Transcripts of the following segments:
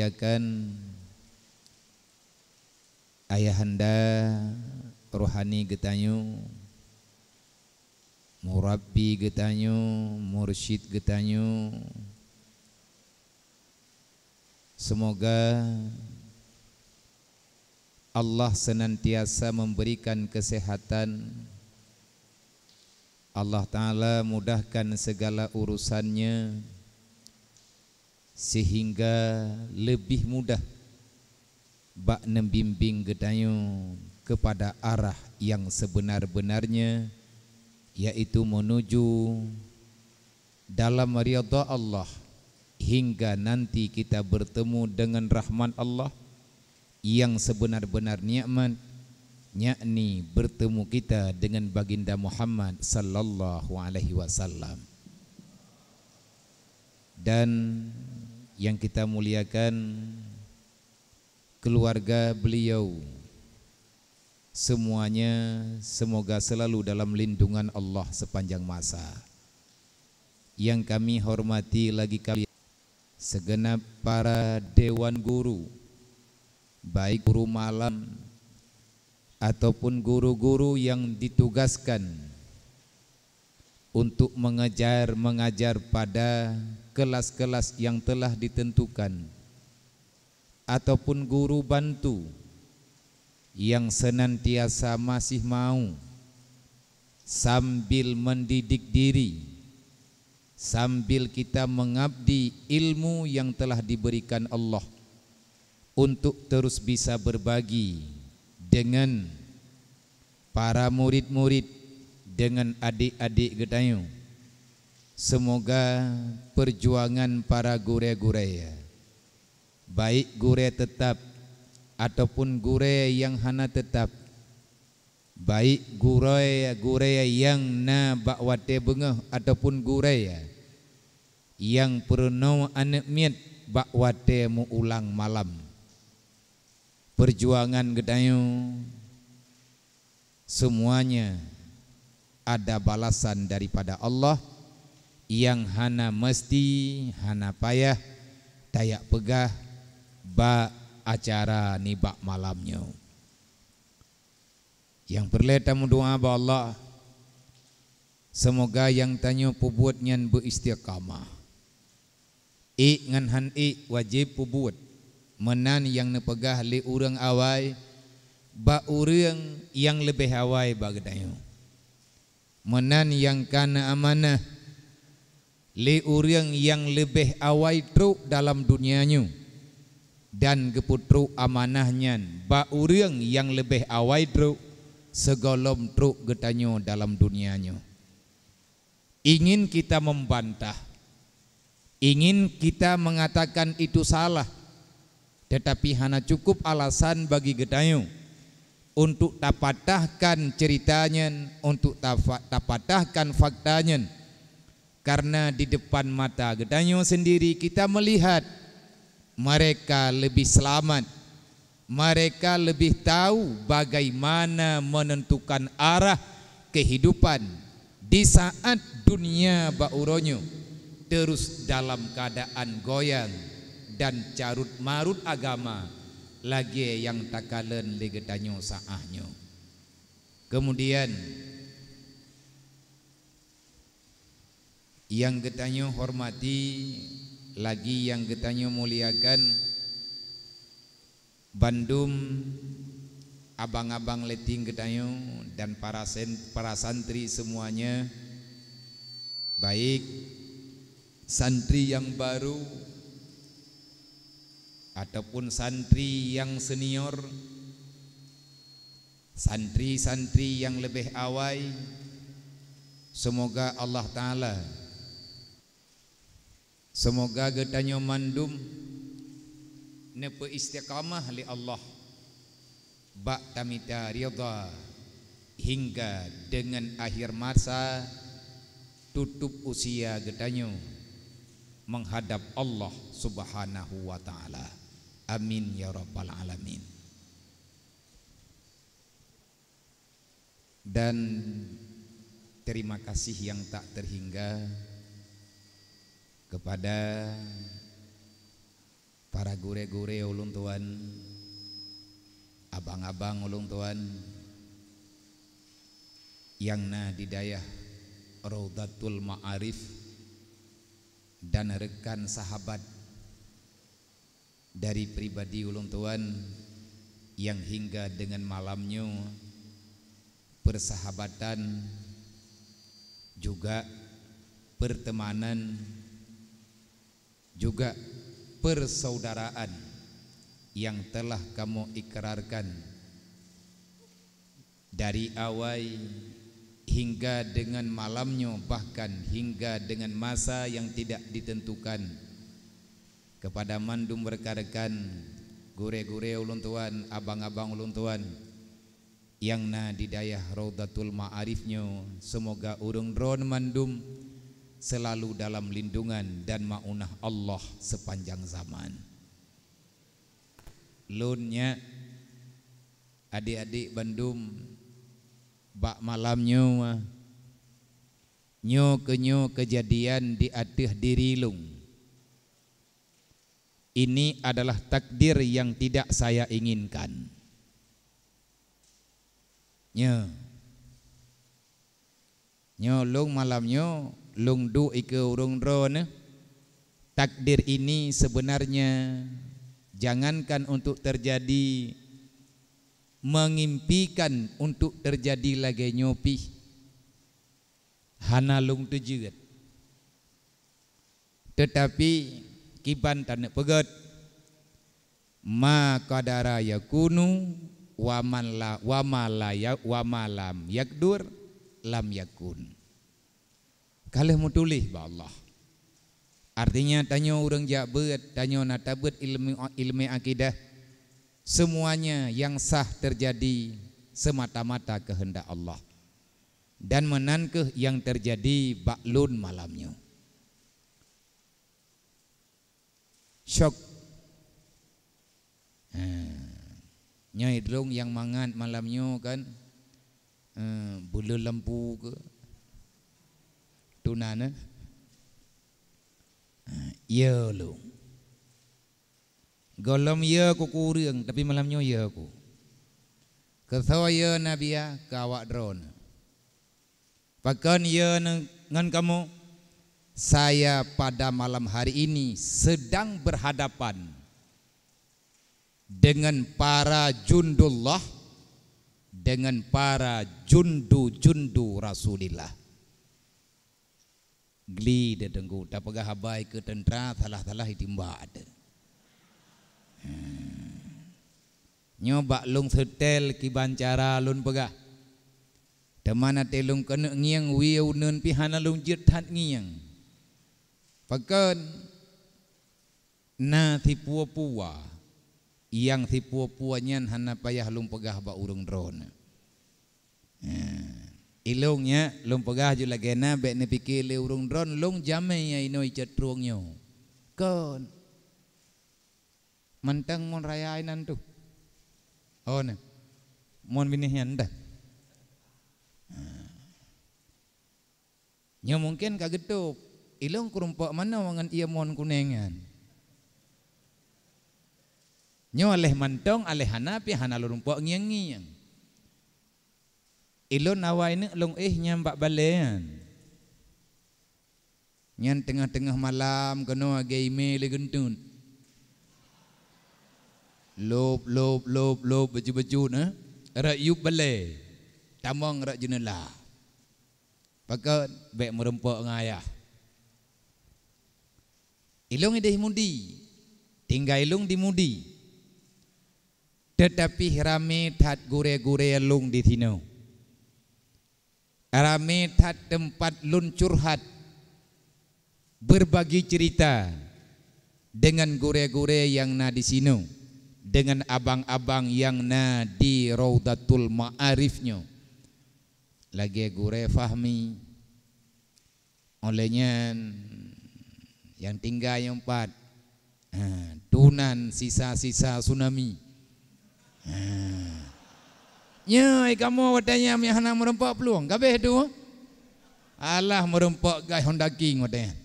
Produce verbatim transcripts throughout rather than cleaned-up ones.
Muliakan ayahanda rohani geutanyoe, murabbi geutanyoe, mursyid geutanyoe. Semoga Allah senantiasa memberikan kesehatan, Allah Ta'ala mudahkan segala urusannya, sehingga lebih mudah bak neubimbing geutanyoe kepada arah yang sebenar-benarnya, yaitu menuju dalam ridha Allah, hingga nanti kita bertemu dengan rahmat Allah yang sebenar-benar nikmat, yakni bertemu kita dengan Baginda Muhammad sallallahu alaihi wasallam. Dan yang kita muliakan, keluarga beliau, semuanya semoga selalu dalam lindungan Allah sepanjang masa. Yang kami hormati lagi kami segenap para dewan guru, baik guru malam ataupun guru-guru yang ditugaskan untuk mengejar, mengajar pada kelas-kelas yang telah ditentukan, ataupun guru bantu yang senantiasa masih mau sambil mendidik diri, sambil kita mengabdi ilmu yang telah diberikan Allah untuk terus bisa berbagi dengan para murid-murid, dengan adik-adik geutanyoe. Semoga perjuangan para gurée-gurée, baik gurée tetap ataupun gurée nyang hana tetap, baik gurée-gurée nyang na bak watée beungoh ataupun gurée nyang peurunoe aneuëk miet bak watée meu-ulang malam. Perjuangan geutanyoe semuanya ada balasan daripada Allah nyang hana meusti, hana payah tajak peugah bak acara nibak malam nyoe. Nyang peureulée tameudoá bak Allah, seumoga nyang tanyoe peubuet nyan beu-istiqamah. Ék ngon hán ék wajéb peubuet, meunan nyang neupeugah lé ureuëng awai bak ureuëng nyang leubeh awai bak geutanyoe. Meunan nyang ka neuamanah lé ureuëng nyang leubeh awai trok dalam dunia nyoe, dan geupeutrok amanah nyan bak ureuëng nyang leubeh awai trok sigohlom trok geutanyoe dalam dunia nyoe. Ingin kita membantah, ingin kita mengatakan itu salah, tetapi hana cukup alasan bagi geutanyoe untuk tapatahkan cerita nyan, untuk tafa-, tapatahkan fakta nyan. Karena di depan mata geutanyoe sendiri kita melihat mereka lebih selamat, mereka lebih tahu bagaimana menentukan arah kehidupan di saat dunia bak uroe nyoe terus dalam keadaan goyang dan carut-marut agama lagée nyang takalon lé geutanyoe saat nyoe. Kemudian, nyang geutanyoe hormati, lagi nyang geutanyoe muliakan, bandum abang-abang leuting geutanyoe dan para sen-, para santri semuanya, baik santri nyang baru ataupun santri nyang senior, santri-santri nyang leubeh awai, seumoga Allah Ta'ala, seumoga geutanyoe mandum neupeu-istiqamah lé Allah bak tamita ridha hingga deungon akhir masa tutup usia geutanyoe meuhadab Allah Subhanahu wa Ta'ala. Amin ya rabbal alamin. Dan terima kasih yang tak terhingga kepada Para gurée-gurée ulôn tuan, abang-abang ulôn tuan, nyang na di dayah Raudhatul Ma'arif, dan rekan sahabat dari pribadi ulôn tuan nyang hingga dengan malam nyoe, persahabatan, juga pertemanan, juga persaudaraan yang telah kamoe ikrarkan dari awai hingga dengan malam nyoe, bahkan hingga dengan masa yang tidak ditentukan. Kepada mandum rekan-rekan, gurée-gurée ulôn tuan, abang-abang ulôn tuan, nyang na di dayah Raudhatul Ma'arif nyoe, seumoga ureuëng droeneuh mandum seulalu dalam lindungan dan maunah Allah seupanjang zaman. Lôn nyak, adék-adék bandum, bak malam nyoe, nyoe keunyoe keujadian di ateueh diri lôn. Ini adalah takdir yang tidak saya inginkan. Nyoe. Nyoe lôn malam nyoe, lôn duek ikeue ureuëng droeneuh. Takdir ini sebenarnya jangankan untuk terjadi, mengimpikan untuk terjadi lagée nyoe pih hana lôn teujeuet. Teutapi kiban taneuk peugét, "Ma qadara yakunu, wa man la, wa ma la ya, wa ma lam yakdur, lam yakun." Ka lheueh meutuléh bak Allah. Artinya, tanyoe ureuëng jak beuet, tanyoe na tabeuet ilmu, ilmu akidah, semuanya yang sah terjadi semata-mata kehendak Allah. Dan meunan kheueh nyang teujadi bak lôn malam nyoe. Syok. Ha. Nyoe lôn nyang mangat malam nyoe kan, eh, buleuen lampu keu tunan, eh? Ha, ya lôn. Gohlom ya ku keu ureuëng, tapi malam nyoe ya ku. Keu soe ya, Nabiah? Keu awak droeneuh. Pakon ya ne-, ngon kamoe? Saya pada malam hari ini sedang berhadapan dengan para jundullah, dengan para jundu-jundu Rasulillah. Gli teuh teungku, tapeugah haba ikeue teuntra, salah-salah itimbak teuh. Hmm. Nyoe bak lôn seutel kiban cara lôn peugah. Teuma até lôn keuneuk ngieng wie uneuen pih hana lôn jeuet that ngieng. Pakon? Na sipuwoe-puwoe, nyang sipuwoe-puwoe nyan hana payah lôn peugah bak ureuëng droeneuh. Ilôn nyak lôn peugah ju lagée na bék neupike lé ureuëng droeneuh lôn jamé nyang inoe icatrueng nyoe. Kon. Mantong mon raya inan tu. Oh, nah. Mon binéh nyan dah. Nyoe mungken ka geutôb, ilôn kurumpok manoe ngon ié mon kunéng nyan. Nyoe aléh mantong, aléh hana pih hana lôn rumpok ngieng-ngieng. Ilôn awai neuk lôn éh nyang bak balée nyan. Nyan teungoh-teungoh malam keunoe lagée imé lé geunteut. Lôb, lôb, lôb, lôb, bacut-bacut, eh? Rot yueb balée. Tamong rot jeuneula. Pakon bék meurumpok ngon ayah. Ilôn ideh mudi, tinggai ilôn di mudi. Teutapi ramé that gurée-gurée lôn di sinoe. Ramé that teumpat lôn curhat, berbagi cerita dengan gurée-gurée nyang na di sinoe, dengan abang-abang nyang na di Raudhatul Ma'arif nyoe. Lagée Gurée Fahmi. Óh lheueh nyan, nyang tinggai nyang pat, ha, tunan sisa-sisa tsunami. Ha. Nyoe kamoe watée nyan nyang hana meurumpok plueng, ka abéh tu. Alah meurumpok gas Honda King watée nyan.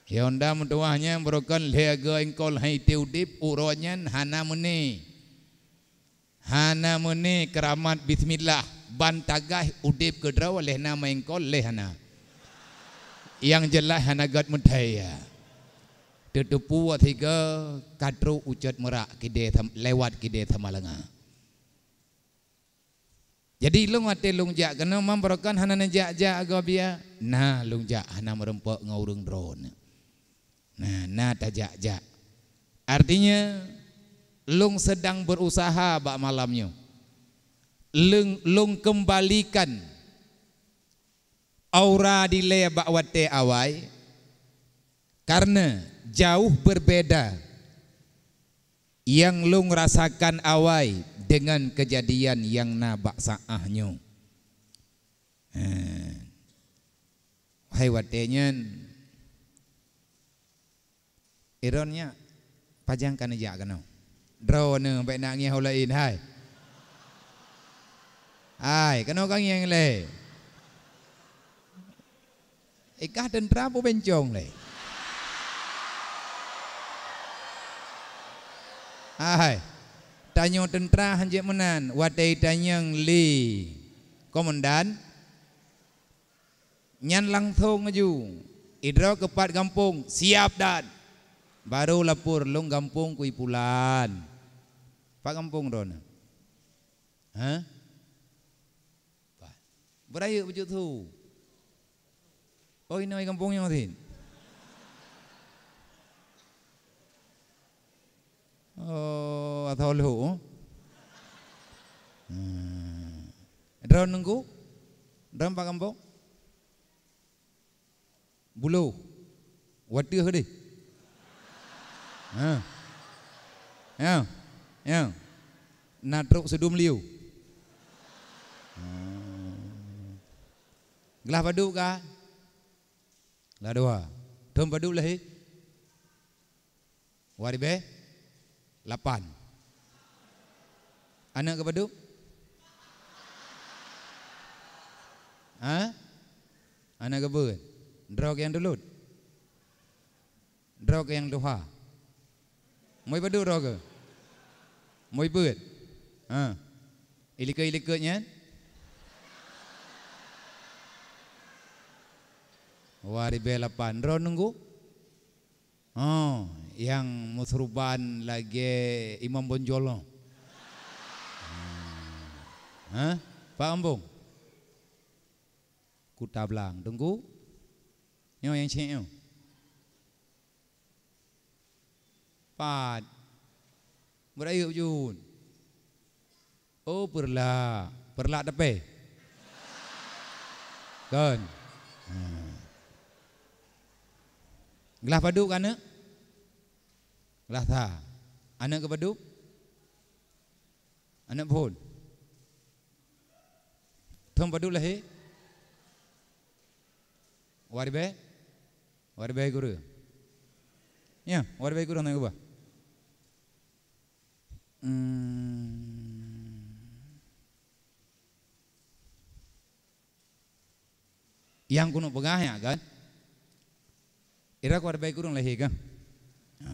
Honda meutuwah nyan beureukan lhée go engkol hai teu udeb, uroe nyan hana meune. Hana meune keuramat bismillah, ban tagaih udeb keudroe lhée na meuengkol lhée hana. Nyang jeulaih hana gét meuthée ya. Teuteupeue sigoe ka trok ucot meurak kidée lewat kidée Samalanga. Jadi lôn watée lôn jak keunoe mam beureukan hana neujak-jak gob ya. Nah, lôn jak hana meurumpok ngon ureuëng droeneuh. Nah, na tajak-jak. Artinya lôn sedang berusaha bak malam nyoe. Lôn, lôn kembalikan aura dilée bak watée awai, karena jauh berbeda nyang lôn rasakan awai dengan kejadian nyang na bak saáh nyoe. Ha. Hai watée nyan, Iron nyak pajan ka neujak keunoe. Droeneuh bék nak ngieng ho laén hai. Hai, keunoe ka ngieng lé. Ikah teuntra peue bencong lé. Hai, tanyoe teuntra hanjeuet meunan watée tanyong lé komandan. Nyan langsong laju idroe keu pat gampông, siap dan baru lapor lôn gampông kui pulan. Pat gampông droeneuh? Ha? Pat. Beurayeuk beujeuet su. Oh, inong gampông nyoe sin. Oh, atau lhok. Hmm. Droeneuh nunggu? Droeneuh pat gampông? Buloh. Wateuh deh. Ha. Ya. Ya. Na trok sidum liu. Ha. Glah padub ka? Glah dua. Thon padub lahé? Dua ribèe lapan. Aneuk keu padub? Ha? Aneuk keu beuet. Droe keu nyang tulôt? Droe keu nyang tuha? Moi padub droe keu? Moi beuet. Ha. Ilikot-ilikot nyan? Dua ribèe lapan. Droe nunggu? Oh, nyang meusuruban lagèe Imam Bonjol nyoe. Hmm. Hah? Pak Ambong? Kuta Blang. Teungku? Nyoe nyang cék nyoe. Pat. Beurayeuk jeuet. Oh, peureulak. Peureulak teupée. Kon. Hmm. Glah padub keu aneuk? Glah sa. Aneuk keu padub? Aneuk phôn. Thon padub lahé? Dua ribèe? Dua ribèe kureueng. Ya, dua ribèe kureueng na keubah. Hmm. Nyang keuneuk peugah nyan kan? Ira kuat baik kureueng lahé kan? Ha.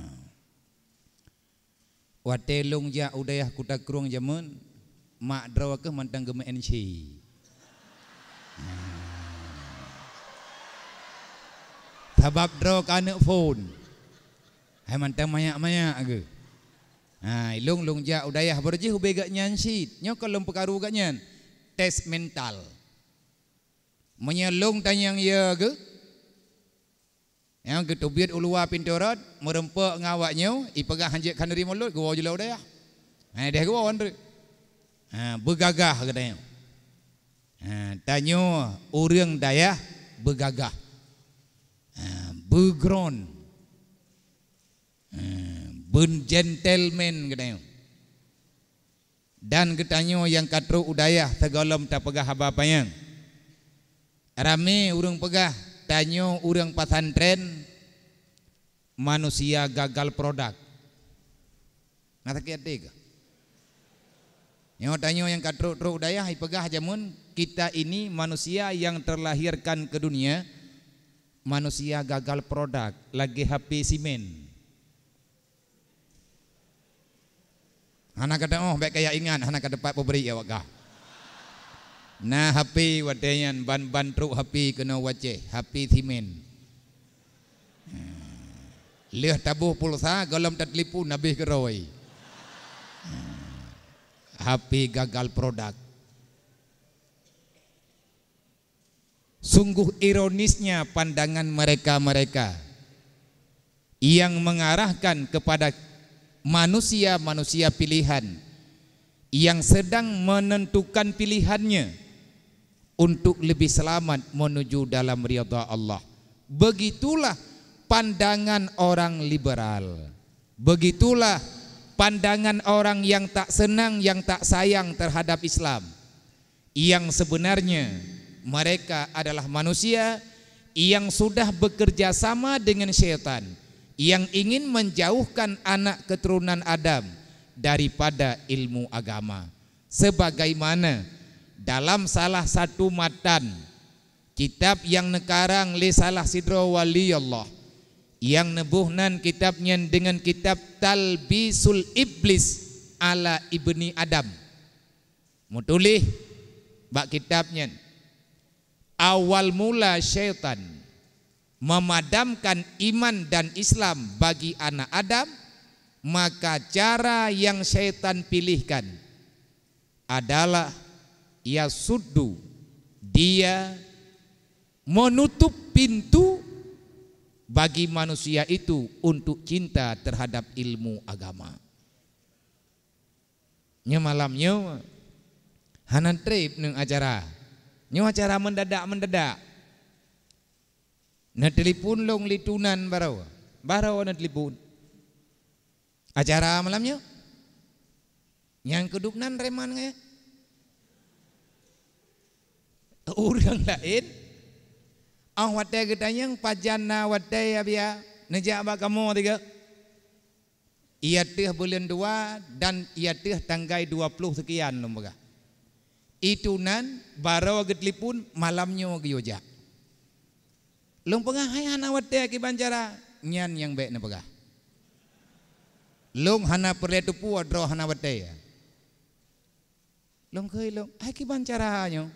Watèe lôn jak u dayah Kuta Krueng jameun, mak droe keuh mantong geumeu'en ci. Ha. Sabab droe keu aneuk phôn. Hai mantong manyak-manyak geuh. Ha, lôn, lôn jak u dayah baro jih ubé gobnyan cit. Nyoe kon lôn peukaru gobnyan. Tes mental. Meunyoe lôn tanyong ye geuh, nyang geuteubiet u luwa pintoe rot, meurumpok ngon awak nyoe, ipeugah hanjeuet khanuri mulod, geuwoe jileu u dayah. Ha, deh geuwoe nyan. Ha, beugagah geutanyoe. Ha, tanyoe ureueng dayah beugagah. Ha, beugron. Ha, beugentleman geutanyoe. Dan geutanyoe nyang ka trok u dayah sigohlom tapeugah haba panyang. Ramé ureueng peugah, tanyoe ureueng pesantren manusia gagal produk. Na sakét até kah? Nyoe tanyoe nyang ka trok-trok u dayah ipeugah jameun, kita ini manusia yang terlahirkan ke dunia manusia gagal produk lagée H P simen. Hana ka teuoh, bék kaya ingat, hana ka teupat peubri awak kah. Na H P watée nyan ban-ban trok H P keunoe wacée, H P simen. Lheueh taboh pulsa, gohlom tateulepon habéh keurôi. H P gagal produk. Sungguh ironisnya pandangan mereka-mereka yang mengarahkan kepada manusia-manusia pilihan yang sedang menentukan pilihannya untuk lebih selamat menuju dalam ridha Allah. Begitulah pandangan orang liberal. Begitulah pandangan orang yang tak senang, yang tak sayang terhadap Islam. Yang sebenarnya, mereka adalah manusia yang sudah bekerja sama dengan syaitan, yang ingin menjauhkan anak keturunan Adam daripada ilmu agama. Sebagaimana dalam salah satu matan kitab yang neukarang lé salah sidroe wali Allah, yang neuboh nan kitab nyan dengan kitab Talbisul Iblis ala Ibni Adam. Meutuléh bak kitab nyan, awal mula syaitan memadamkan iman dan Islam bagi anak Adam, maka cara yang syaitan pilihkan adalah yasuddu, dia menutup pintu bagi manusia itu untuk cinta terhadap ilmu agama. Nyoe malam nyoe hana treb neu acara. Nyoe acara mendadak-mendadak. Neutelepon lôn lé tunan baroe. Baroe neutelepon. Acara malam nyoe? Nyang keudub nan reman ngai? Ureuëng laén? Oh watée geutanyong pajan na watée ya biya neujak bak kamoe tiga? Ia teuh buleuen dua dan ia teuh tanggai dua ploh seukian lôn peugah. Itu nan baroe geutelepon malam nyoe geuyue jak. Lôn peugah hai hana watée kiban cara nyan nyang bék neupeugah. Lôn hana peureulée teupeu droe hana watée. Lôn kheun lôn hai kiban cara nyoe.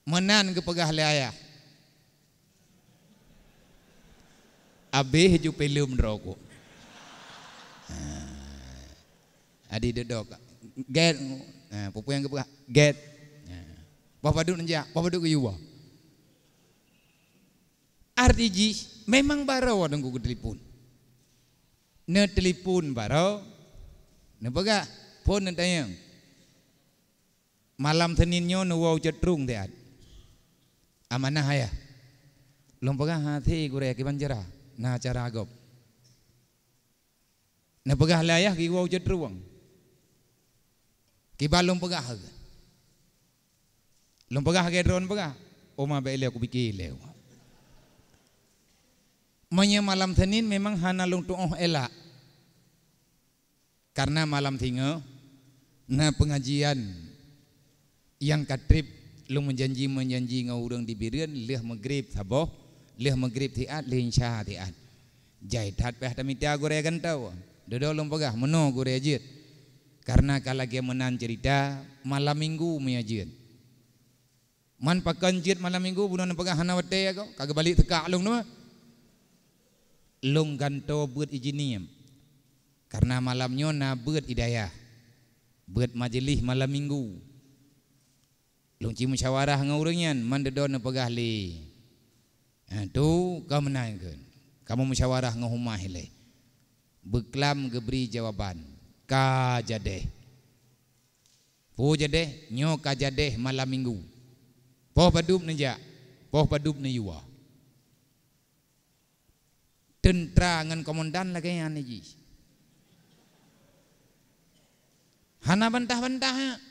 Meunan geupeugah lé ayah. Abéh ju peleuem droe ku. Ha. Adi dodok. Get. Ha, peue-peue nyang geupeugah? Get. Ha. Bah padub neujak, bah padub geuyue. Arti jih memang baroe teungku geutelepon. Neutelepon baroe, neupeugah, phon neutanyong. Malam Senin nyoe neuwoe u Cot Trueng siat. Amanah ayah. Lôn peugah hase gurée kiban cara, na cara gob. Neupeugah lé ayah geuyue u Cot Trueng. Kiban lôn peugah. Lôn peugah lagée droe neupeugah. Oma bék ilée kupike ilée. Meunyoe malam Senin memang hana lôn tuoh elak. Karena malam singoh na pengajian nyang ka treb lôn meujanji-meujanji ngon ureuëng di Bireuen lheueh meugreb saboh, lheueh meugreb siat, lheueh insya siat. Jai that pih tamita gurée gantoe. Dudoe lôn peugah meunoe gurée jeuet. Karena ka lagée meunan ceurita malam minggu meunyoe jeuet. Man pakon jeuet malam minggu bunoe neupeugah hana watée agoe, ka geubalek teuka lôn teuma. Lôn gantoe beuet ijiniem. Karena malam nyoe na beuet idayah. Beuet majeulih malam minggu. Lôn ci musyawarah ngon ureuëng nyan, man dudoe neupeugah lé. Ha, tu ka meunan kheun. Kamoe musyawarah ngon humah ilée. Beuklam geubri jawaban. Ka jadeh. Peue jadeh? Nyoe ka jadeh malam minggu. Poh padub neujak, poh padub neuyue. Teuntra ngon komandan lagée nyan jih. Hana bantah-bantah.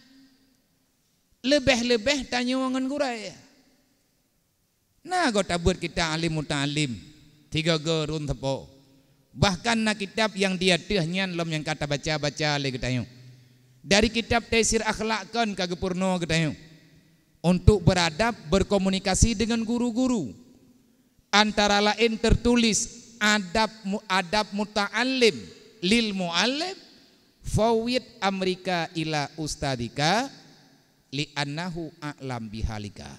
Leubeh-leubeh tanyoe ngon gurée. Na goe tabeuet kitab Alim Muta'alim, tiga go run teupok. Bahkan na kitab nyang di ateueh nyan lom nyang ka tabaca-baca lé geutanyoe. Dari kitab Taisir Akhlak kon ka geupeurunoe geutanyoe untuk beradab berkomunikasi dengan guru-guru. antara laén tertulis adab mu-, adab muta'allim lil mu'allim, fawwid amrika ila ustadzika li'annahu a'lam bihalika.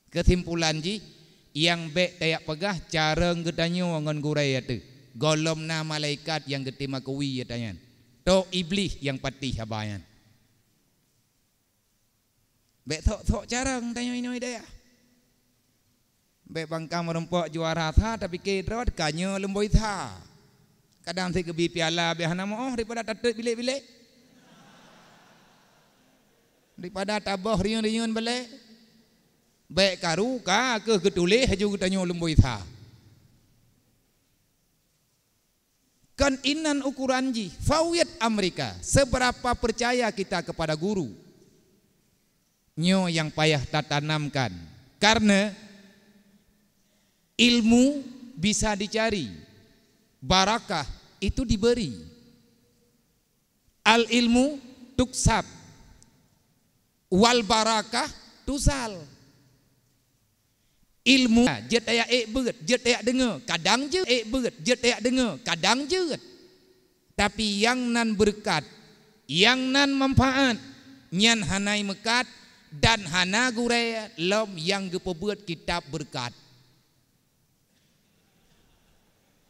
Keusimpulan jih, nyang bék tajak peugah carông geutanyoe ngon gurée ateueh, gohlom na malaikat nyang geuteuma keu wie ata nyan. Tok Iblih nyang patéh haba nyan. Bék sok-sok carông tanyoe inoe dayah. Bék bangka meurumpok juara sa, tapike droe ka nyoe lumboi sa. Kadang sit geubi piala bék hana meu'oh daripada tatot bilék-bilék. Daripada taboh riyeun-riyeun balée. Bék karu ka keuh geutuléh laju geutanyoe lumboi sa. Kon inan ukuran jih, fawwid amrika, seberapa percaya kita kepada guru. Nyoe nyang payah tatanamkan. Karena ilmu bisa dicari, barakah itu diberi. Al ilmu tuksab, wal barakah tuzal. Ilmu jeuet tajak ék beuet, jeuet tajak deungoe, kadang jeuet, ék beuet, jeuet tajak deungoe, kadang jeuet. Tapi nyang nan beureukat, nyang nan manfaat, nyan hana meukat dan hana gurée lom nyang geupeubeuet kitab beureukat.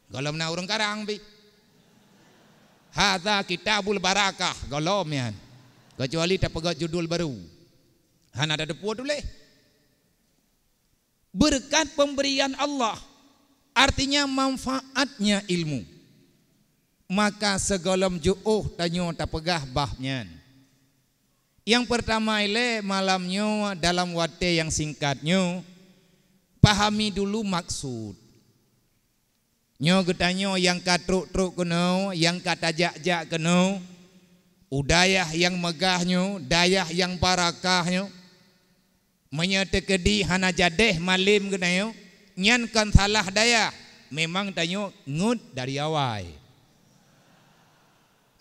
Gohlom na ureuëng karang pih. Hadza kitabul barakah, gohlom nyan. Kecuali tapeugét judul baru. Hana tateupeue tuléh. Beureukat pemberian Allah, artinya manfaatnya ilmu. Maka sigohlom jiôh tanyoe tapeugah bab nyan. Nyang peurtama ilée malam nyoe dalam watée nyang singkat nyoe, pahami dulu maksud. Nyoe geutanyoe nyang ka trok-trok keunoe, nyang ka tajak-jak keunoe, u dayah nyang meugah nyoe, dayah nyang barakah nyoe. Meunyoe teukeudi hana jadéh malem geutanyoe, nyan kon salah dayah, memang tanyoe ngut dari awai.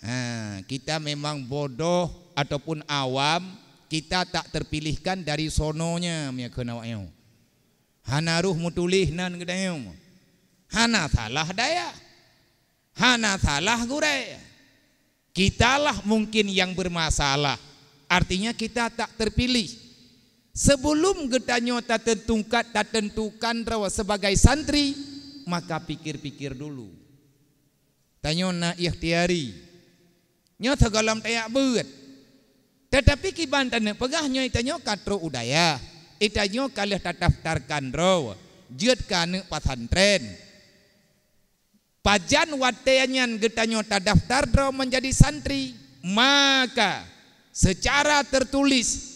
Ha, kita memang bodoh ataupun awam, kita tak terpilihkan dari sononya, meunyoe kheun awak nyoe. Hana roh meutuléh nan geutanyoe. Hana salah dayah. Hana salah gurée. Kitalah mungkin nyang bermasalah. Artinya kita tak terpilih. Sebelum geutanyoe tatentukan, tatentukan droe sebagai santri, maka pikir-pikir dulu. Tanyoe na ikhtiari. Nyoe sigohlom tajak beuet. Tetapi kiban taneuk peugah nyoe tanyoe ka trok u dayah. Itanyoe ka lheueh tadaftarkan droe. Jeuet keu aneuk pesantren. Pajan watée nyan geutanyoe tadaftar droe menjadi santri, maka secara tertulis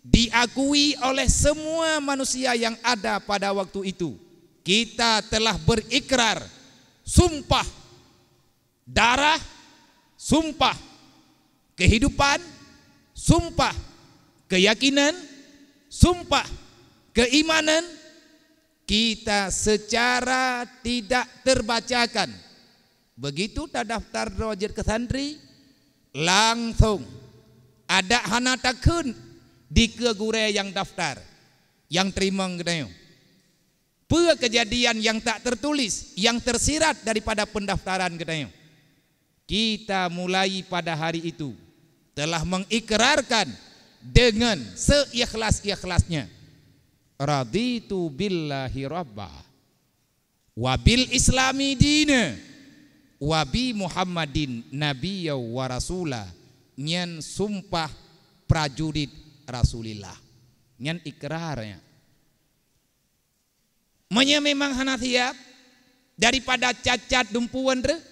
diakui oleh semua manusia yang ada pada waktu itu, kita telah berikrar, sumpah, darah, sumpah, kehidupan, sumpah, keyakinan, sumpah, keimanan, kita secara tidak terbacakan, begitu tadaftar droe jeuet keu santri, langsong adak hana takheun dikeue gurée nyang daftar, nyang teurimong geutanyoe. Peue keujadian nyang tak tertulis, nyang tersirat daripada peundaftaran geutanyoe? Kita mulai pada hari itu telah mengikrarkan dengan seikhlas-ikhlasnya, "Raditu billahi rabba, wa bil islami dina, wa bi Muhammadin nabiyya wa rasula." Nyan sumpah prajurit Rasulillah. Nyan ikrarnya. Meunyoe memang hana siab, daripada cacat dumpeue reuh,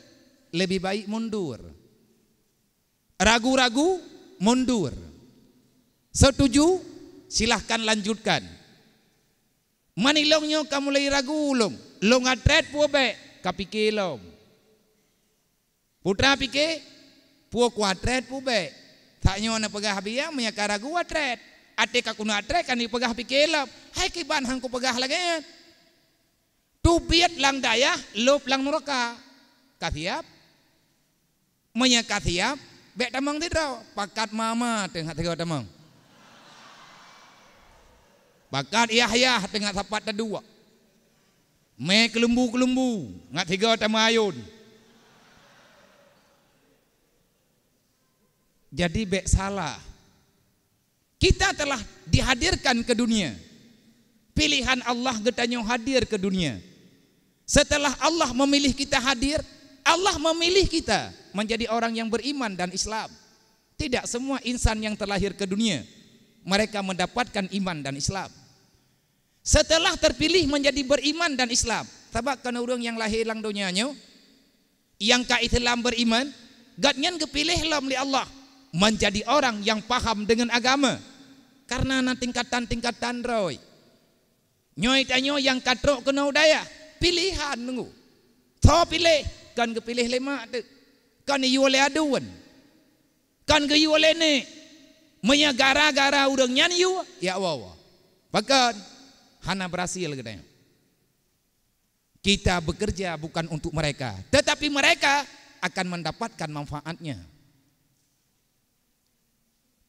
leubeh baik mundur. Ragu-ragu, mundur. Setuju? Silahkan lanjutkan. Man ilong nyoe ka mulai ragu lom. Lôn atrét peue bék, ka pike lom. Putra pike, peue kuatrét peue bék. Sak nyoe na peugah biang, meunyoe ka ragu atrét. Até ka keuneuk atrét, ka neupeugah pike lom. Hai kiban han kupeugah lagée nyan. Teubiet lam dayah, lôb lam nuraka. Ka siab? Meunyoe ka siab, bék tamong sidroe. Pakat mama teungoh sigoe tamong. Pakat yah-yah teungoh sapat taduek. Mé keulumbu-keulumbu ngat tiga tamah ayôn. Jadi bék salah. Kita telah dihadirkan ke dunia. Pilihan Allah geutanyoe hadir ke dunia. Setelah Allah memilih kita hadir, Allah memilih kita menjadi orang yang beriman dan Islam. Tidak semua insan yang terlahir ke dunia mereka mendapatkan iman dan Islam. Setelah terpilih menjadi beriman dan Islam, sabab kon ureuëng nyang lahé lam donya nyoe, nyang ka Islam beriman, gobnyan geupiléh lom lé Allah menjadi orang yang paham dengan agama. Karena na tingkatan-tingkatan droe. Nyoe tanyoe nyang ka trok keunoe u dayah, pilihan nunggu. Tho piléh, kon geupiléh lé mak teuk. Kon yue lé aduen. Kon geuyue lé nek. Meunyoe gara-gara ureuëng nyan yue, ya Allah, Allah. Pakon? Hana berhasil geutanyoe. Kita bekerja bukan untuk mereka, tetapi mereka akan mendapatkan manfaatnya.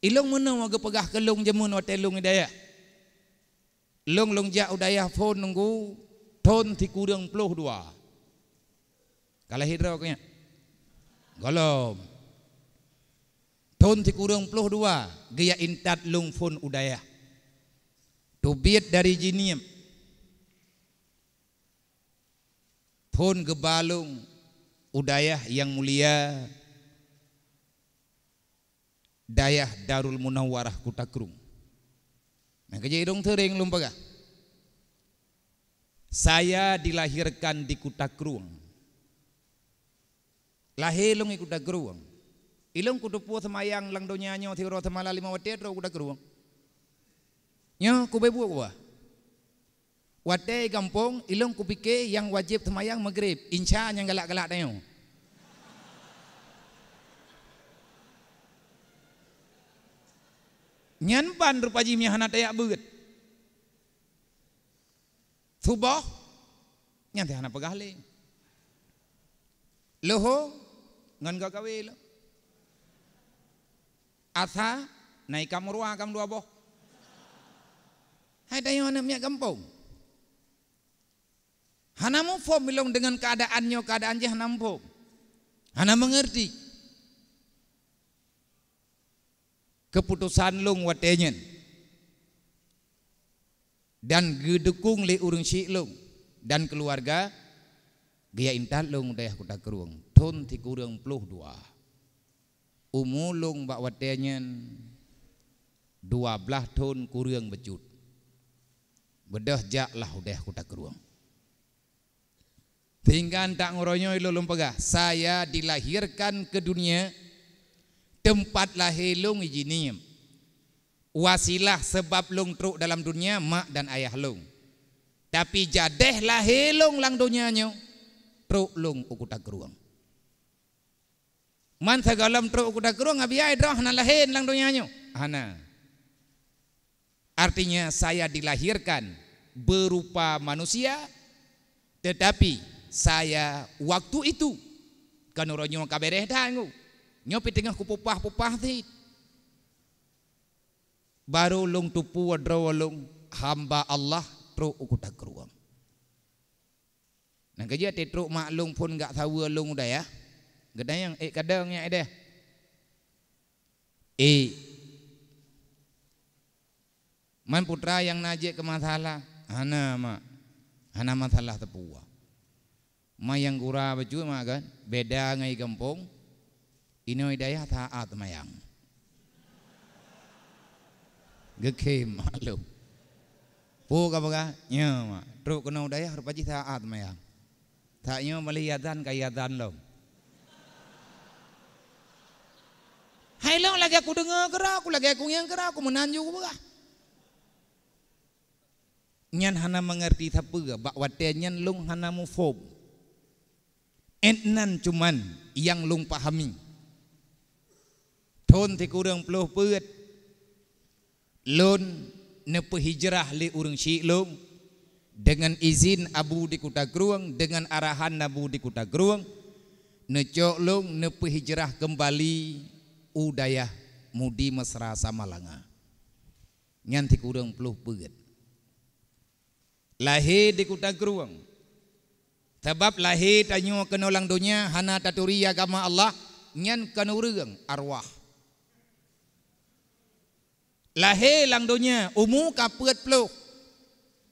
Ilong meunoe geupeugah keu lông jameun watée lông i dayah. Lông, lông jak u dayah phon nunggu thon sikureueng ploh dua. Ka lahé droe keu nyan? Gohlom. Thon sikureueng ploh dua geujak intat lông phon u dayah. Teubiet dari Jeunieb. Phon geuba lông u dayah nyang mulia, dayah Darul Munawwarah Kuta Krueng. Nah, keujeuet idong teuréng lôn peugah. Saya dilahirkan di Kuta Krueng. Lahé lông i Kuta Krueng. Ilong kuteupue seumayang lam donya nyoe siuroe seumala lima watée trok Kuta Krueng. Nyoe kubeubuet kuba. Watée i gampông, ilong kupike nyang wajéb seumayang Maghrib, insya nyang galak-galak tanyoe. Nyan ban rupa jih meuhana tajak beuet. Suboh, nyan teuh hana peugah lé. Luho, ngon gakawe lo. Asa, na ikam urua kam dua boh. Hai tanyoe aneuk miet gampông. Hana muphom ilong deungon keuadaan nyoe, keuadaan jih hana muphom. Hana meungerti. Keuputosan lông watée nyan dan geudukong lé ureuëng syiek lông dan keuluwarga, geujak intat lông u dayah Kuta Krueng thon sikureueng ploh dua. Umu lông bak watée nyan dua blaih thon kureueng bacut. Beudôh jak lah u dayah Kuta Krueng. Sehingga ntak ngon uroe nyoe ilôn lôn peugah, saya dilahirkan ke dunia, teumpat lahé lông i Jeunieb. Wasilah seubab lông trok dalam dunia mak dan ayah lông. Tapi jadeh lahé lông lam donya nyoe, trok lông u Kuta Krueng. Man sigohlom trok u Kuta Krueng, abiai droe hana lahé lam donya nyoe? Hana. Artinya, saya dilahirkan berupa manusia, tetapi saya waktu itu, kan uroe nyoe ka bereh that ngu. Nyoe pih teungoh kupupah-pupah cit. Baru lông tupu droe lông hamba Allah trok u Kuta Krueng. Nyang keujeuet trok mak lông phon gak saweue lông u dayah. Geutanyong, "Ék kadang nyak ideh?" "Ék." "Man putra nyang na jeuet keu masalah?" "Hana, mak. Hana masalah teupue." Ma nyang gura bacut mak kan? Beda ngon i gampông. Inoe i dayah taát seumayang. Geukhem mak lông. Peue ka peugah? Nyoe mak, trok keunoe u dayah rupa jih taát seumayang. Tanyoe malée azan ka azan lom. Hai lông lagée kudeungoe keudroe, ku lagée kungieng keudroe, ku meunan ju kupeugah. Nyan hana meungerti sapeue, bak watée nyan lông hana muphom. Ét nan cuman nyang lông pahami. Thon sikureueng ploh peuet, lôn neupeuhijrah lé ureuëng syiek lông, deungon izin Abu di Kuta Krueng, deungon arahan Abu di Kuta Krueng, neucok lông neupeuhijrah keumbali u dayah Mudi Mesra Samalanga. Nyan sikureueng ploh peuet. Lahé di Kuta Krueng, Sabab lahé tanyoe keunoe lam donya hana taturi agama Allah, nyan kon ureuëng, arwah. Lahé lam donya umu ka peuet ploh,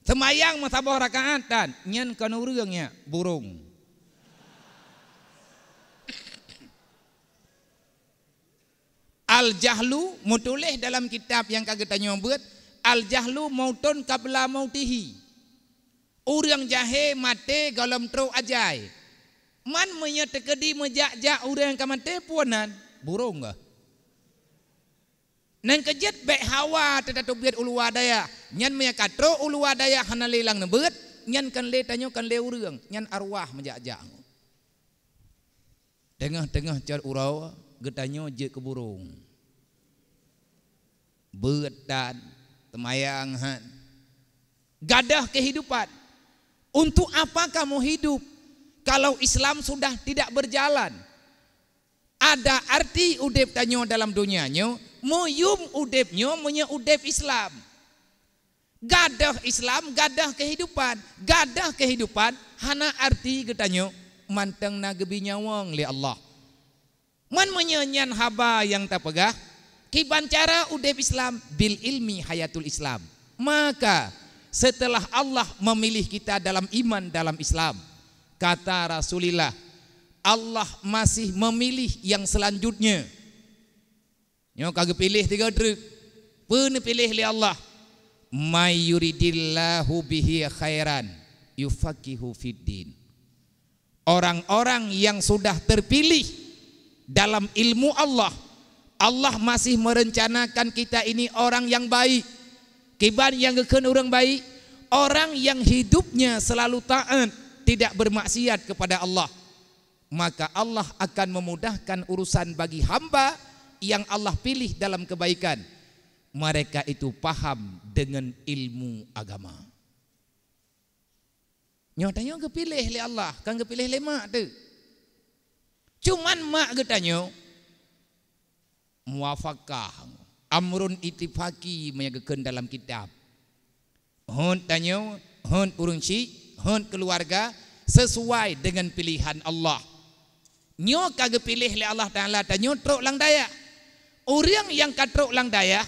seumayang meusaboh rakaat tan, nyan kon ureuëng nyan, burông. Al-jahlu, meutuléh dalam kitab nyang ka geutanyoe beuet, "Al-jahlu mautun qabla mautihi." Ureuëng jahé maté gohlom trok ajai. Man meunyoe teukeudi meujak-jak ureuëng ka maté, peue nan? Burông geuh. Nyang keujeuet bék hawa teutateubiet u luwa dayah. Nyan meunyoe ka trok u luwa dayah hana lé lam neubeuet, nyan kon lé tanyoe, kon lé ureuëng, nyan arwah meujak-jak. Teungoh-teungoh cot uroe geutanyoe jeuet keu burông. Beuet tan, seumayang han. Gadôh keuhidupan. Untuk apa kamu hidup kalau Islam sudah tidak berjalan? Ada arti udeb tanyoe dalam donya nyoe, meuyum udeb nyoe meunyoe udeb Islam. Gadôh Islam, gadôh keuhidupan. Gadôh keuhidupan hana arti geutanyoe mantong na geubi nyawöng lé Allah. Man meunyoe nyan haba nyang tapeugah, kiban cara udeb Islam, "Bil ilmi hayatul Islam." Maka, setelah Allah memilih kita dalam iman dalam Islam, kata Rasulillah, Allah masih memilih yang selanjutnya. Nyoe ka geupiléh tiga treuk. Peue neupiléh lé Allah? "May yuridillahu bihi khairan yufaqihu fiddin." Orang-orang yang sudah terpilih dalam ilmu Allah, Allah masih merencanakan kita ini orang yang baik. Kiban nyang geukheun ureuëng baik, orang yang hidupnya selalu taat, tidak bermaksiat kepada Allah. Maka Allah akan memudahkan urusan bagi hamba yang Allah pilih dalam kebaikan. Mereka itu paham dengan ilmu agama. Nyoe tanyoe geupiléh lé Allah, kon geupiléh lé mak teuh. Cuman mak geutanyoe muwafaqah, amrun ittifaqi meunyoe geukheun dalam kitab. Hon tanyoe, hon ureuëng syiek, hon keuluwarga sesuai dengan pilihan Allah. Nyoe ka geupiléh lé Allah Taala tanyoe trok lam dayah. Ureuëng nyang ka trok lam dayah,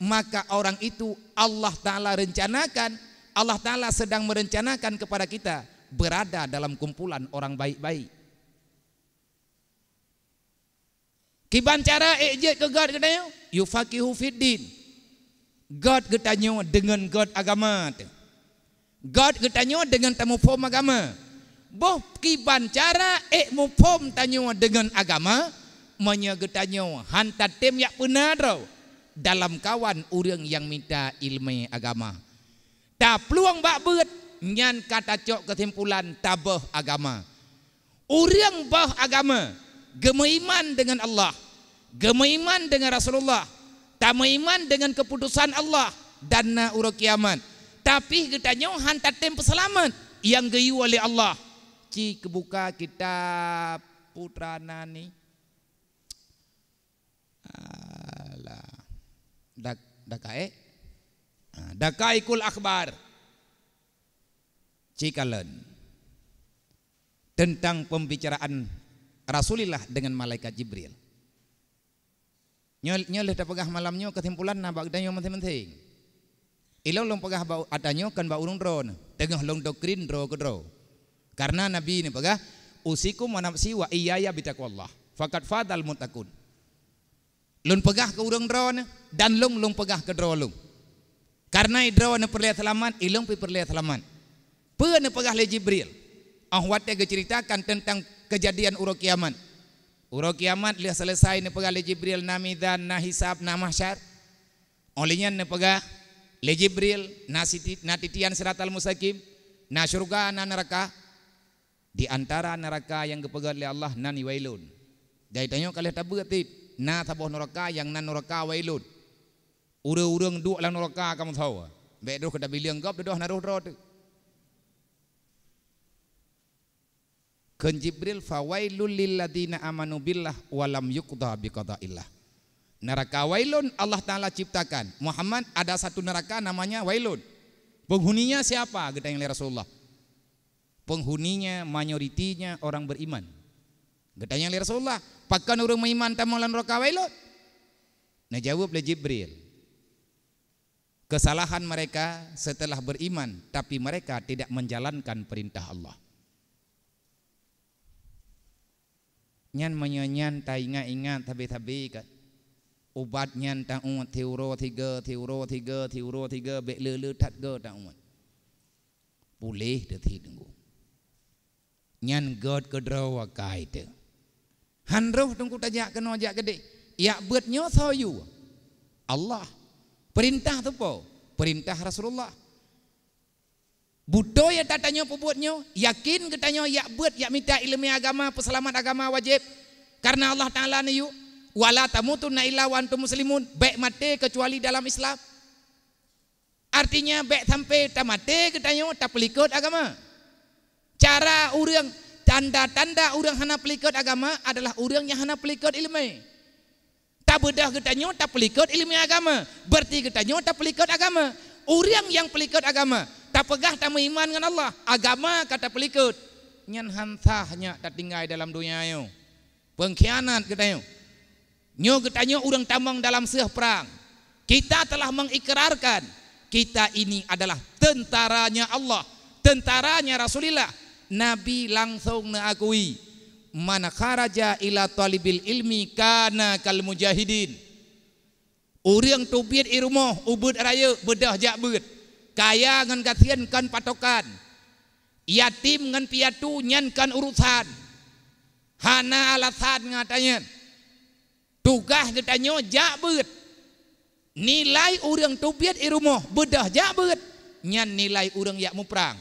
maka orang itu Allah Taala rencanakan, Allah Taala sedang merencanakan kepada kita berada dalam kumpulan orang baik-baik. Kiban cara ék jeuet keu göt geutanyoe? Yufaqihu fiddin. Göt geutanyoe deungon göt agama teuh. Göt geutanyoe deungon tamuphom agama. Boh kiban cara ék muphom tanyoe deungon agama, meunyoe geutanyoe han tatem jak peuna droe dalam kawan ureuëng nyang mita iéleumé agama. Taplueng bak beuet, nyan ka tacok keusimpulan taböh agama. Ureuëng böh agama, geumeuiman deungon Allah, geumeuiman deungon Rasulullah, tameuiman deungon keuputosan Allah dan na uroe kiamat. Tapi geutanyoe han tatem peuseulamat nyang geuyue lé Allah. Ci keubuka kitab Putra Nani. Alah. Dak-, Dakaik? Ah, Dakaikul Akhbar. Cikalon. Tentang pembicaraan Rasulillah dengan malaikat Jibril. Nyoe, nyoe lheueh tapeugah malam nyoe keusimpulan na bak geutanyoe maséng-maséng. Ilôn lôn peugah bak ata nyoe kon bak ureuëng droeneuh, teungoh lôn doktrin droe keudroe. Karena Nabi neupeugah, "Usikum wa nafsi wa iyaya bitaqwallah. Faqad fadal muttaqun." Lôn peugah keu ureuëng droeneuh dan lôn, lôn peugah keu droe lôn. Karena droeneuh peureulée seulamat, ilôn pih peureulée seulamat. Peue neupeugah lé Jibril? Oh watée geuceuritakan teuntang keujadian uroe kiamat. Uroe kiamat lheueh seuleusai neupeugah lé Jibril na mizan, na hisab, na mahsyar. Óh lheueh nyan neupeugah lé Jibril na siti-, na titian siratal mustaqim, na syeuruga, na neuraka. Di antara neuraka nyang geupeugét lé Allah nan wailun. Jai tanyoe ka lheueh tabeuet cit, na saboh neuraka nyang nan neuraka wailun. Ureuëng-ureuëng duek lam neuraka ka meusawa. Bék droh keu tabileung gob dudoh na roh droe teuh. Kheun Jibril, "Fawailul lilladzina amanu billah wa lam yuqda biqadaillah." Neraka wailun Allah Taala ciptakan. Muhammad, ada satu neraka namanya wailun. Penghuninya siapa? Geutanyong lé Rasulullah. Penghuninya, mayoritinya orang beriman. Geutanyong lé Rasulullah, "Pakon ureuëng meuiman tamong lam nuraka awai lôn?" Neujaweueb lé Jibril, "Kesalahan mereka setelah beriman, tapi mereka tidak menjalankan perintah Allah." Nyan meunyoe nyan taingat-ingat sabe-sabe kan. Ubat nyan tauet siuroe sigoe, siuroe sigoe, siuroe sigoe, bék le-le that goe tauet. Puléh teuh sit teungku. Nyan gét keudroe akai teuh. Han roh teungku tajak keunoe jak keudeh. Jak beuet nyoe soe yue? Allah. Peurintah soe po? Peurintah Rasulullah. Beutôi ya tatanyoe peubuet nyoe, yakin geutanyoe jak beuet, jak mita ileumèe agama, peuseulamat agama wajéb. Karena Allah Taala neuyue, "Wala tamutunna illa wa antum muslimun," bék maté keucuali dalam Islam. Artinya, bék sampai tamaté geutanyoe tapeulikot agama. Cara ureuëng, tanda-tanda ureuëng hana peulikot agama adalah ureuëng nyang hana peulikot ileumèe. Tabeudôh geutanyoe tapeulikot ileumèe agama, berarti geutanyoe tapeulikot agama. Ureuëng nyang peulikot agama, tapeugah tameuiman ngon Allah, agama ka tapeulikot. Nyan han sah nyak tatinggai dalam donya nyoe. Peungkhianat geutanyoe. Nyoe geutanyoe ureuëng tamong dalam seueh prang. Kita telah mengikrarkan, kita ini adalah tentaranya Allah, tentaranya Rasulullah. Nabi langsong neuakui, "Man kharaja ila talibil ilmi kana kal mujahidin." Ureuëng teubiet i rumoh ubeuet rayeuk beudôh jak beuet, kaya ngon gasien kon patokan, yatim ngon piatu nyan kon urusan. Hana alasan ngon ata nyan. Tugaih geutanyoe jak beuet. Nilai ureuëng teubiet i rumoh beudôh jak beuet, nyan nilai ureuëng jak muprang.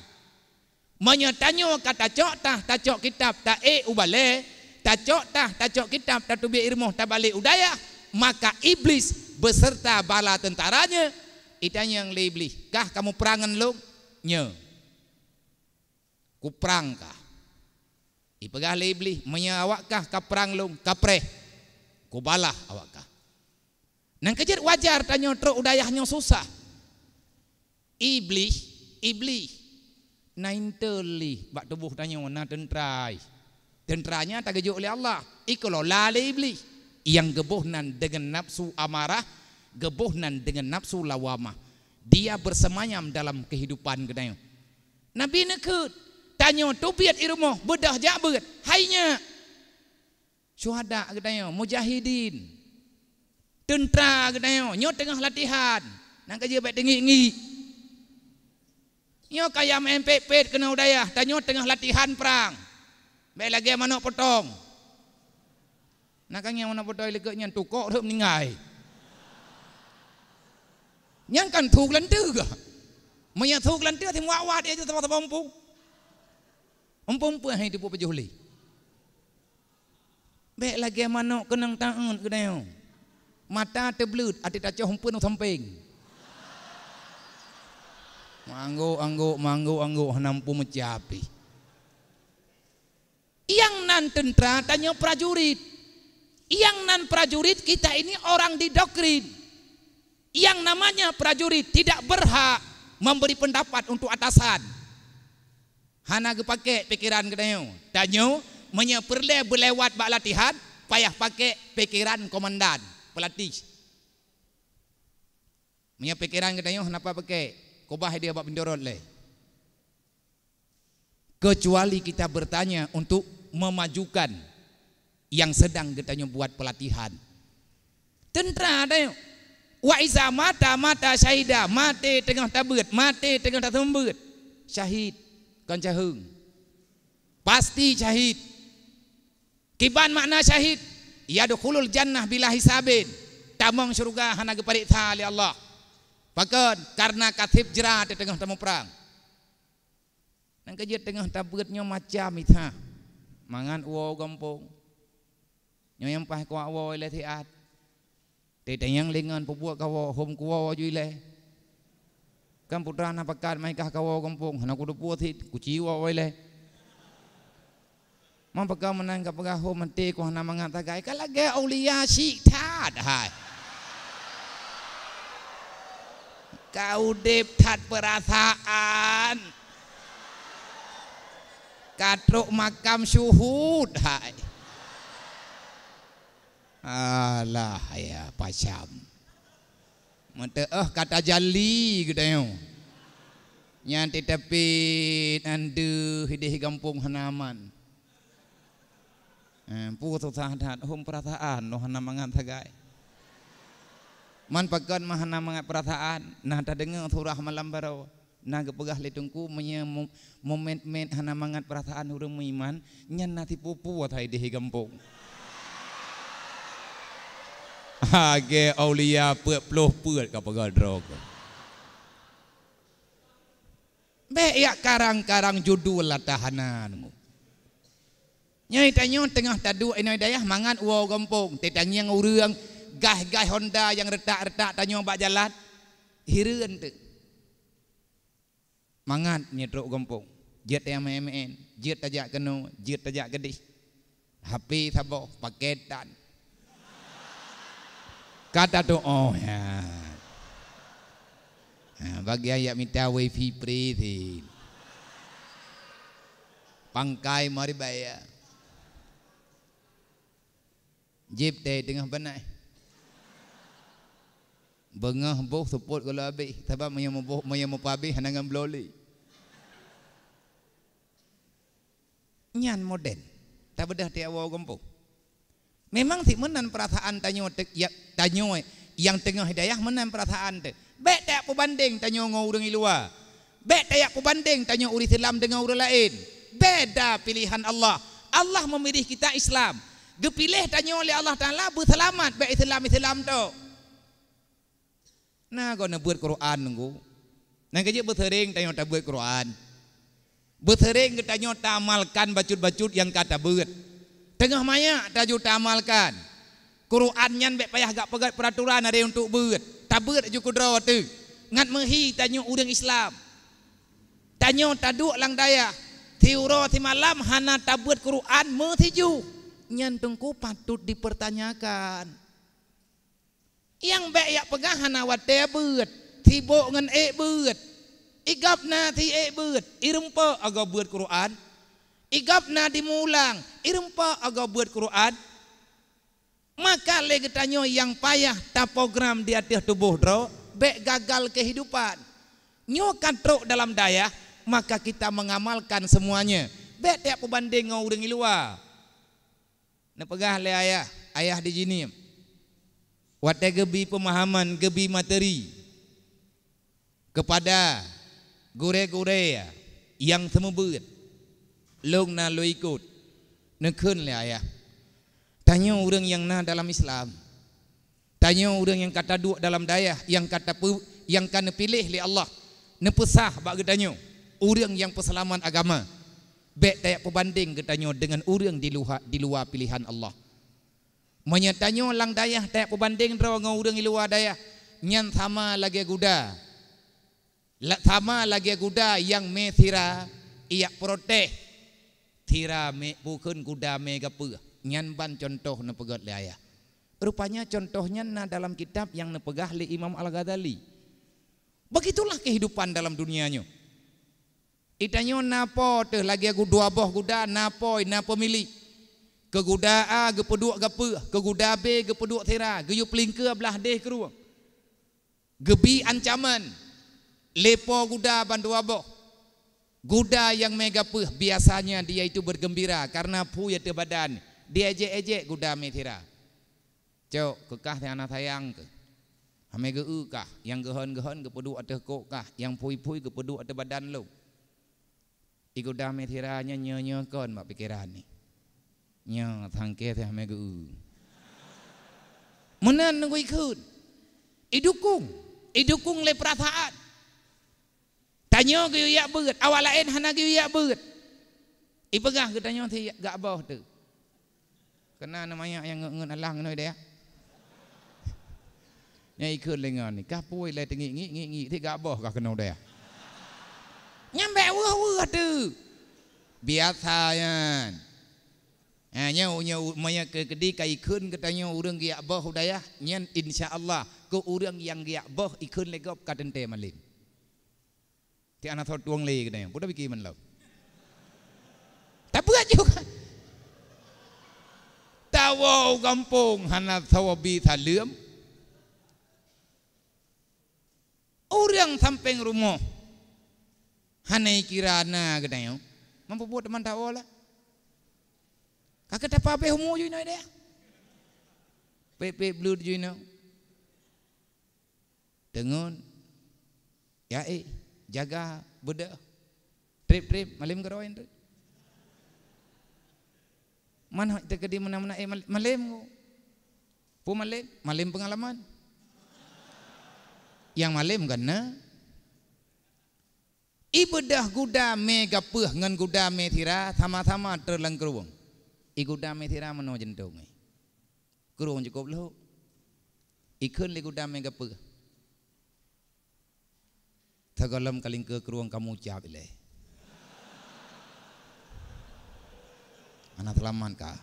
Meunyoe tanyoe ka tacok tah, tacok kitab, taék u balée, tacok tah, tacok kitab, tateubiet i rumoh, tabalek u dayah, maka Iblis beserta bala tentaranya, itanyong lé Iblis, "Kah kamoe prang ngon lôn?" "Nyo, kuprang kah." Ipeugah lé Iblis, "Meunyoe awak kah kaprang lôn, kapreh, kubalah awak kah." Nyan keuh jeuet wajar tanyoe trok u dayah nyoe susah. Iblis, Iblis, na intel lih bak tuboh tanyoe na teuntra. Teuntra nyan tageujok lé Allah, ikelola lé Iblis. Nyang geuboh nan deungon nafsu amarah, geuboh nan deungon nafsu lawamah. Dia bersemayam dalam kehidupan geutanyoe. Nabi neukheun, tanyoe teubiet i rumoh beudôh jak beuet, hai nyak. Syuhada geutanyoe, mujahidin. Teuntra geutanyoe, nyoe teungoh latihan. Nyan keuh jeuet bék teungiek-ngiek. Nyoe kaya meu'en pet-pet keunoe u dayah, tanyoe teungoh latihan prang. Bék lagée manok potong. Na ka ngieng manok potong likot nyan tukok rhot meuninggai. Nyan kan thu geulanteue gah. Meunyoe thu geulanteue, simuak-muak dia ju saboh-saboh muphom. Muphom peue hai teupeu pajoh lé. Bék lagée manok keunong taeut geutanyoe. Mata teubleuet, até tacoh umpeuen u sampéng. Manggok-anggok, manggok-anggok, hana muphom meucah pih. Nyang nan teuntra, tanyoe prajurit. Nyang nan prajurit, kita ini orang didoktrin. Yang namanya prajurit tidak berhak memberi pendapat untuk atasan. Hana geupakék pikeran geutanyoe. Tanyoe, meunyoe peureulée beulewat bak latihan, payah pakék pikeran komandan, pelatih. Meunyoe pikeran geutanyoe hana pakék, keubah idéh bak pintoe rot lé. Kecuali kita bertanya untuk memajukan yang sedang geutanyoe buat pelatihan. Teuntra tanyoe. Wa iza mata, mata syahida, maté teungoh tabeuet, maté teungoh taseumeubeuet. Syahid, kon caheueng. Pasti syahid. Kiban makna syahid? Yadkhulul jannah bila hisabin. Tamong syeuruga hana geupareksa lé Allah. Pakon? Karena ka seb jra teungoh tamuprang. Nyan keuh jeuet teungoh tabeuet nyoe macam itha. Mangat woe gampông. Nyoe nyang paih kuat woe ilée siat. Teudeungoe lé ngon peubuet kawoe hom kuwoe ju ilée. Kan putra na pakat mai kah kawoe gampông, hana kuteupeu sit, kuci woe ilée. Meunyoe peugah meunan ka peugah hom maté ku hana mangat sagai, ka lagée aulia syik that hai. Ka udeb that peurasaan. Ka trok makam syuhud hai. Alah ya pacam. Meuteuk ka tajali geutanyoe. Nyan teuteupit andeuh ideh gampông hana aman. Eh, peue susah that hom peurasaan noh hana mangat sagai. Man pakon mah hana mangat peurasaan, nah tadeungoe surah malam baroe. Nah geupeugah lé Teungku meunyoe mo-, momét-mét hana mangat peurasaan ureuëng meuiman, nyan na sipupu asai di gampông. Hage aulia peuet ploh peuet ka peugah droe. Bék yak karang-karang judul lah tahanan. Nyoe tanyoe teungoh taduek inoe dayah mangat woe gampông, teutangieng ureuëng gaih-gaih honda nyang retak-retak tanyoe bak jalan. Hireuen teuk. Mangat nyoe trok gampông. Jeuet tajak meu'en-meu'en, jeuet tajak keunoe, jeuet tajak keudeh. H P saboh, paketan. Ka tatuoh nyan. Ha, bagian yak mita wifi free sih. Pangkai mari bayar. Jip teh teungoh beunai. Beungoh boh seupôt gula abéh, sabab meunyoe meuboh, meunyoe meupabéh hana ngon bloe lé. Nyan modern. Tabeudoh tiep woe gampông. Memang sit meunan peurasaan tanyoe te-, ya, tanyoe nyang teungoh hidayah meunan peurasaan teuh. Bék tajak peubandeng tanyoe ngon ureuëng di luwa. Bék tajak peubandeng tanyoe ureuëng Islam deungon ureuëng laén. Beda pilihan Allah. Allah memilih kita Islam. Geupiléh tanyoe lé Allah Taala beuseulamat bék Islam-Islam tok. Na goe neubeuet Quran nunggu. Nyang keujeuet beuseuréng tanyoe tabeuet Quran. Beuseuréng geutanyoe taamalkan bacut-bacut nyang ka tabeuet. Teungoh manyak taju taamalkan. Quran nyan bék payah gak peugét peuraturan ada untuk beuet. Tabeuet ju keudroe teuh. Ngat meuhi tanyoe ureuëng Islam. Tanyoe taduek lam dayah. Siuroe simalam hana tabeuet Quran meusiju. Nyan teungku patut dipertanyakan. Nyang bék yak peugah hana watée beuet, sibok ngon ék beuet. Igab na si ék beuet, irumpok agoe beuet Quran. Igab na dimulang, irumpok agoe beuet Quran. Maka lé geutanyoe nyang payah taprogram di ateueh tuboh droe, bék gagal kehidupan. Nyoe ka trok dalam dayah, maka kita mengamalkan semuanya. Bék tajak peubandeng ngon ureuëng di luwa. Neupeugah lé ayah, ayah di jinim. Watée geubi peumahaman, geubi materi kepada gurée-gurée nyang seumeubeuet, lôn na lôn ikot. Neukheun lé ayah, tanyoe ureuëng nyang na dalam Islam. Tanyoe ureuëng nyang ka taduek dalam dayah nyang ka tapeu-, nyang ka neupiléh lé Allah, neupeusah bak geutanyoe ureuëng nyang peuseulamat agama. Bék tajak peubandeng geutanyoe deungon ureuëng di luha-, di luwa pilihan Allah. Meunyoe tanyoe lam dayah tajak peubandeng droe ngon ureuëng di luwa dayah, nyan sama lagée guda. La-, sama lagée guda nyang mé sira, ijak protéh. Sira mé bukon guda mé gapeuh. Nyan ban cuntoh neupeugét lé ayah. Rupanya cuntoh nyan na dalam kitab nyang neupeugah lé Imam Al-Ghazali. Begitulah kehidupan dalam dunia nyoe. Itanyoe na po teuh lagée gu-, dua boh guda, na po, na peumilék. Keu guda A geupeuduek gapeuh, keu guda B geupeuduek sira, geuyue peulingkeue blaih déh krueng. Geubi ancaman, lé po guda bandua boh. Guda nyang mé gapeuh biasanya dia itu bergembira karena phui ateueh badan, dia ejek-ejek guda mé sira. Cok, keu kah nyang na sayang keuh. Hamé geu-eu kah, nyang geuhon-geuhon geupeuduek ateueh kok kah, nyang phui-phui geupeuduek ateueh badan lôn. I guda mé sira nyan nyoe-nyoe kon bak pikeran ni. Nyoe sangke teuh hamé geu-eu. Meunan nunggu ikheun. Idukung. Idukung lé peurasaan. Tanyoe geuyue jak beuet, awak laén hana geuyue jak beuet. Ipeugah geutanyoe si gak boh teuh. Keunan manyak nyang ngeut-ngeut alang nyoe deh. Nyang ikheun lé ngon ni, kah pui lé teungiek-ngiek, ngiek-ngiek, si gak boh kah keunoe deh. Nyan bék weueh-weueh teuh. Biasa nyan. Ha, nyoe, nyoe, meunyoe keu-, keudi ka ikheun geutanyoe ureuëng geujak boh u dayah, nyan insya Allah keu ureuëng nyang geujak boh ikheun lé gob ka teuntée malem. Ti ana thot tueng lé geutanyoe, peue tapike man lom. Yuk kan? Tawoe u gampông hana sawoe bi saleuem. Ureuëng sampéng rumoh hana ikira na geutanyoe, mampu buet teuma tawoe lah. Ka keu tapabeh umu jih inoe deh. Pek-pek bluet jih inoe. Teungon, ya eh, jaga beudôh. Trép-trép, malém keudroe tu. Man hak teukeudi meunan-meunan, eh, mal-, malém ko. Peue malém? Malém peungalaman. Nyang malém kan na. Ibeudôh guda mé gapeuh ngon guda mé sira sama-sama trôn lam krueng. I guda mé sira meunoe jeuntông, eh. Krueng cukôp lhok. Ikheun lé guda mé gapeuh. Teugohlom ka lingkeue krueng kamoe cap ilée. Hana seulamat ka.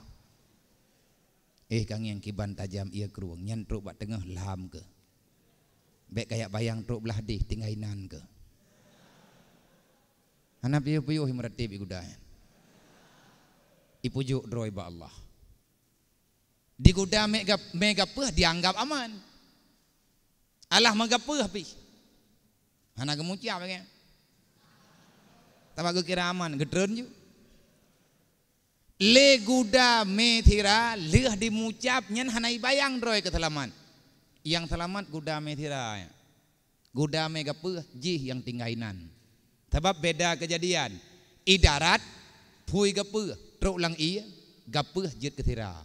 Eh, ka ngieng kiban tajam ié krueng, nyan trok bak teungoh lham keuh. Bék kayak bayang trok blah deh tinggai nan keuh. Hana piôh-piôh meuratéb i guda nyan. Ipujok droe bak Allah. Di guda mé gap-, mé gapeuh dianggap aman. Alah meugapeuh pih. Hana geumucap lagée. Tabak geukira aman, geutreun ju. Lé guda mé sira lheueh dimucap nyan hana ibayang droe keu seulamat. Nyang seulamat guda mé sira nyan. Guda mé gapeuh jih nyang tinggai nan. Sabab beda keujadian. I darat, phui gapeuh, trok lam ié, gapeuh jeuet keu sira.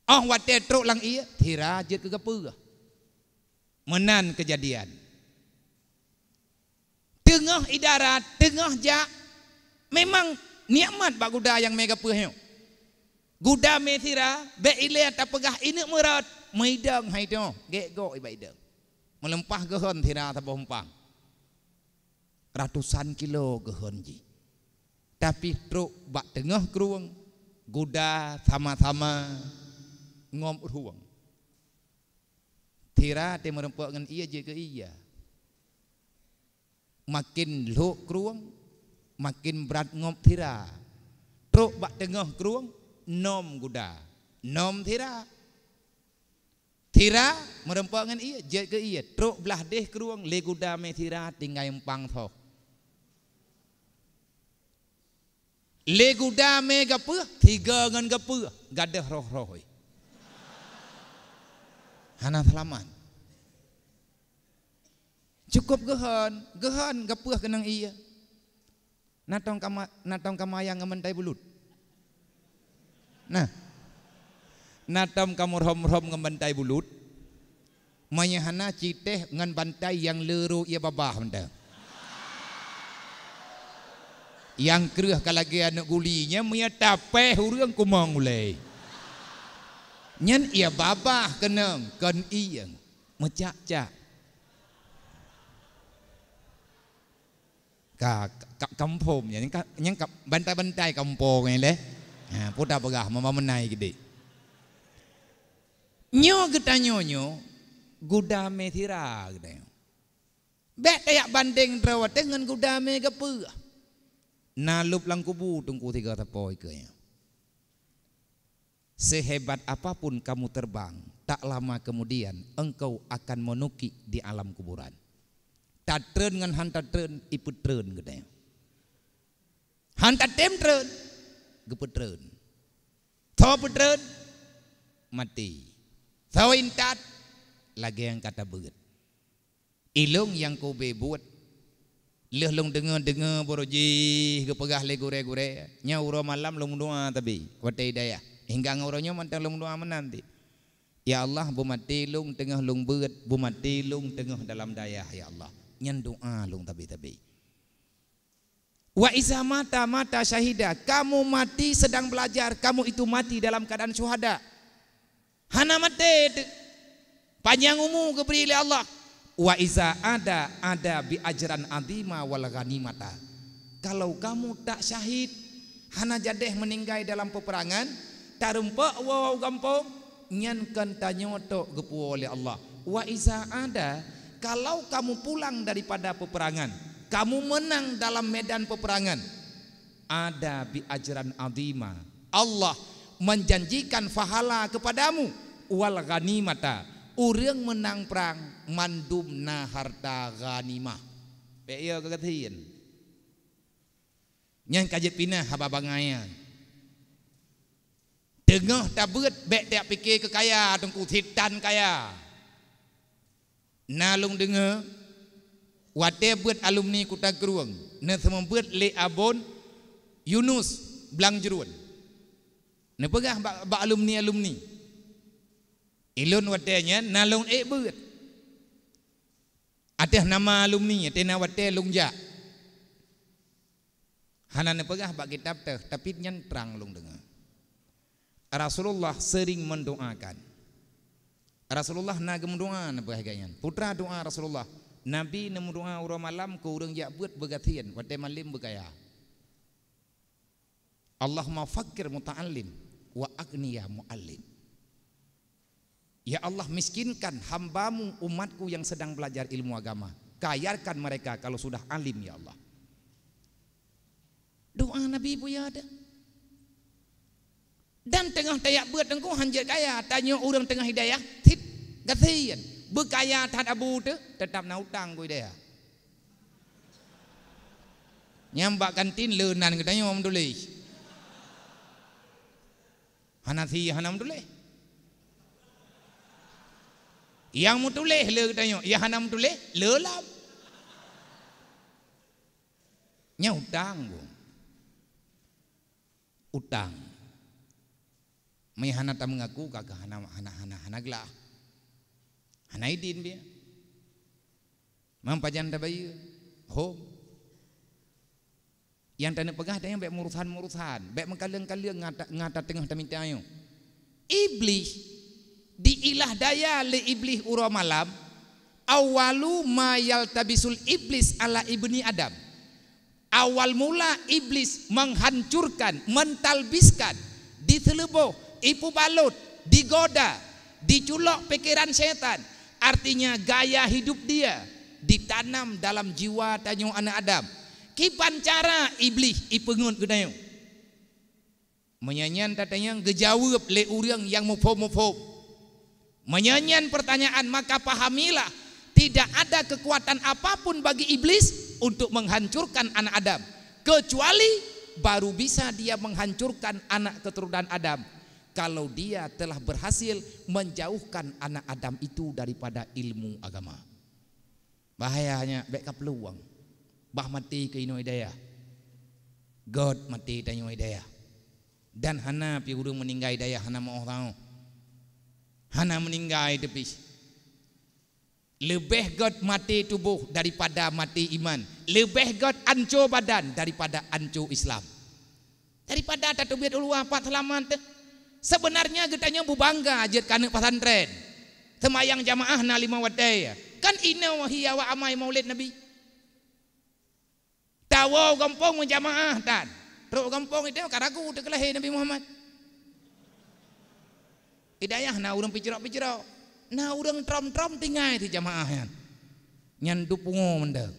Óh watée trok lam ié, sira jeuet keu gapeuh. Meunan keujadian. Teungoh i darat, teungoh jak, memang nikmat bak guda nyang mé gapeuh nyoe. Guda mé sira, bék ilée tapeugah ineuk meurot, meudong hai toh, gét goe iba idong. Meuleumpah geuhon sira saboh umpang. Ratusan kilo geuhon jih. Tapi trok bak teungoh krueng, guda sama-sama ngom rueng. Sira teumeureumpok ngon ié jeuet keu ié. Maken lhok krueng, maken brat ngop sira. Trok bak teungoh krueng, nom guda, nom sira. Sira meureumpok ngon ié, jeuet keu ié. Trok blah deh krueng, lé guda mé sira tinggai umpang soh. Lé guda mé gapeuh, tiga ngon gapeuh, gadôh roh-roh. Hana seulamat. Cukôp geuhon, geuhon gapeuh keunong ié. Na tông kama-, na tông kamayang ngon bantai bulut. Nah. Na tông kamurhom-rhom ngon bantai bulut. Meunyoe hana citéh ngon bantai nyang leuro ié babah mantong. Nyang kreueh ka lagée aneuk guli nyan meunyoe tapéh ureuëng kumong ulée. Nyan ié babah keunong kon ié meucak-cak. Ka, ka, ka muphom nyan, ka, nyan ka bantai-bantai ka muphom nyan lé. Ha, peue tapeugah mama meunai geude. Nyoe geutanyoe nyoe, guda mé sira geutanyoe. Bék tayak bandeng droe watée ngon guda mé gapeuh. Na lôb lam kubu teungku siga sapo ikeue nyan. Sehebat apapun kamu terbang, tak lama kemudian engkau akan menukik di alam kuburan. Tatreun ngon han tatreun, ipeutreun geutanyoe. Han tatem treun, geupeutreun. Tho peutreun, maté. Tho intat, lagée nyang ka tabeuet. Ilong nyang kube buet. Lheueh lôn deungoe-deungoe baroe jih geupeugah lé gurée-gurée, nyoe uroe malam lôn meudoá tabi watée i dayah. Hingga ngon uroe nyoe mantong lôn meudoá meunan ti. Ya Allah, beumaté lôn teungoh lôn beuet, beumaté lôn teungoh dalam dayah, ya Allah. Nyan doá lôn tabi-tabi. Wa iza mata, mata syahida. Kamu mati sedang belajar, kamu itu mati dalam keadaan syuhada. Hana maté teuk. Panyang umu geubri lé Allah. Wa iza ada, ada bi ajran azima wal ghanimata. Kalau kamu tak syahid, hana jadeh meuninggai dalam peperangan, tareumpok woe u gampông, nyan kon tanyoe tok geupuwoe lé Allah. Wa iza ada, kalau kamu pulang daripada peperangan, kamu menang dalam medan peperangan, ada bi ajran azima. Allah menjanjikan pahala kepadamu, wal ghanimata, ureuëng meunang prang mandum na harta ghanimah. Bék yo keugasien. Nyan ka jeuet pinah haba bangai nyan. Teungoh tabeuet bék tajak pike keu kaya, teungku, sitan kaya. Na lôn deungoe, watée beuet alumni Kuta Krueng, neuseumeubeuet lé Abon Yunus Blang Jruen. Neupeugah bak, bak alumni-alumni, "Ilôn watée nyan na lôn ék beuet. Ateueh nama alumni, ateueh na watée lôn jak." Hana neupeugah bak kitab teuh, tapi nyan trang lôn deungoe. Rasulullah sering mendoakan. Rasulullah na geumeudoa neupeugah lagée nyan. Putra doa Rasulullah. Nabi neumeudoa uroe malam keu ureuëng jak beuet beugasien, watée malem beukaya. Allahumma faqqir muta'allim wa aghniya mu'allim. Ya Allah, miskinkan hamba-Mu, umat-Ku yang sedang belajar ilmu agama. Kayakan mereka kalau sudah alim, ya Allah. Doa Nabi buya ada. Dan teungoh tajak beuet teungku hanjeuet kaya, tanyoe ureuëng teungoh hidayah, sit, gasien. Beukaya that abu teuh, teutap na utang keu hidayah. Nyang bak kantin le nan geutanyoe meutuléh. Hana si hana meutuléh. Nyang meutuléh le geutanyoe, nyang hana meutuléh le lam. Nyan utang, Bu. Utang. Meuhana tameungaku ka hana, hana, hana, hana glah. Hana idin biya. Mam pajan tabayeue? Hom. Nyang taneuk peugah tanyoe bék murusan-murusan, bék meukaleueng-kaleueng ngata, ngata teungoh tamita nyoe. Iblih diilah daya lé Iblih uroe malam, awwalu ma yaltabisul iblis ala ibni Adam. Awal mula Iblis menghancurkan, mentalbiskan, diseuleuboh, ipubalot, digoda, diculok pikiran syaitan. Artinya gaya hidup dia ditanam dalam jiwa tanyoe aneuk Adam. Kiban cara Iblis ipeungeut geutanyoe? Meunyoe nyan tatanyong geujaweueb lé ureuëng nyang muphom-muphom. Meunyoe nyan pertanyaan, maka pahamilah, tidak ada kekuatan apapun bagi iblis untuk menghancurkan anak Adam, kecuali baru bisa dia menghancurkan anak keturunan Adam kalau dia telah berhasil menjauhkan anak Adam itu daripada ilmu agama. Bahayanya bék ka peuluwang. Bah maté keu inoe hidayah. Göt maté tanyoe hidayah. Dan hana pih ureuëng meuninggai hidayah hana meuoh tanyoe. Hana meuninggai teupih. Leubeh göt maté tuboh daripada maté iman. Leubeh göt anco badan daripada anco Islam. Daripada tateubiet u luwa pat seulamat teuh. Sebenarnya geutanyoe beubangga jeuet keu aneuk pesantren. Seumayang jamaah na limong watée. Kan inoe hi awak amai maulid Nabi. Tawoe gampông meujamaah tan. Trok gampông itu ka ragu teuh keu lahé Nabi Muhammad. Hidayah na ureuëng picrok-picrok. Na ureuëng trom-trom tinggai di jamaah nyan. Nyan duek pungo mantong.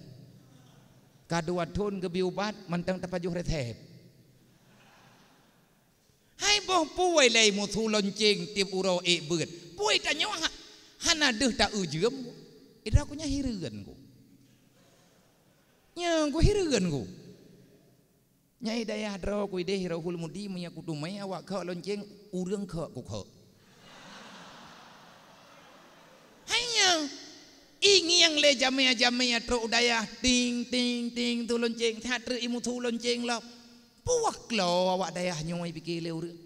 Ka dua thon geubri ubat mantong tapajoh resep. Hai boh peue lé musu lonceng tieb uroe ék beuet. Peue tanyoe ha-, hana deuh ta-eu jeuem. Idroe ku nyan hireuen ku. Nyan ku hireuen ku. Nyan hidayah droe ku ideh Rohul Mudi meunyoe kuteumé awak kheuk lonceng, ureuëng kheuk ku kheuk. Hai nyan, ingieng lé jamé-jamé trok u dayah, ting, ting, ting, tu lonceng, that treuk imusu lonceng lom. Puwah klo awak dayah nyoe pike lé ureuëng.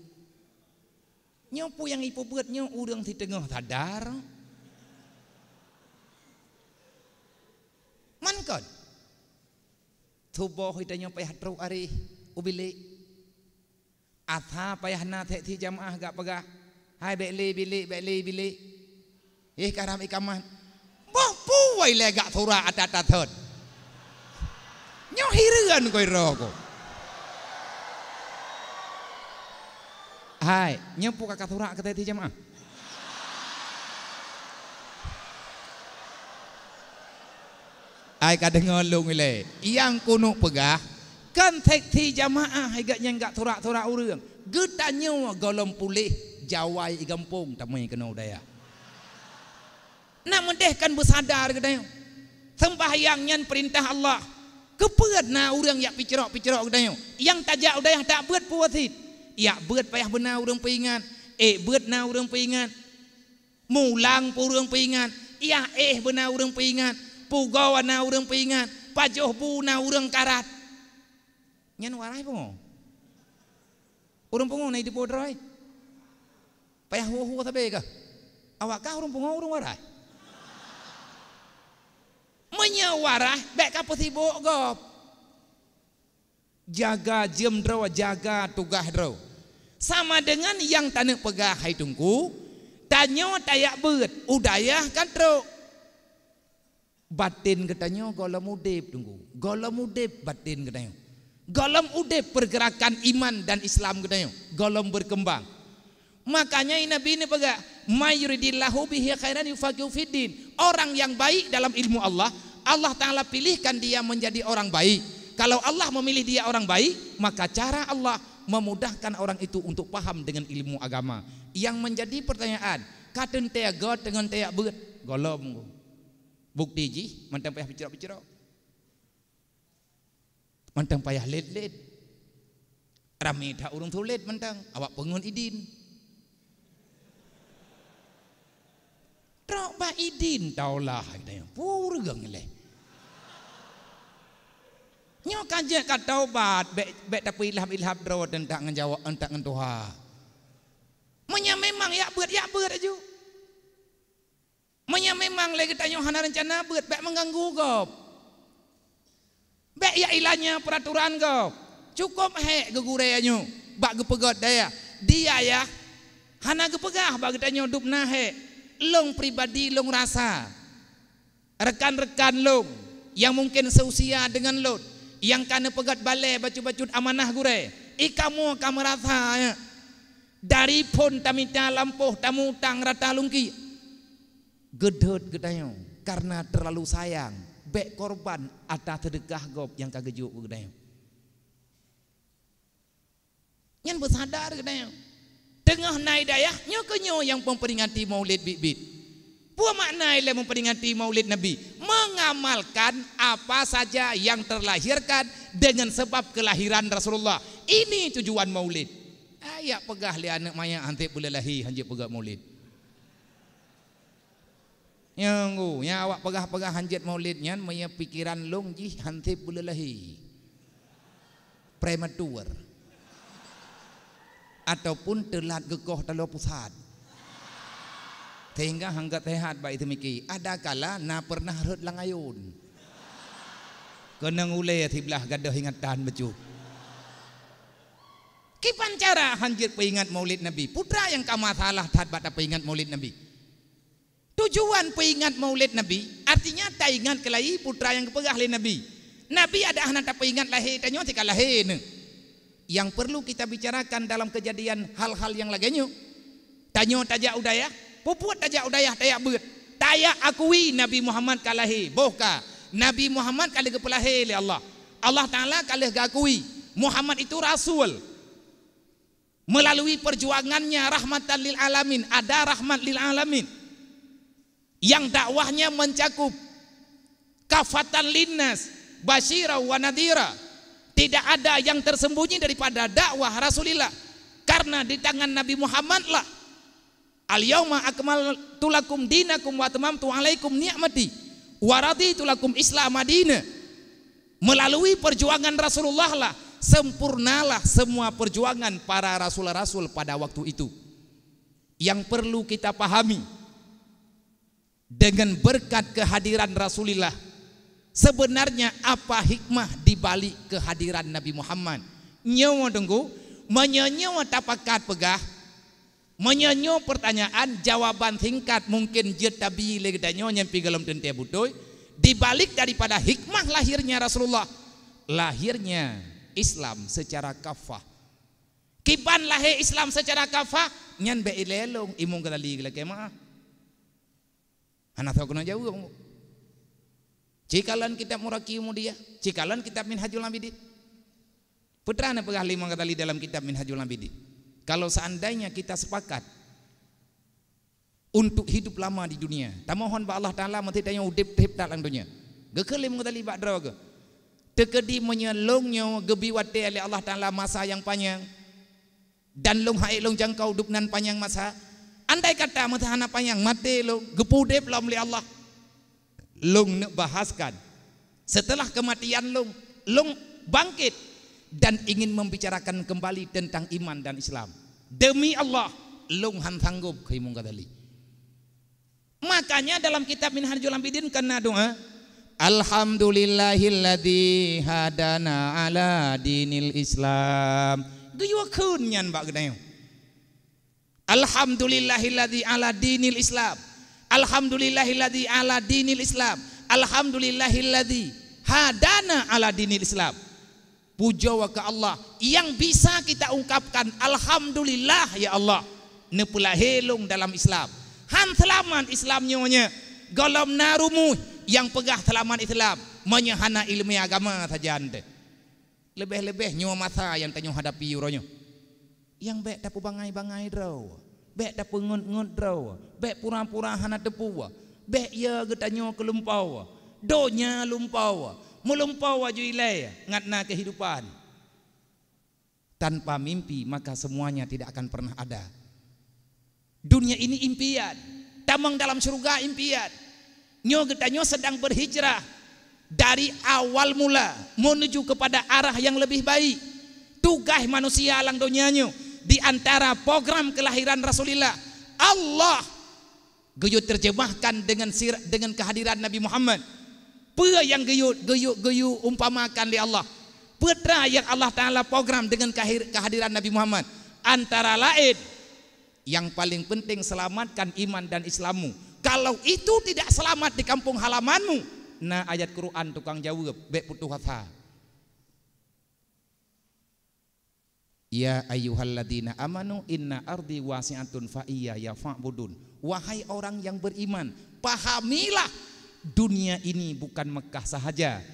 Nyoe peue nyang ipeubuet nyoe ureuëng siteungoh sadar. Man kon. Tuboh geutanyoe payah trok areh u bilék. Asa payah na sek si jamaah gak peugah, "Hai, bék lé bilék, bék lé bilék." Éh, karam ikamah. Boh peue lé gak surak ata-ata thon. Nyoe hireuen koi roh ko. Hai, nyoe peue ka surak keu sek si jamaah? Ai ka deungoe lôn ilée, nyang keuneuk peugah, Kan seksi jamaah igat nyang gak surak-surak ureuëng. Geutanyoe gohlom puléh jawai i gampông tamai keunoe u dayah. Nak meudeh kan beusadar geutanyoe. Seumbahyang nyan peurintah Allah. Keupeue na ureuëng yak picrok-picrok geutanyoe? Nyang tajak u dayah tak beuet puwosit. Yak beuet payah beuna ureuëng peuingat. Ék beuet na ureuëng peuingat. Mulang pun ureuëng peuingat. Yah éh beuna ureuëng peuingat. Pugoe na ureuëng peuingat. Pajoh bu na ureuëng karat. Nyan warai pungo. Ureuëng pungo na idipô droe. Payah hu-hu sabe kah? Awak kah ureuëng pungo ureuëng warai? Meunyoe warai, bék ka peusibok gob. Jaga jeuem droe, jaga tugaih droe. Sama deungon nyang taneuk peugah hai Teungku, tanyoe tayak beuet, u dayah ka trok. Baten geutanyoe gohlom udeb, Teungku. Gohlom udeb baten geutanyoe. Gohlom udeb pergerakan iman dan Islam geutanyoe. Gohlom berkembang. Makanya Nabi ni peugah, "May yuridillahu bihi khairan yufaqihu fiddin." Orang yang baik dalam ilmu Allah, Allah Ta'ala pilihkan dia menjadi orang baik. Kalau Allah memilih dia orang baik, maka cara Allah memudahkan orang itu untuk paham dengan ilmu agama. Yang menjadi pertanyaan, ka teuntée göt deungon teuyak beuet? Gohlom. Bukti jih, mantong payah picrok-picrok. Mantong payah lét-lét. Ramé that ureuëng sulet mantong, awak peungon idin. Trok bak idin taulah, katanya. Pureueng lé. Nyoe ka jeuet ka taubat, bék, bék tapeuilham-ilham droe teuntang ngon Jawa, teuntang ngon tuha. Meunyoe memang yak beuet, yak beuet aju. Meunyoe memang lé geutanyoe hana reuncana beuet, bék meuganggu gob. Bék yak ilanya peuraturan gob. Cukôp hék geugurée nyoe bak geupeugét dayah. Di ayah hana geupeugah bak geutanyoe dub na hék. Lôn pribadi lôn rasa. Rekan-rekan lôn nyang mungken seusia deungon lôn, nyang ka neupeugét balée bacut-bacut amanah gurée, i kamoe ka meurasa, ya. Dari phon tamita lampôh tamutang rata lungki. Geudhôt geutanyoe karena terlalu sayang, bék korban atas seudeukah gob nyang ka geujok keu geutanyoe. Nyan beusadar geutanyoe. Teungoh na i dayah, nyoe keuh nyoe nyang memperingati Maulid biet-biet. Peue makna ilée memperingati Maulid Nabi? Mengamalkan apa saja yang terlahirkan dengan sebab kelahiran Rasulullah. Ini tujuan Maulid. Ayak peugah lé aneuëk manyak hanté buleulahi hanjeuet peugah Maulid. Nyang ngu, nyang awak peugah-peugah hanjeuet Maulid nyan, meunyoe pikeran lôn jih hanté buleulahi. Prematur. Ataupun teulat geukoh taloe pusat. Sehingga hangga sehat bak itu miki. Ada kala na pernah rhot lam ayôn. Keunong ulée siblah gadôh ingatan bacut. Kiban cara hanjeuet peuingat Maulid Nabi. Putra nyang ka masalah that bak tapeuingat Maulid Nabi. Tujuan peuingat Maulid Nabi, artinya taingat keulayi putra nyang geupeugah lé Nabi. Nabi adak hana tapeuingat lahé, tanyoe sika lahé neuh. Yang perlu kita bicarakan dalam kejadian hal-hal yang lagée nyoe, tanyoe tajak u dayah, peue buet tajak u dayah, tayak beuet. Tayak akui Nabi Muhammad ka lahé, boh ka. Nabi Muhammad ka lheueh geupeulahé lé Allah. Allah Ta'ala ka lheueh geuakui Muhammad itu rasul. Melalui perjuangannya rahmatan lil alamin, ada rahmat lil alamin. Yang dakwahnya mencakup kafatan linnas, basyira wa nadhira. Tidak ada yang tersembunyi daripada dakwah Rasulullah. Karena di tangan Nabi Muhammad lah, "Al-yauma akmaltu lakum dinakum wa atmamtu alaikum ni'mati wa raditu lakum Islam madina." Melalui perjuangan Rasulullah lah sempurnalah semua perjuangan para rasul-rasul pada waktu itu. Yang perlu kita pahami, dengan berkat kehadiran Rasulullah, sebenarnya apa hikmah di balik kehadiran Nabi Muhammad? Nyoe Teungku, meunyoe nyoe tapakat peugah, meunyoe nyoe pertanyaan, jawaban singkat mungken jeuet tabi lé geutanyoe nyang pi gohlom teuntée beutôi, di balik daripada hikmah lahirnya Rasulullah, lahirnya Islam secara kafah. Kiban lahé Islam secara kafah, nyan bék ilée lôn imeum geulali geulakée meuah. Hana soe keuneuk jaweueb. Cikalon kitab Muraqi Mudiah, cikalon kitab Minhajul Abidin. Peue teuma na peugah lé Imam Ghazali dalam kitab Minhajul Abidin, kalau seandainya kita sepakat untuk hidup lama di dunia, tamohon bak Allah Taala meusti tanyoe udeb teuheb that lam dunia. Geukheun lé Imam Ghazali bak droe geuh, teukeudi meunyoe lôn nyoe geubri watée lé Allah Taala masa nyang panyang, dan lôn han ék lôn jangkau dub nan panyang masa, andai kata masa hana panyang maté lôn, geupeu udeb lom lé Allah, lôn neuk bahaskan, setelah kematian lôn, lôn bangkit dan ingin membicarakan kembali tentang iman dan Islam. Demi Allah, lôn han sanggob, kheun Imam Ghazali. Makanya dalam kitab Minhajul Abidin kan na doa, "Alhamdulillahilladzi hadana ala dinil Islam." Geuyue kheun nyan bak geutanyoe. "Alhamdulillahilladzi ala dinil Islam. Alhamdulillahilladzi ala dinil Islam. Alhamdulillahilladzi hadana ala dinil Islam." Pujoe keu Allah nyang bisa kita ungkapkan, "Alhamdulillah, ya Allah, neupeulahé lôn dalam Islam." Han seulamat Islam nyoe nyan, gohlom na rumoh nyang peugah seulamat Islam meunyoe hana ileumé agama sajan teuh. Leubeh-leubeh nyoe masa nyang tanyoe hadapi uroe nyoe. Nyang bék tapeubangai-bangai droe, bék tapeungeut-ngeut droe, bék pura-pura hana teupeue, bék ya geutanyoe keu lumpoe, donya lumpoe, meulumpoe aju ilée ngat na keuhidupan. Tanpa mimpi, maka semuanya tidak akan pernah ada. Dunia ini impian, tamong dalam syurga impian. Nyoe geutanyoe sedang berhijrah dari awal mula menuju kepada arah yang lebih baik. Tugaih manusia lam donya nyoe, di antara program kelahiran Rasulullah, Allah geuyue terjemahkan dengan sir-, dengan kehadiran Nabi Muhammad. Peue nyang geuyue, geuyue, geuyue umpamakan lé Allah? Peue teuma nyang Allah Taala program dengan kahir-, kehadiran Nabi Muhammad? Antara lain, yang paling penting, selamatkan iman dan Islammu. Kalau itu tidak selamat di kampung halamanmu, na ayat Quran tukang jaweueb, bék putoh asa. "Ya ayyuhalladzina amanu inna ardi wasi'atun fa iyaya fa'budun." Wahai orang yang beriman, pahamilah dunia ini bukan Mekah sahaja,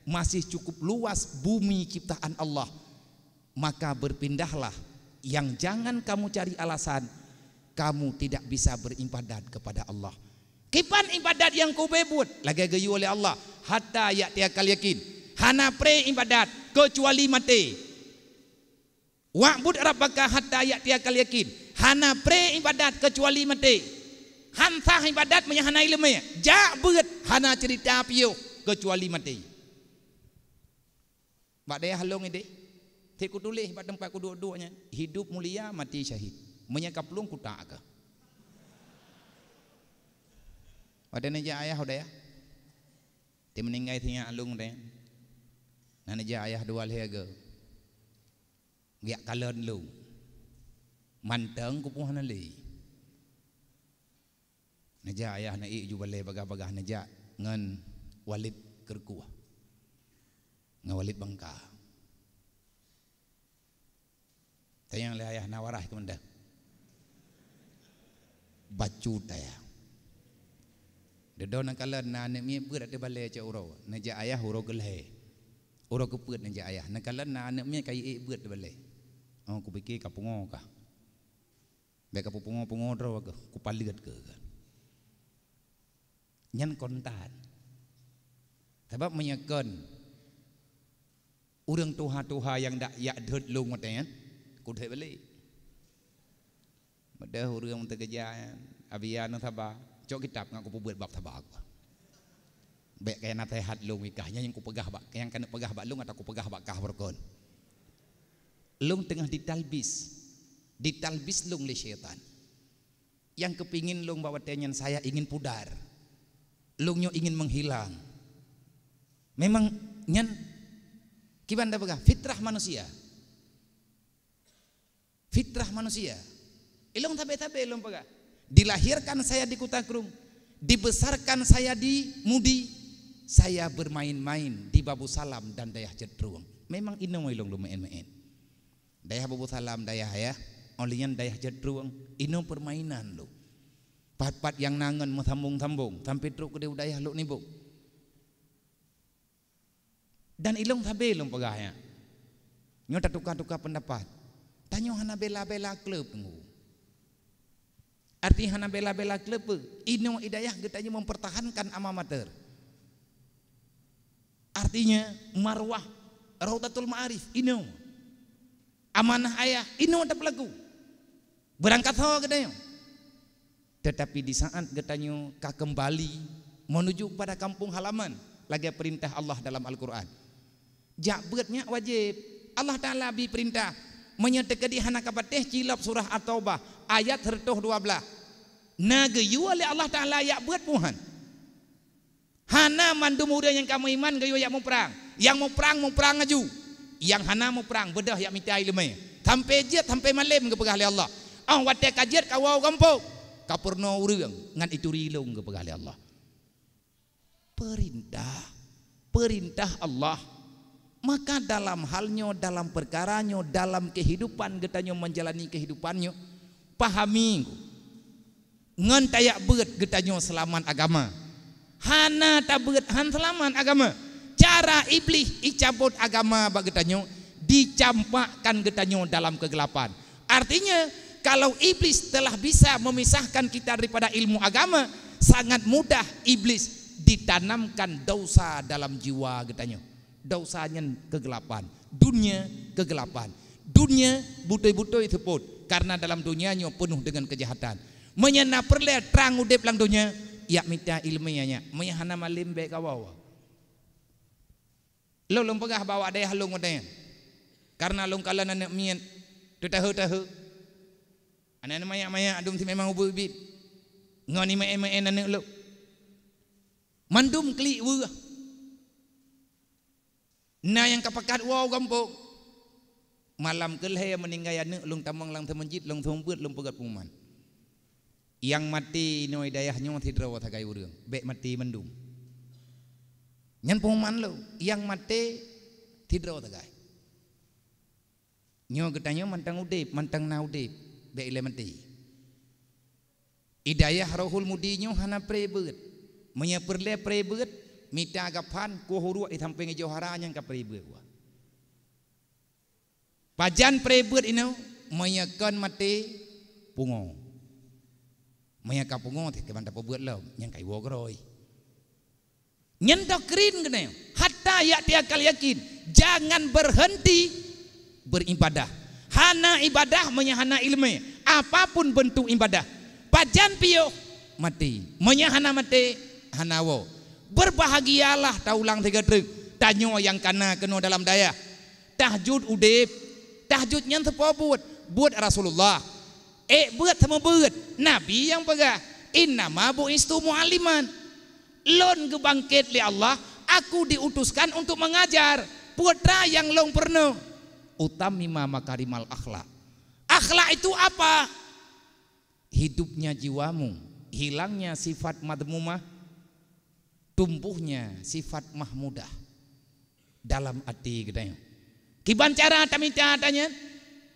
masih cukup luas bumi ciptaan Allah. Maka berpindahlah, yang jangan kamu cari alasan kamu tidak bisa beribadat kepada Allah. Kiban ibadat nyang kubeuet, lagée geuyue lé Allah, hatta ya'tiyakal yakin. Hana pré ibadat keucuali maté. "Wa'bud rabbaka hatta ya'tiyakal yakin." Hana pré ibadat keucuali maté. Han sah ibadat meunyoe hana ileumé. Jak beuet, hana ceurita piôh keucuali maté. Bak dayah lôn ideh, teuh kutuléh bak teumpat kuduek-duek nyan, "Hidup mulia, mati syahid." Meunyoe ka plueng kutak keuh. Watée neujak ayah u dayah, teuh meuninggai sinyak lôn deh. Na neujak ayah dua lhée geuh. Geujak kalon lôn. Mantong kupuh hana lé. Neujak ayah na ék ju balée bagah-bagah neujak ngon Walid Keureukuh, ngon Walid Bangka. Tanyong lé ayah na waras keu mantong. Bacut ayah. Deudon na kalon na aneuëk miet beuet ateueh balée cok uroe. Neujak ayah uroe keulhée. Uroe keupeuet neujak ayah. Na kalon na aneuëk miet ka ék beuet ateueh balée. Oh, kupike ka pungo kah. Bék ka pupungo-pungo droe keuh, kupaleuet keuh. Nyan kon that. Sabab meunyoe kon ureuëng tuha-tuha nyang dak jak deuet lôn watée nyan, kudeuet balek. Meudeh ureuëng teukeujah nyan, "Abi ya, neuh saba, cok kitab ngat kupeubeuet bab saba." Bék kaya naseuhat lôn ikah, nyan nyang kupeugah bak, nyang keuneuk peugah bak lôn atawa kupeugah bak kah beurukon. Lôn teungoh ditalbis, ditalbis lôn lé syaitan. Nyang keupingin lôn bak watée nyan, saya ingin pudar. Lôn nyoe ingin menghilang. Memang nyan kiban tapeugah fitrah manusia. Fitrah manusia. Ilong tabe-tabe lôn peugah. Dilahirkan saya di Kuta Krueng, dibesarkan saya di Mudi, saya bermain-main di Babu Salam dan dayah Cetrueng. Memang inoe ilong lôn meu'en-meu'en. Dayah Babu Salam dayah ayah, óh lheueh nyan dayah Cetrueng, inoe permainan lôn. Pat-pat nyang na ngon meusambong-sambong, sampai trok keudeh u dayah Lhokseumawe. Dan ilong sabe lôn peugah nyan. Nyoe tatuka-tuka peundapat. Tanyoe hana bela-bela klub, Teungku. Arti hana bela-bela klub, inoe hidayah geutanyoe mempertahankan alma mater. Artinya, marwah Raudhatul Ma'arif, inoe. Amanah ayah, inoe tapeulaku. Beurangkat ho geutanyoe. Tetapi di saat geutanyoe ka kembali menuju kepada kampung halaman, lagée perintah Allah dalam Al-Quran. Jak beuet nyak wajéb. Allah Ta'ala bi perintah. Meunyoe teukeudi hana kapatéh, cilop surah At-Taubah, ayat seratus dua belas. Na geuyue lé Allah Ta'ala jak beuet puhan. Hana mandum ureuëng nyang ka meuiman geuyue jak muprang. Nyang muprang, muprang laju. Nyang hana muprang, beudôh jak mita iéleumé. Sampai jeuet, sampai malém geupeugah lé Allah. Óh watée ka jeuet ka woe u gampông, ka peurunoe ureuëng ngon ituri ilong geupeugah lé Allah. Perintah, perintah Allah. Maka dalam hal nyoe, dalam perkara nyoe, dalam kehidupan geutanyoe menjalani kehidupan nyoe, pahami ngon tajak beuet geutanyoe seulamat agama. Hana tabeuet han seulamat agama. Cara Iblih icabot agama bak geutanyoe, dicampakkan geutanyoe dalam kegelapan. Artinya, kalau Iblis telah bisa memisahkan kita daripada ilmu agama, sangat mudah Iblis ditanamkan dosa dalam jiwa geutanyoe. Dosa nyan kegelapan, dunia kegelapan. Dunia butôi-butôi seupôt, karena dalam dunia nyoe peunoh deungon keujahatan. Meunyoe na peureulée trang udeb lam dunia, jak mita iéleumé nyak. Meunyoe hana malém bék kawoe. Lôn, lôn peugah bak awak dayah lôn watée nyan. Karena lôn kalon aneuëk miet teutaheu-taheu. Aneuëk manyak-manyak dum si memang ubit-ubit. Ngon imeu'en-meu'en aneuëk lôn. Mandum klik weueh. Na nyang ka pakat woe u gampông. Malam keulhée meuninggai aneuëk, lôn tamong lam seumeujid, lôn seumeubeuet, lôn peugét pengumuman. Nyang maté inoe dayah nyoe sidroe sagai ureuëng, bék maté mandum. Nyan pengumuman lôn, nyang maté sidroe sagai. Nyoe geutanyoe mantong udeb, mantong na udeb, bék ilée maté. Hidayah Rohul Mudi nyoe hana pré beuet. Meunyoe peureulée pré beuet, mita gaphan, kueh uruek di sampéng ijo hara nyang ka pré beuet. Pajan pré beuet inoe, meunyoe kon maté, pungo. Meunyoe ka pungo, teuh kiban tapeubuet lom, nyang ka iwoe keurôi. Nyan doktrin keunoe, hatta ya'tiyakal yakin, jangan berhenti beribadah. Hana ibadah meunyoe hana iéleumé, apapun bentuk ibadah. Pajan piôh, maté. Meunyoe hana maté, hana woe. Berbahagialah, taulang sigoe treuk, tanyoe nyang kana keunoe dalam dayah. Tahajud udeb, tahajud nyan soe buet? Buet Rasulullah. Ék beuet seumeubeuet, Nabi nyang peugah, "Innama bu'istu mu'alliman." Lôn geubangkét lé Allah, aku diutuskan untuk mengajar. Peue teuma nyang lôn peurunoe? Utammima makarimal akhlak. Akhlak itu apa? Hidupnya jiwamu, hilangnya sifat madhmumah, tumbuhnya sifat mahmudah dalam até geutanyoe. Kiban cara tamita ata nyan?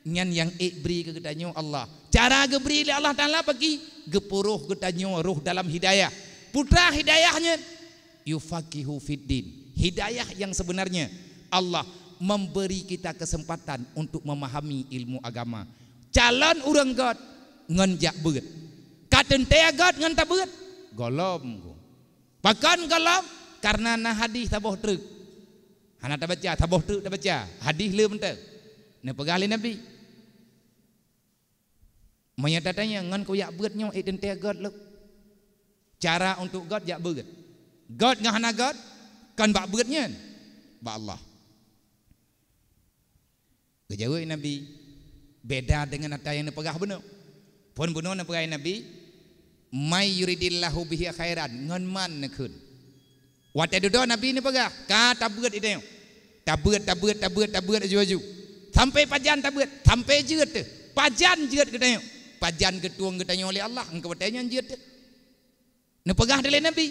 Nyan nyang ék bri keu geutanyoe Allah. Cara geubri lé Allah Taala bagi geupeurôh geutanyoe rôh dalam hidayah. Peue teuma hidayah nyan? Yufaqihu fiddin. Hidayah yang sebenarnya, Allah memberi kita kesempatan untuk memahami ilmu agama. Calon ureuëng gét ngon jak beuet. Ka teuntée gét ngon tabeuet? Gohlom. Pakon gohlom? Karena na hadih saboh treuk. Hana tabaca, saboh treuk tabaca. Hadih le mantong. Neupeugah lé Nabi, "Meunyoe tatanyong ngon kujak beuet nyoe, ék teuntée gét lom. Cara untuk gét jak beuet. Gét ngon hana gét, kon bak beuet nyan, bak Allah." Geujaweueb Nabi, beda deungon ata nyang neupeugah bunoe. Phon bunoe neupeugah Nabi, "May yuridillahu bihi khairan," ngon man neukheun. Watée dudoe Nabi neupeugah, ka tabeuet idéh. Tabeuet, tabeuet, tabeuet, tabeuet aju-aju. Sampai pajan tabeuet, sampai jeuet teuh. Pajan jeuet geutanyoe. Pajan geutueng geutanyoe lé Allah, engkau watée nyan jeuet teuh. Neupeugah lé Nabi,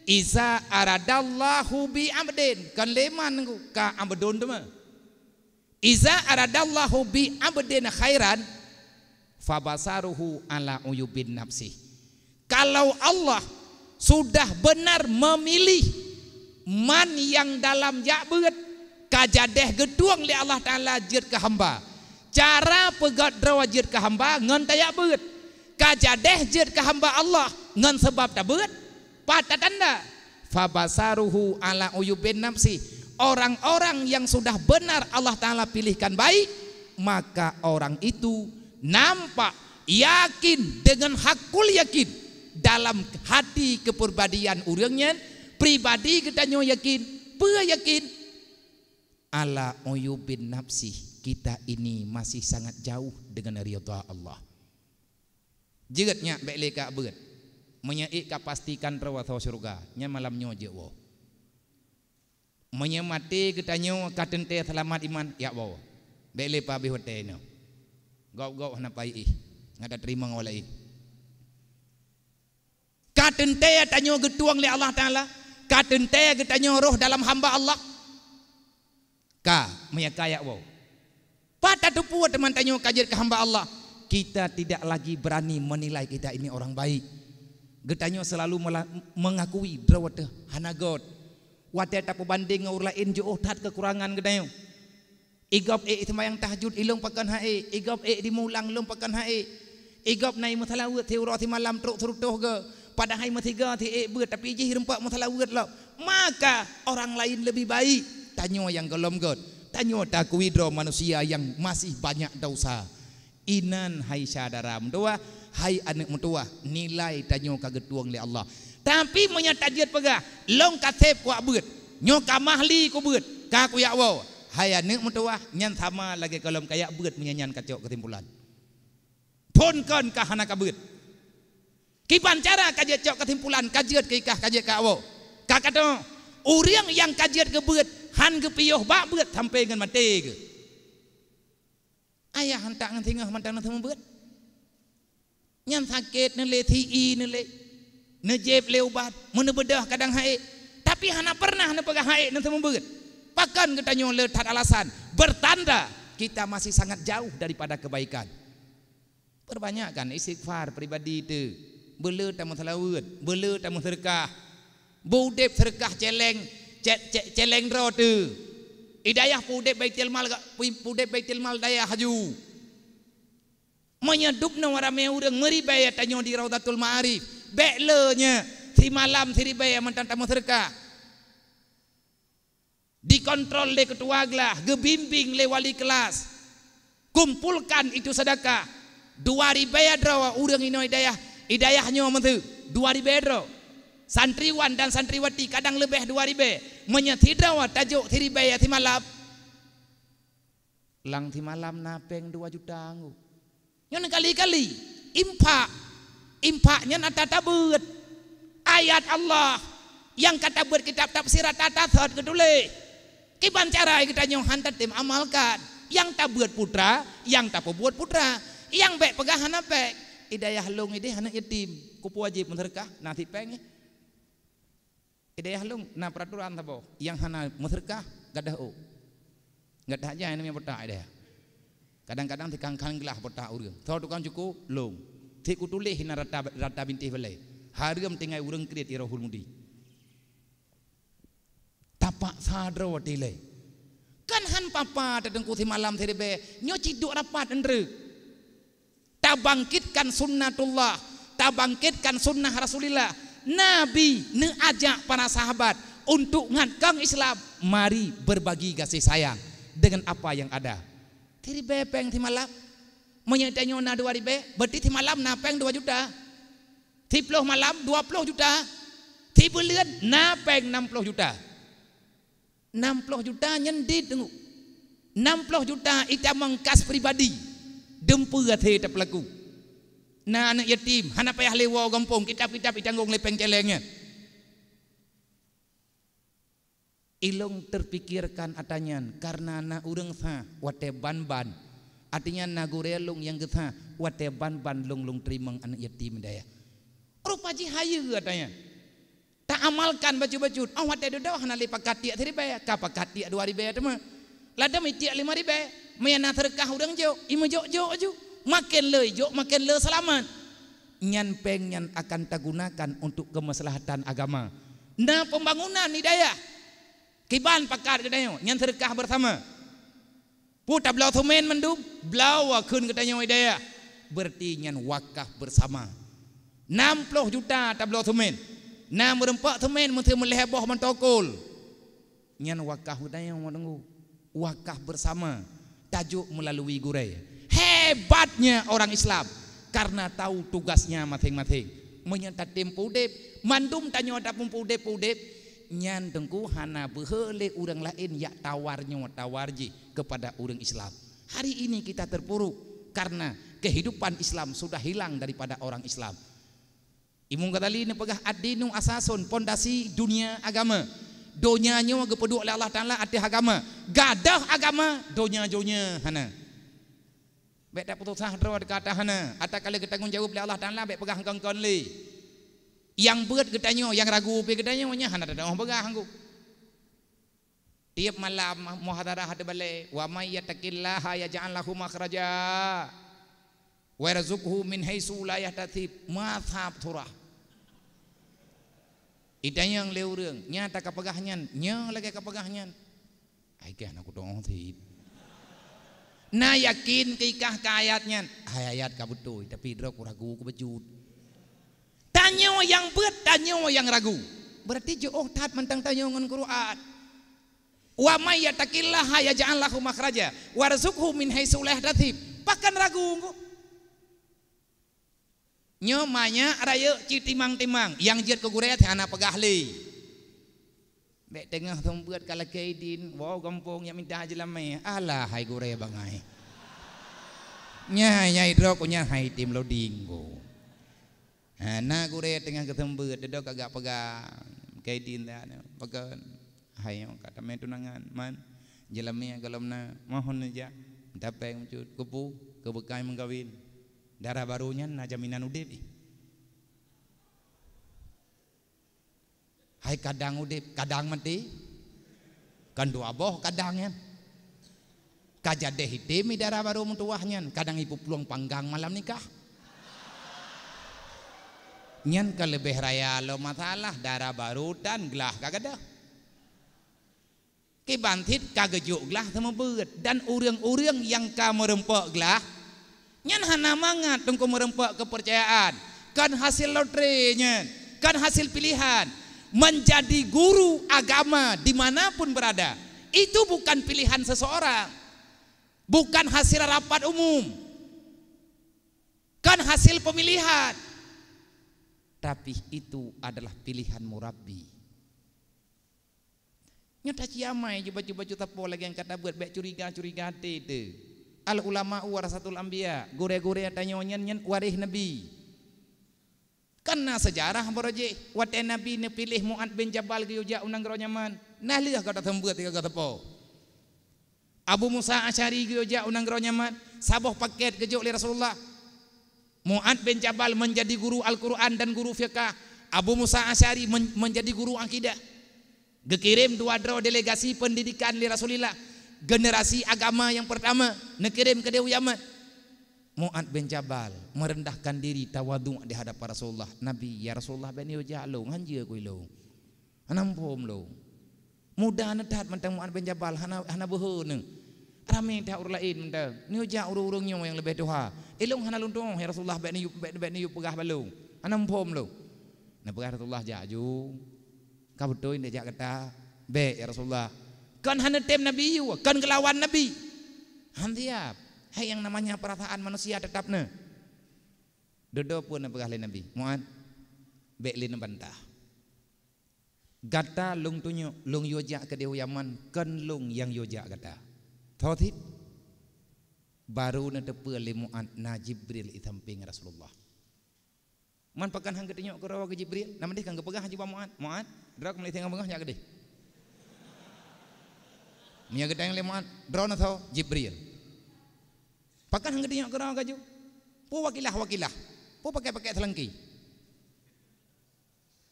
"Iza aradallahu bi abdin," kon lé man nunggu, ka abdun teuma. "Iza aradallahu bi abdin khairan, fabasaruhu ala uyubin nafsi." Kalau Allah sudah benar memilih man nyang dalam jak beuet, ka Ka jadeh geutueng lé Allah Taala jeuet keu hamba. Cara peugét droe jeuet keu hamba ngon tajak beuet. Ka jadeh jeuet keu hamba Allah ngon sabab tabeuet. Pat tatanda? Fabasaruhu ala uyubin nafsi. Orang-orang yang sudah benar Allah Taala pilihkan baik, maka orang itu nampak yakin dengan hakul yakin dalam hati kepribadian ureuëng nyan. Pribadi geutanyoe yakin, peue yakin? Ala uyubin nafsi, kita ini masih sangat jauh dengan ridha Allah. Jeuet nyak bék lé ka beuet. Meunyoe ék ka pastikan droe ateueh syeuruga, nyan malam nyoe jeuet woe. Meunyoe maté geutanyoe ka teuntée seulamat iman, jak woe. Bék lé pabéh watée nyoe. Gob-gob hana pai ih, ngat teurimong awak laén. Ka teuntée tanyoe geutueng lé Allah Taala, ka teuntée geutanyoe roh dalam hamba Allah. Ka, meunyoe ka jak woe. Pat tateupeue teuma tanyoe ka jeuet keu hamba Allah, kita tidak lagi berani menilai kita ini orang baik. Geutanyoe selalu mela-, mengakui droe teuh hana göt. Watée tapeubandeng ngon ureuëng laén jiôh that keukurangan geutanyoe. Igob ék seumayang tahajud, ilông pakon han ék. Igob ék dimulang, lông pakon han ék. Igob na imeusalaweuet siuroe simalam trok seurutoh goe, padahai meusigoe si ék beuet, tapi jih rumpok meusalaweuet lom. Maka orang lain lebih baik. Tanyoe nyang gohlom göt. Tanyoe takui droe manusia nyang masih banyak dosa. Inan hai syedara meutuwah, hai aneuëk meutuwah, nilai tanyoe ka geutueng lé Allah. Tapi meunyoe tajeuet peugah, lông ka sép kuak beuet, nyoe ka mahli kubeuet, ka kujak woe, hai aneuëk meutuwah, nyan sama lagée gohlom kajak beuet meunyoe nyan kacok keusimpulan. Phon kon ka hana kabeuet. Kiban cara ka jeuet cok keusimpulan, ka jeuet keu ikah, ka jeuet keu awoe. Ka katoe, ureuëng nyang ka jeuet geubeuet, han geupiôh bak beuet sampoe ngon maté geuh. Ayah hantak ngon singoh mantong na seumeubeuet. Nyan sakét neulé, si i neulé, neujép lé ubat, meuneubeudôh kadang han ék. Tapi hana pernah neupeugah han ék na seumeubeuet. Pakon geutanyoe le that alasan, bertanda kita masih sangat jauh daripada kebaikan. Peubanyakkan istighfar pribadi teuh. Beule tameuseulaweuet, beule tameuseudeukah. Beu udeb seudeukah céléng, cé-, cé-, céléng droe teuh. I dayah peu udeb Baitul Mal ga-, peu-, peu udeb Baitul Mal dayah haju. Meunyoe dubnoe ramé ureuëng meuribée tanyoe di Raudhatul Ma'arif, bék le nyoe simalam siribée mantong tameuseudeukah. Dikontrol lé keutua glah, geubimbing lé wali kelas. Kumpulkan itu sedekah. Dua ribée droe ureuëng inoe i dayah, i dayah nyoe meuteue, dua ribée droe. Santriwan dan santriwati kadang leubeh dua ribée. Meunyoe sidroe tajok siribée simalam, lam simalam na péng dua juta nggu. Nyoe kali-kali, infak. Infak nyan ata tabeuet. Ayat Allah nyang ka tabeuet kitab tafsir ata tasot geutuléh. Kiban cara geutanyoe han tatem amalkan. Nyang tabeuet putra, nyang tapeubuet putra. Nyang bék peugah hana péng. I dayah lông ideh aneuëk yatim. Kupeue wajéb meuseudeukah, na sit péng nyoe. I dayah lông na peuraturan saboh, nyang hana meuseudeukah gadôh ôk. Gadôh aja nyang namanya botak i dayah. Kadang-kadang tikang-kang glah botak ureuëng. Soe tukang cuko, lông. Sit kutuléh na rata, rata bintéh balée. Hareuem tinggai ureuëng kriet i Rohul Mudi. Tapaksa droe watée ilée. Kan han papa tateungku simalam siribée, nyoe cit duek rapat eunteuk. Tabangkitkan sunnatullah, tabangkitkan sunnah Rasulillah. Nabi neuajak para sahabat untuk ngat kong Islam, mari berbagi kasih sayang dengan apa yang ada. Siribée péng simalam. Meunyoe tanyoe na dua ribée, berarti simalam na péng dua juta. Siploh malam dua ploh juta. Sibuleuen na péng nam ploh juta. Nam ploh juta nyan dit teungku. Nam ploh juta itamong kas pribadi. Dumpeue até tapeulaku. Na aneuëk yatim, hana payah lé woe gampông, kitab-kitab itanggong lé péng céléng nyan. Ilông terpikirkan ata nyan, karena na ureuëng sa watée ban-ban. Artinya na gurée lông nyang geusa watée ban-ban lông-lông teurimong aneuëk yatim i dayah. Rupa jih hayeue ata nyan. Taamalkan bacut-bacut. Oh, watée dudoe hana lé pakat tiek siribée, ka pakat tiek dua ribée teuma. Ladom itiek lima ribée, meunyo na seudeukah ureuëng jok, imeujok-jok aju. Maken le ijok, maken le seulamat. Nyan péng nyan akan tagunakan untuk kemaslahatan agama. Na pembangunan i dayah. Kiban pakat geutanyoe, nyan seudeukah beusama. Peue tabloe seumén mandum, bloe kheun geutanyoe di dayah. Berarti nyan wakaf beusama. Nam ploh juta tabloe seumén. Na meurumpok seumén meusé meulhèe boh mantong kol. Nyan wakaf geutanyoe, Teungku. Wakaf beusama tajok meulalui gurèe. Hebatnya orang Islam karena tahu tugasnya masing-masing. Meunyoe tatem peuudép, mandum tanyoe tatem peuudép-peuudép, nyan Teungku hana beuhe lé ureuëng laén jak tawar nyoe tawar jih kepada ureuëng Islam. Hari ini kita terpuruk karena kehidupan Islam sudah hilang daripada orang Islam. Imam Ghazali neupeugah, "Ad-dinu asasun, pondasi dunia agama." Donya nyoe geupeuduek lé Allah Taala ateueh agama. Gadoh agama, donya-donya hana. Bèk tapeususah droe kata hana. Ata ka lheueh geutanggung jaweueb lé Allah Taala, bèk peugah kon-kon lé. Nyang beuet geutanyoe, nyang ragu pih geutanyoe, nyan hana teudoh peugah Teungku. Tiep malam muhadharah teubalée, "Wa may yattaqillaha yaj'al lahu makhraja wa yarzuqhu min haitsu la yahtasib." Masa surah. Itanyong lé ureuëng, "Nyata ka peugah nyan?" "Nyoe lagée ka peugah nyan." "Ai kah na kutoh cit." Na yakin keu ikah ka ayat nyan? "Hai ayat ka beutôi, tapi droe ku ragu ku bacut." Tanyoe nyang beuet, tanyoe nyang ragu. Berarti jiôh that mantong tanyoe ngon Quran. "Wa may yattaqillaha yaj'al lahu makhraja warzuqhu min haitsu la yahtasib." Pakon ragu Teungku? Nyoe manyak rayeuk cit timang-timang, nyang jeuet keu gurée hana peugah lé. Bèk teungoh seumeubeuet ka lakée idin, woe gampông nyang mita jeulamé. Alah hai gurée bangai. Nyai, nyai droe ku nyan hai tim loding ku. Ha, na gurée teungoh geuseumeubeuet, dudoe ka gak peugah. Kaidin dak, pakon. Hai nyoe ka tamé tunangan, man. Jeulamé gohlom na, mohon neujak. Tapéng meucut, keupeue, keu beukai meukawen. Dara barô nyan na jaminan udép ih. Hai kadang udép, kadang maté. Kan dua boh kadang nyan. Ka jadéh item i dara barô meutuwah nyan, kadang ipeuplueng panggang malam nikah. Nyan ka leubeh raya lom masalah, dara barô tan glah ka gadôh. Kiban cit ka geujok glah seumeubeuet, dan ureuëng-ureuëng nyang ka meurumpok glah, nyan hana mangat teungku meurumpok keupeurcayaan, kon hasil lotre nyan, kon hasil pilihan. Menjadi guru agama di mana pun berada, itu bukan pilihan seseorang, bukan hasil rapat umum, kon hasil pemilihan, tapi itu adalah pilihan murabbi. Nyoe taciamai ju bacut-bacut sapo lagée nyang ka tabeuet, bék curiga-curiga até teuh. Al ulama'u warasatul anbiya, gurée-gurée tanyoe nyan, nyan waréh nabi. Kan na seujarah baroe jih, watée Nabi neupiléh Mu'ad bin Jabal geuyue jak u nanggroe Yaman, na lheueh ka taseumeubeuet sigoe sapo. Abu Musa Asy'ari geuyue jak u nanggroe Yaman, saboh pakét geujok lé Rasulullah. Mu'ad bin Jabal menjadi guru Al-Quran dan guru fiqah. Abu Musa Asy'ari men-, menjadi guru akidah. Geukirém dua droe delegasi pendidikan lé Rasulullah. Generasi agama nyang pertama neukirém keudéh u Yaman. Mu'ad bin Jabal merendahkan diri, tawadhu di hadapan Rasulullah. "Nabi, ya Rasulullah, bék neuyue jak lôn, hanjeuet ku ilôn. Hana muphom lôn." Muda nyan that mantong Mu'ad bin Jabal, hana, hana beuhe nyan. Ramé that ureuëng laén mantong. Neuyue jak ureuëng-ureuëng nyoe nyang leubeh tuha. Ilôn hana lôn tuoh, ya Rasulullah, bék neuyue, bék, bék neuyue peugah bak lôn. Hana muphom lôn. Neupeugah Rasulullah, "Jak ju. Ka beutôi neujak gata?" "Bék, ya Rasulullah." Kon hana tem Nabi yue, kon geulawan Nabi. Han siab. Hai nyang namanya perasaan manusia tetap na. Dudoe peue neupeugah lé Nabi, "Mu'ad, bék lé neubantah. Gata lôn tunyok, lôn yue jak keudéh u Yaman, kon lôn nyang yue jak gata." Tho cit. Baru neuteupeue lé Mu'ad na Jibril i sampéng Rasulullah. Man pakon han geutunyok keudroe keu Jibril? Nama deh kan geupeugah haju bak Mu'ad, "Mu'ad, droe keumeulai singoh beungoh jak keudéh." Meunyoe geutanyong lé Mu'ad, "Droeneuh soe?" "Jibril." Pakon han geutunyok keudroe keu haju? Peue wakilah-wakilah? Peue pakét-pakét seulangké?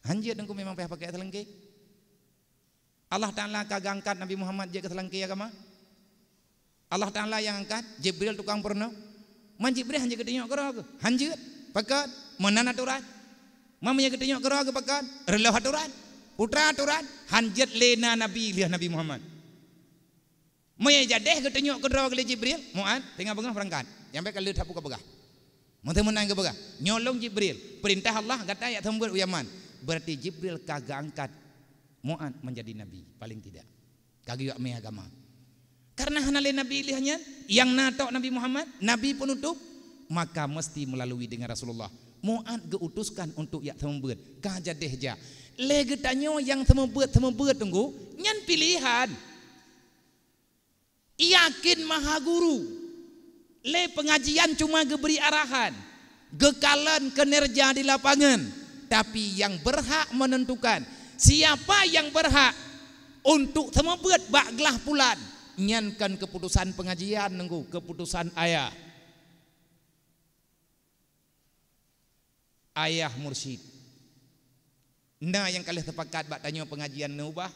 Hanjeuet Teungku memang payah pakét seulangké. Allah Taala ka geuangkat Nabi Muhammad jeuet keu seulangké agama. Allah Taala nyang angkat, Jibril tukang peurunoe. Man Jibril hanjeuet geutunyok keudroe keuh? Hanjeuet. Pakon? Meunan atoran. Man meunyoe geutunyok keudroe keuh pakon? Reuloh atoran. Putra aturan, han jeuet lé na nabi lheueh Nabi Muhammad. Meunyoe jadeh geutunyok keudroe lé Jibril, "Mu'ad, teungoh beungoh beurangkat. Nyang bèk ka lheueh that buka peugah." Meuteumeunan geupeugah, "Nyoe lôn Jibril, peurintah Allah gata jak seumeubeuet u Yaman." Berarti Jibril ka geuangkat Mu'ad menjadi nabi, paling tidak. Ka geuyue mé agama. Karena hana lé nabi lheueh nyan, nyang na tok Nabi Muhammad, nabi peunutôp, maka mesti melalui dengan Rasulullah. Mu'ad geuutuskan untuk jak seumeubeuet, ka jadeh jak. Lé geutanyoe nyang seumeubeuet-seumeubeuet teungku, nyan pilehan. Yakin maha guru. Lé pengajian cuma geubri arahan, geukalon kinerja di lapangan, tapi nyang berhak menentukan siapa nyang berhak untuk seumeubeuet bak glah pulan, nyan kon keuputusan pengajian teungku, keuputusan ayah. Ayah mursyid. Na nyang ka lheueh teupakat bak tanyoe pengajian neuubah,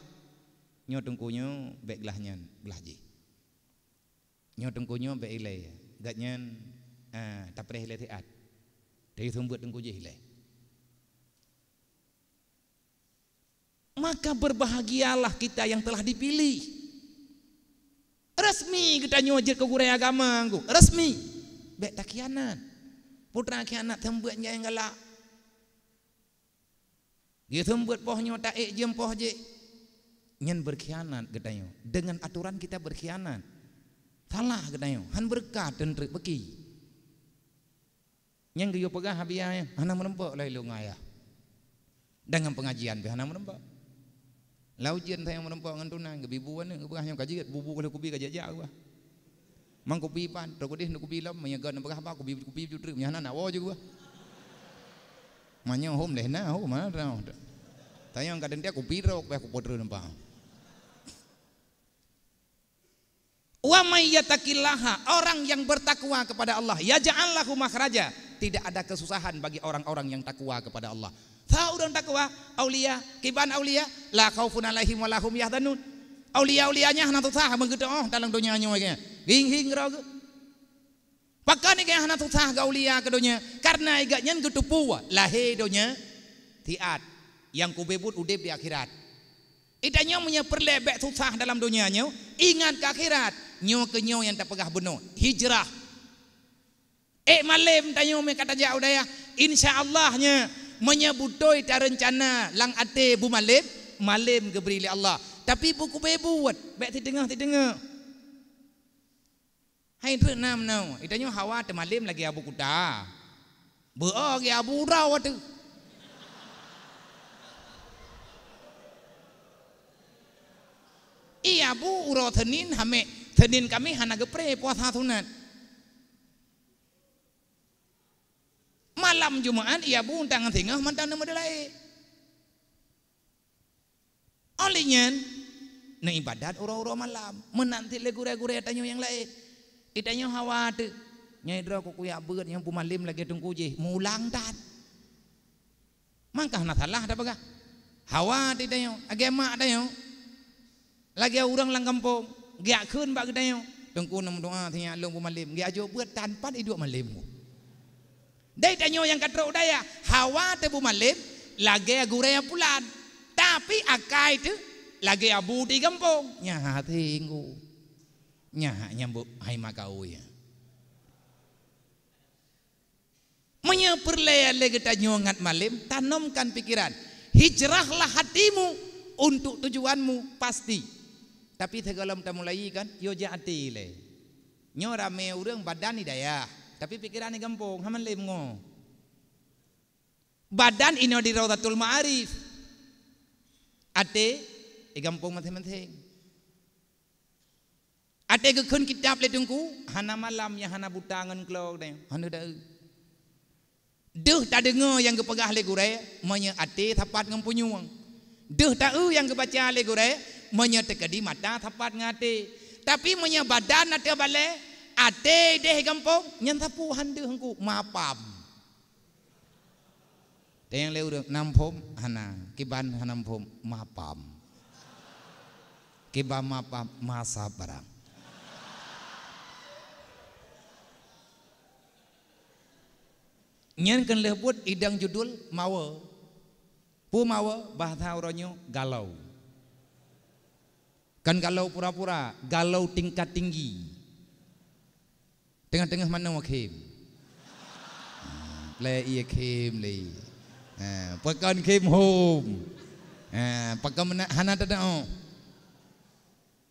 nyoe teungku nyoe bèk glah nyan, glah jih. Nyoe teungku nyoe bèk ilèe, gobnyan, ah, tapreh ilèe siat. Dari seumeubeuet teungku jih ilèe. Maka berbahagialah kita yang telah dipilih. Resmi geutanyoe jeuet keu gurèe agama teungku. Resmi. Bèk takhianat. Putra khianat seumeubeuet nyang galak. Geuseumeubeuet poh nyoe taék jeuem poh jih. Nyan berkhianat geutanyoe. Dengan aturan kita berkhianat. Salah geutanyoe. Han beureukat teuntrek beuki. Nyang geuyue peugah Abiya nyan, hana meureumpok lé lôn ngon ayah. Dan ngon pengajian pih hana meureumpok. Lau ujeuen sayang meureumpok ngon tunan, geubi bu aneuk geupeugah nyoe ka jeuet, bu-bu ka lheueh kubi ka jak-jak geupeugah. Mang kupi pan, trok udeh neuk kupi lom, meunyoe gét neupeugah haba, kupi, kupi jutreuk, meunyoe hana, nak woe ju geupeugah. Meunyoe hom lé na, hom hana. Tanyong ka deuntée kupi trok, payah kupeutreun nampak. Wa may yattaqillaha, orang yang bertakwa kepada Allah, yaj'al lahu makhraja, tidak ada kesusahan bagi orang-orang yang takwa kepada Allah. Sa ureuëng takwa, aulia, kiban aulia, la khaufun alaihim wa lahum yahzanun. Aulia-aulia nyan hana susah meugeutoh dalam donya nyoe. Hing-hing roh geuh. Pakon igeuh hana susah geuh aulia keu donya? Karena igeuh nyan geuteupeue lahé donya siat, nyang kubeuet udeb di akhirat. Itanyoe meunyoe peureulée bék susah dalam donya nyoe, ingat keu akhirat. Nyoe keu nyoe nyang tapeugah bunoe, hijrah. Ék malem tanyoe meukat tajak u dayah, insya Allah nyoe meunyoe beutôi tareuncana lam até beumalem, malem geubri lé Allah. Tapi beu kubeuet, bék siteungoh-siteungoh. Hai treuk na meunoe, itanyoe hawa teumalem lagée abu kuta. Beu-o lagée abu uroe ateueh. Iya bu uroe Senin hamék, Senin Kamis hana geupré puasa sunat. Malam Jumat iya bu untang singoh mantong neumeudulai. Óh lheueh nyan, neuibadat uroe-uroe malam, meunan cit lé gurée-gurée tanyoe nyang laén. Itanyoe hawa teuh, nyai droe keu kuyak beuet nyang peumalem lagée teungku jih, meulang that. Mangkah na salah tapeugah. Hawa teuh tanyoe, lagée mak tanyoe, lagée ureuëng lam gampông, geujak kheun bak geutanyoe, teungku na meudoa sinyak lôn peumalem, geujak jok beuet tan pat iduek malem. Dai tanyoe nyang ka trok u dayah, hawa teuh beumalem lagée gurée pulan, tapi akai teuh lagée abu di gampông. Nyan hati inggu. Nyan hak nyambok hai maka uya. Meunyoe peureulée lé geutanyoe ngat malem, tanomkan pikiran. Hijrahlah hatimu untuk tujuanmu pasti. Tapi sigohlom tamulai kan, yo jak até lé. Nyoe ramé ureuëng badan di dayah, tapi pikeran di gampông, hana malem ngo. Badan inoe di Raudhatul Ma'arif, até di gampông maséng-maséng. Até geukheun kitab lé teungku, hana malam nyang hana buta ngon kloe deh, hana deuh. Deuh tadeungoe nyang geupeugah lé gurée, meunyoe até sapat ngon punyueng. Deuh taeu nyang geubaca lé gurée, meunyoe teukeudi mata sapat ngon até. Tapi meunyoe badan ateueh balée, até deh gampông, nyan sapeue han deuh engku, mapam. Teunyang lé ureuëng, nam phom hana, kiban hana phom, mapam. Kiban mapam, masa barang. Nyan keuneulheueh buet idang judul mawe. Peue makna bahasa uroe nyoe galau. Kan galau pura-pura, galau tingkat tinggi. Teungoh-teungoh manoe khém. Ha, plé ié khém lé. Ha, pakon khém hom. Ha, pakon meunan hana teudeungoe.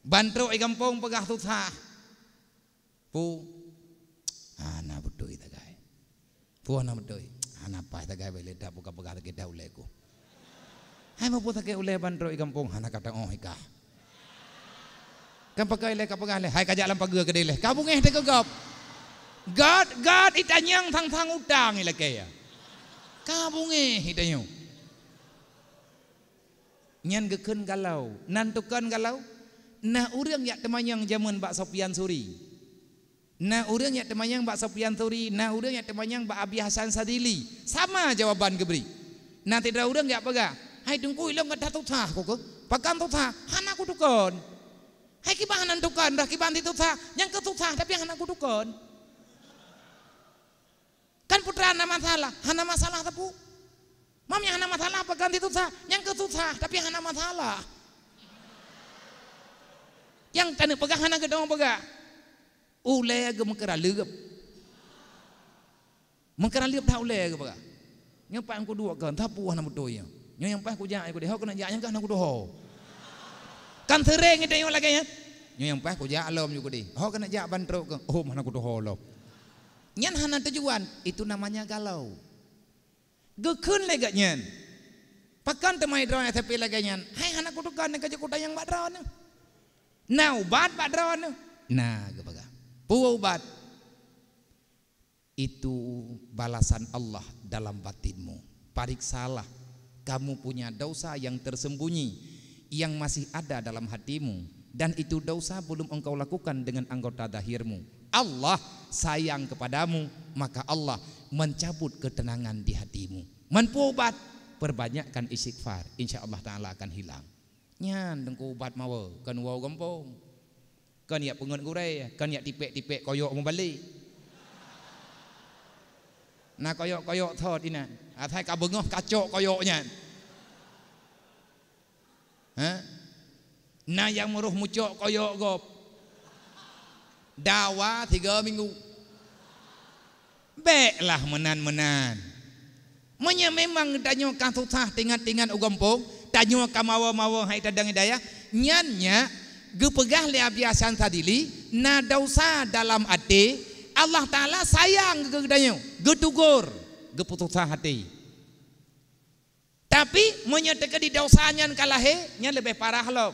Ban trok i gampông peugah susah. Peue? Hana beutôi sagai. Peue hana beutôi? Hana paih sagai, bèk lé that peugah-peugah lagèe that ulèe ku. Hai, meunyoe peue sakét ulèe ban trok i gampông, hana ka teu'oh i kah. Kan pakon ilèe ka peugah lé, hai ka jak lam pageue keudéh lé. Ka beungéh teuh keu gob. Göt, göt, itanyong sang-sang utang ilakèe. Ka beungéh itanyong. Nyan geukheun galau. Nan tukon galau? Na ureueng jak teumanyong jameun bak Sofyan Suri. Na ureueng jak teumanyong bak Sofyan Suri, na ureueng jak teumanyong bak Abi Hasan Sadili. Sama jawaban geubri. Na sidroe ureueng jak peugah, "Hai Teungku, ilôn ka that susah ku keuh." "Pakon susah?" "Hana kutukon." "Hai kiban hana tukon, dah kiban sisusah, nyang keuh susah tapi hana kutukon." Kan peue teuma na masalah, hana masalah sapeue. Mam nyang hana masalah pakon sisusah, nyang keuh susah tapi hana masalah. Nyang taneuk peugah hana geuteu'oh peugah. Ulèe geuh meukeuraleueb. Meukeuraleueb that ulèe geuh peugah. Nyoe pat nyang kuduek keuh, sapeue hana beutôi nyoe. Nyoe nyang paih kujak kudéh, ho keuneuk jak nyang keuh hana kutuho. Kan seuréng geutanyoe lagèe nyan. Nyoe nyang paih kujak lom ju kudéh. Ho keuneuk jak ban trok keuh, oh hana kutuho lom. Nyan hana tujuan, itu namanya galau. Geukheun lé geuh nyan. Pakon teuma droe S P lagèe nyan? Hai hana kutukon nyang ka jeuet kutanyong bak droeneuh. Na ubat bak droeneuh? Na geupeugah. Peue ubat? Itu balasan Allah dalam batinmu. Pariksalah kamu punya dosa yang tersembunyi, yang masih ada dalam hatimu, dan itu dosa belum engkau lakukan dengan anggota zahirmu. Allah sayang kepadamu, maka Allah mencabut ketenangan di hatimu. Man peue ubat? Perbanyakkan istighfar, insya Allah Ta'ala akan hilang. Nyan Teungku ubat mawe, kon woe gampông. Kon jak peungeut gurèe, kon jak tipék-tipék koyok meubalek. Na koyok-koyok thot inan. Asai ka beungoh kacok koyok nyan. Ha? Na nyang meurôh mucok koyok gob. Dawa tiga minggu. Bèklah meunan-meunan. Meunyoe memang tanyoe ka susah teuingat-teuingat u gampông, tanyoe ka mawe-mawe hai tadong hidayah, nyan nyak geupeugah lé Abi Hasan Sadili, na desya dalam até, Allah Taala sayang keu geutanyoe, geutugor, geupeususah até. Tapi, meunyoe teukeudi desya nyan ka lahé, nyan leubeh parah lom.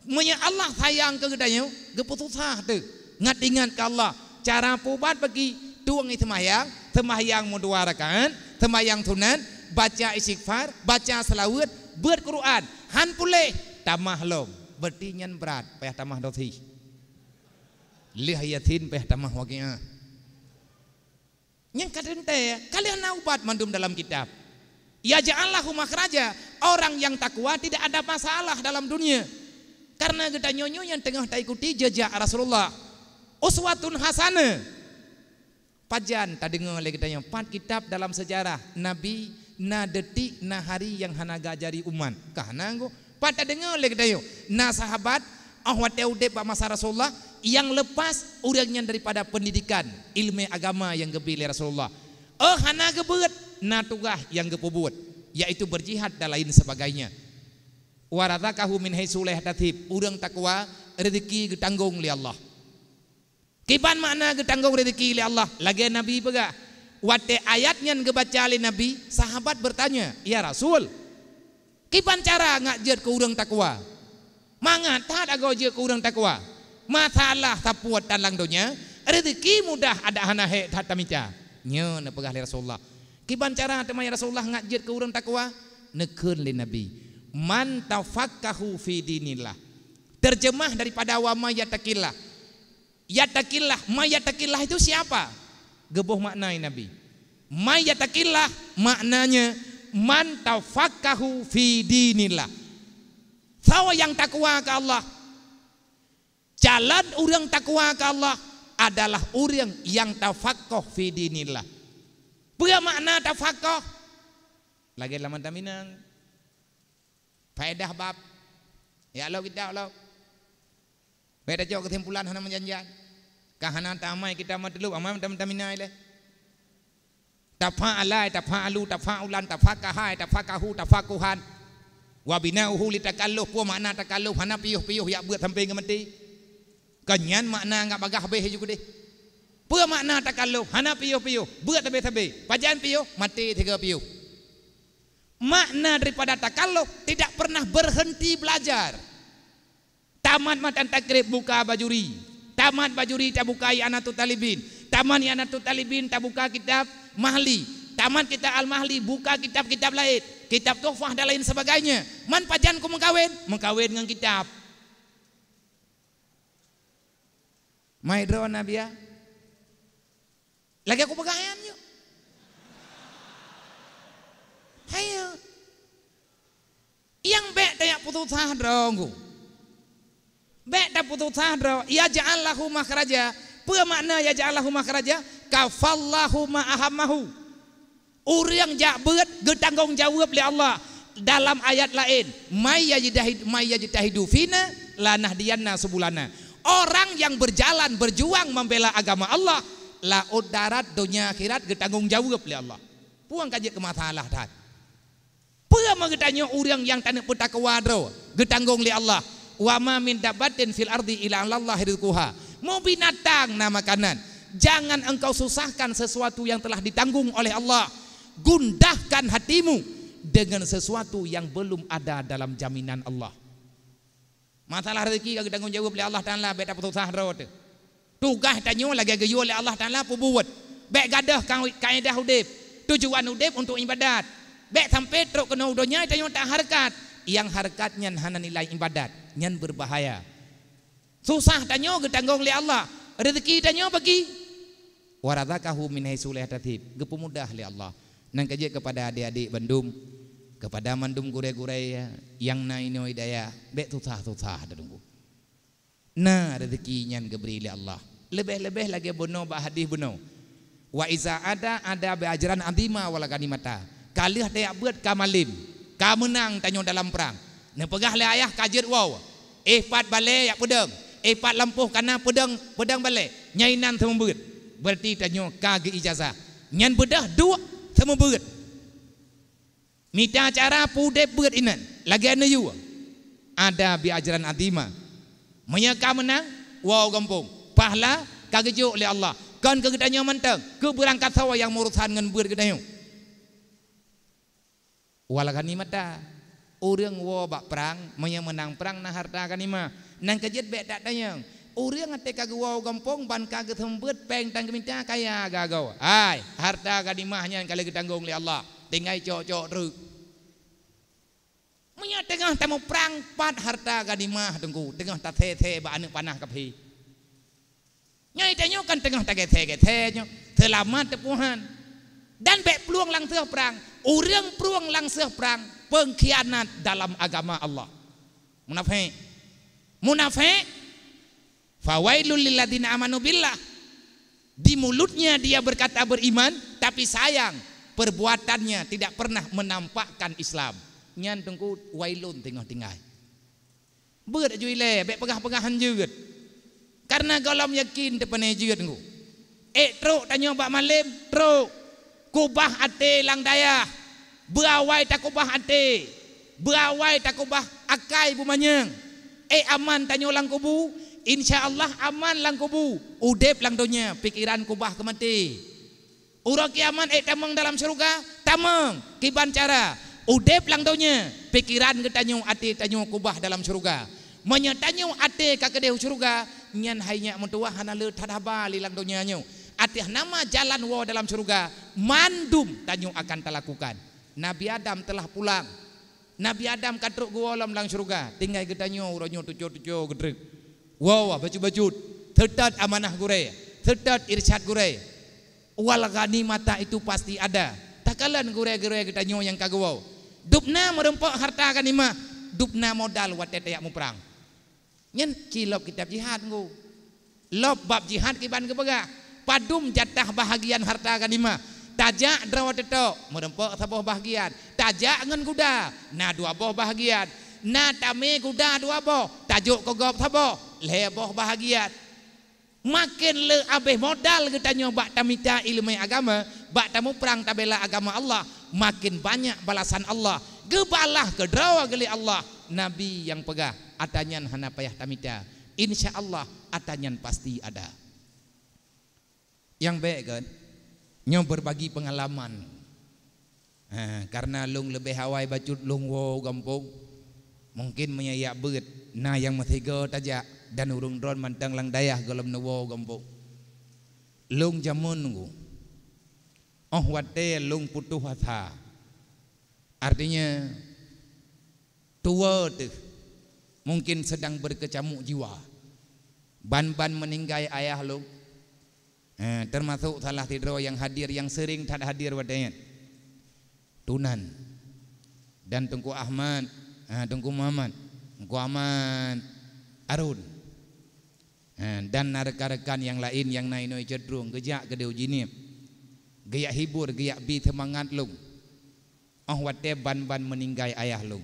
Meunyoe Allah sayang keu geutanyoe, geupeususah teuh. Ngat ingat keu Allah, cara peuubat bagi tueng seumahyang, seumahyang meudua rakaat, seumahyang sunat, baca istighfar, baca seulaweuet, beuet Quran, han puléh, tamah lom. Berarti nyan brat, payah tamah dosi. Lheueh Yasin payah tamah Waqiah. Nyang ka teuntèe, ka lheueh na ubat mandum dalam kitab. Yaj'al lahu makhraja, orang yang takwa tidak ada masalah dalam dunia. Karena geutanyoe nyoe nyang teungoh taikuti jejak Rasulullah. Uswatun hasanah. Pajan tadeungoe lé geutanyoe, pat kitab dalam sejarah Nabi na detik, na hari nyang hana geuajari umat? Ka hana go. Pat tadeungoe lé geutanyoe, na sahabat, 'oh watèe udép bak masa Rasulullah, nyang lepas ureueng nyan daripada pendidikan, ileumèe agama nyang geubri lé Rasulullah. 'Oh hana geubeuet, na tugaih nyang geupeubuet, yaitu berjihad dan lain sebagainya. Wa razaqahu min haitsu la yahtasib, ureueng takwa, rezeki geutanggong lé Allah. Kiban makna geutanggong rezeki lé Allah, lagèe Nabi peugah. Watèe ayat nyan geubaca lé Nabi, sahabat bertanya, "Ya Rasul, kiban cara ngat jeuet keu ureueng takwa?" Mangat that agoe jeuet keu ureueng takwa. Masalah sapeue tan lam donya, rezeki mudah adak hana hék that tamita. Nyoe neupeugah lé Rasulullah. Kiban cara teuma ya Rasulullah ngat jeuet keu ureueng takwa? Neukheun lé Nabi, "Man tafaqqahu fi dinillah." Terjemah daripada wa may yattaqillah. Yattaqillah, may yattaqillah itu siapa? Geuboh makna Nabi. May yattaqillah maknanya man tafaqqahu fi dinillah. Soe nyang takwa keu Allah? Calon ureueng takwa keu Allah adalah ureueng nyang tafaqqah fi dinillah. Peue makna tafaqqah? Lagèe lam mata Minang. Faedah bab. Ya Allah, kita Allah. Baik, dah jawab kesimpulan hana menjanjian. Kah hana tamai kita matlup, amai tam-, tamina ileh. Tafa'alai, tafa'alu, tafa'ulan, tafakahai, tafakahu, tafakuhan. Wa bina'uhu li takalluf, peue makna takalluf, hana piôh-piôh jak beuet sampai ngon maté. Kan nyan makna ngat bagah beh ju keudeh. Peue makna takalluf, hana piôh-piôh, beuet sabe-sabe. Pajan piôh, maté sigoe piôh. Makna daripada takalluf, tidak pernah berhenti belajar. Tamat matan takrib buka bajuri. Tamat bajuri tabuka i'anatut talibin. Tamat i'anatut talibin tabuka kitab Mahli. Tamat kitab Al-Mahli buka kitab-kitab laén. Kitab Tuhfah dan lain sebagainya. Man pajan ku meukawen? Meukawen ngon kitab. Mai droe na biya. Lagée kupeugah nyan nyoe. Hayo. Nyang bék tajak putusah droe ngku. Bék taputusah droe, yaj'al lahu makhraja. Peue makna yaj'al lahu makhraja? Kafallahu ma ahammahu. Ureuëng jak beuet geutanggong jaweueb lé Allah. Dalam ayat laén, "May yajtahid, may yajtahidu fina lanahdiyanna subulana." Orang yang berjalan berjuang membela agama Allah, laôt darat donya akhirat geutanggong jaweueb lé Allah. Puang ka jeuet keu masalah that. Peue meugeutanyoe ureuëng nyang taneuk peutakwa droe geutanggong lé Allah? "Wa ma min dabbatin fil ardi illa 'alallahi rizquha." Mau binatang na makanan. Jangan engkau susahkan sesuatu yang telah ditanggung oleh Allah. Gundahkan hatimu dengan sesuatu yang belum ada dalam jaminan Allah. Masalah rezeki ka geutanggong jaweueb lé Allah Taala, bék taputusah droe teuh. Tugaih tanyoe lagée geuyue lé Allah Taala peubuet. Bék gadôh ka-, kaedah udeb. Tujuan udeb untuk ibadat. Bék sampai trok keunoe donya tanyoe tak hareukat. Nyang hareukat nyan hana nilai ibadat. Nyan berbahaya. Susah tanyoe geutanggong lé Allah. Rezeki tanyoe bagi. "Wa razaqahu min haitsu la yahtasib." Geupeumudah lé Allah. Nyan ka jeuet keupada adik-adik bandum, keupada mandum gurée-gurée nyang na inoe di dayah, bék susah-susah teungku. Na rezeki nyan geubri lé Allah. Leubeh-leubeh lagée bunoe bak hadih bunoe, "Wa iza ada, ada bi ajran azima wal ghanimata." Ka lheueh tajak beuet ka malem, ka meunang tanyoe dalam prang. Neupeugah lé ayah ka jeuet woe, "Eh, pat balée jak peudong, eh, pat lampôh kana peudong, peudong balée." Nyan inan seumeubeuet. Berarti tanyoe ka geu ijazah. Nyan beudôh duek seumeubeuet. Mita cara peudeb beuet inan, lagée neuyue. Ada bi ajran azima. Meunyoe ka meunang, woe gampông. Pahala ka geujok lé Allah. Kon keu geutanyoe mantong, keu beurangkasoe nyang meurusan ngon beuet geutanyoe. Wal ghanimata, ureuëng woe bak prang, meunyoe meunang prang na harta ghanimah. Nyan ka jeuet bék that tanyong. Ureuëng até ka geuwoe gampông ban ka geuseumeubeuet péng tan geumita kaya gagoe. Hai, harta ghanimah nyan ka lheueh geutanggong lé Allah. Tinggai cok-cok treuk. Meunyoe teungoh tamuprang pat harta ghanimah teungku, teungoh tasé-sé bak aneuëk panah kaphé. Nyoe tanyoe kan teungoh tagété-gété nyoe, seulamat teupuhan. Dan bék plueng lam seueh prang. Ureuëng plueng lam seueh prang, peungkhianat dalam agama Allah. Munafék. Munafék. "Fawailul lilladzina amanu billah." Di mulutnya dia berkata beriman, tapi sayang, perbuatannya tidak pernah menampakkan Islam. Nyan teungku wailun teungoh tinggai. Beuet ju ilée, bék peugah-peugah hanjeuet. Kareuna gohlom yakin teupeunée jeuet ngku. Ék trok tanyoe bak malem, trok. Kubah até lam dayah. Beuawai takubah até. Beuawai takubah akai beumanyang. Ék aman tanyoe lam kubu, insya Allah aman lam kubu. Udeb lam donya, pikeran kubah keu maté. Uroe kiamat ék tamong dalam syeuruga, tamong. Kiban cara? Udeb lam donya, pikeran geutanyoe, até tanyoe kubah dalam syeuruga. Meunyoe tanyoe até ka keudeh u syeuruga, nyan hai nyak meutuwah hana le that haba lé lam donya nyoe. Ateueh nama jalan woe dalam syeuruga, mandum tanyoe akan talakukan. Nabi Adam teulah pulang. Nabi Adam ka trok geuwoe lom lam syeuruga, tinggai geutanyoe uroe nyoe tuco-tuco geutreuk. Woe bacut-bacut, seutôt amanah gurée, seutôt irsyad gurée. Wal ghanimata itu pasti ada. Takalon gurée-gurée geutanyoe nyang ka geuwoe. Dubna meurumpok harta ghanimah, dubna modal watée tajak muprang. Nyan cilok kitab jihad ngku. Lop bab jihad kiban geupeugah, padum jatah bahagian harta ghanimah. Tajak droe teutok, meurumpok saboh bahagian. Tajak ngon guda, na dua boh bahagian. Na tamé guda dua boh, tajok keu gob saboh, lhée boh bahagiat. Maken le abéh modal geutanyoe bak tamita ileumé agama, bak tamuprang tabela agama Allah, maken banyak balasan Allah. Geubalah keudroe geuh lé Allah. Nabi nyang peugah, "Ata nyan hana payah tamita. Insya Allah, ata nyan pasti ada." Nyang bék kan? Nyoe berbagi pengalaman. Ha, karena lôn leubeh awai bacut lôn woe u gampông. Mungkin meunyoe jak beuet, na nyang meusigoe tajak dan ureuëng droen mantong lam dayah gohlom neuwoe u gampông. Lôn jameun nunggu. Oh watée lôn putôh asa. Artinya, tuwoe teuh, mungkin sedang berkecamuk jiwa. Ban-ban meuninggai ayah lôn. Eh, termasuk salah sidroe nyang hadir, nyang sering that hadir watée nyan. Tunan dan Teungku Ahmad, eh, Teungku Muhammad, Teungku Ahmad Arun. Eh, dan na rekan-rekan nyang laén nyang na inoe Cot Rueng geujak keudeh u Jeunieb. Geujak hibur, geujak bi seumangat lôn. Oh watée ban-ban meuninggai ayah lôn.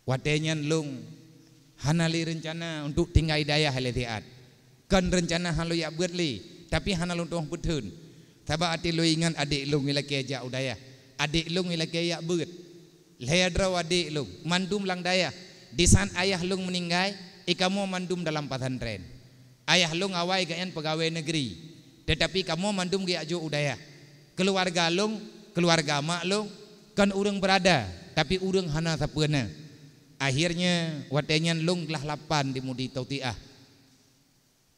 Watée nyan lôn hana lé reuncana untuk tinggai dayah lé siat. Kon reuncana hana lôn jak beuet lé, tapi hana lôn tuwoe peutheun. Sabab até lôn ingat adék lôn ilakée jak u dayah. Adék lôn ilakée jak beuet. Lhée droe adék lôn, mandum lam dayah. Disaat ayah lôn meuninggai, i kamoe mandum dalam pesantren. Ayah lôn awai gobnyan peugawée negeri, teutapi kamoe mandum geujak jok u dayah. Keuluwarga lôn, keuluwarga mak lôn, kon ureuëng beurada, tapi ureuëng hana sapeue na. Akhirnya, watée nyan lôn glah lapan di Mudi Tautiah.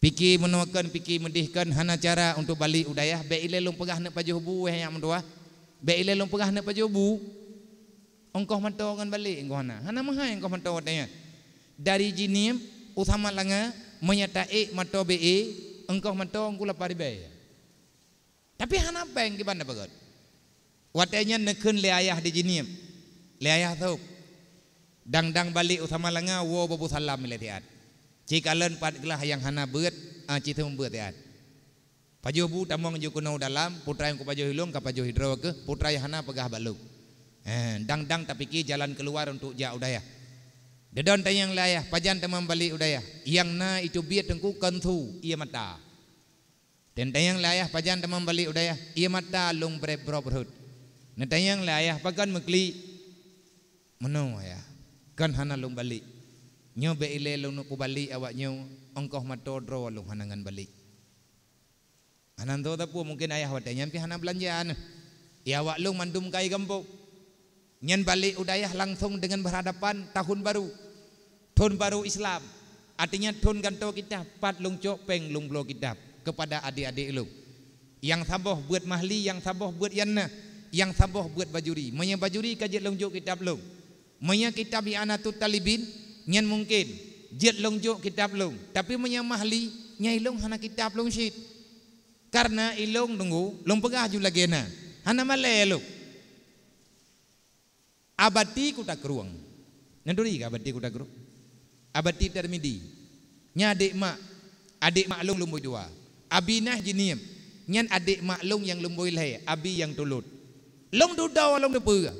Pike meunoe kon, pike meudeh kon, hana cara untuk balek u dayah, bék ilée lôn peugah neupajoh bu, wéh nyak meutuwah. Bék ilée lôn peugah neupajoh bu. Ongkoh mantong ngon balek ongkoh hana. Hana meuhai ongkoh mantong watée nyan. Dari Jeunieb u Samalanga, meunyoe taék mantong B E, ongkoh mantong ku lapan ribée. Tapi hana péng kiban na peugét. Watée nyan neukheun lé ayah di Jeunieb, lé ayah Thôb. Dang-dang balek u Samalanga woe Babu Salam ilée siat. Cikalon pat glah nyang hana beuet, a, ci seumeubeuet siat. Pajoh bu tamong ju keunoe u dalam, putra nyang kupajoh ilôn kapajoh idroe keuh, putra nyang hana peugah bak lôn. Eh, dang-dang tapike jalan keuluwa untuk jak u dayah. Deudon tanyong lé ayah, pajan teuma balek u dayah? Nyang na iteubiet teungku kon su, ié mata. Teuntanyong lé ayah, pajan teuma balek u dayah? Ié mata lôn breb-brob rhot. Neutanyong lé ayah, pakon meuklik? Meunoe ayah, kon hana lôn balek. Nyoe bék ilée lôn kubalek awak nyoe, ongkoh mantong droe lôn hana ngon balek. Hana tho sapeue, mungkin ayah watée nyan pih hana beulanja neuh. Ya awak lôn mandum kai gampông. Nyan balek u dayah langsong deungon berhadapan tahun baru. Thon baru Islam. Artinya thon gantoe kitab, pat lôn cok péng lôn bloe kitab kepada adék-adék lôn. Nyang saboh beuet mahli, nyang saboh beuet yanah, nyang saboh beuet bajuri. Meunyoe bajuri ka jeuet lôn jok kitab lôn. Meunyoe kitab I'anatut Talibin, nyan mungkin jeuet lôn jok kitab lôn. Tapi meunyoe mahli, nyan ilôn hana kitab lôn cit. Karena ilôn tunggu, lôn peugah ju lagée na. Hana malée lôn. Abati Kuta Krueng. Neuturi ka Abati Kuta Krueng? Abati Tarmidi. Nyan adék mak, adék mak lôn lumbôi dua. Abi Nah Jeunieb. Nyan adék mak lôn nyang lumbôi lhée, abi nyang tulot. Lôn dudoe lôn teupeue.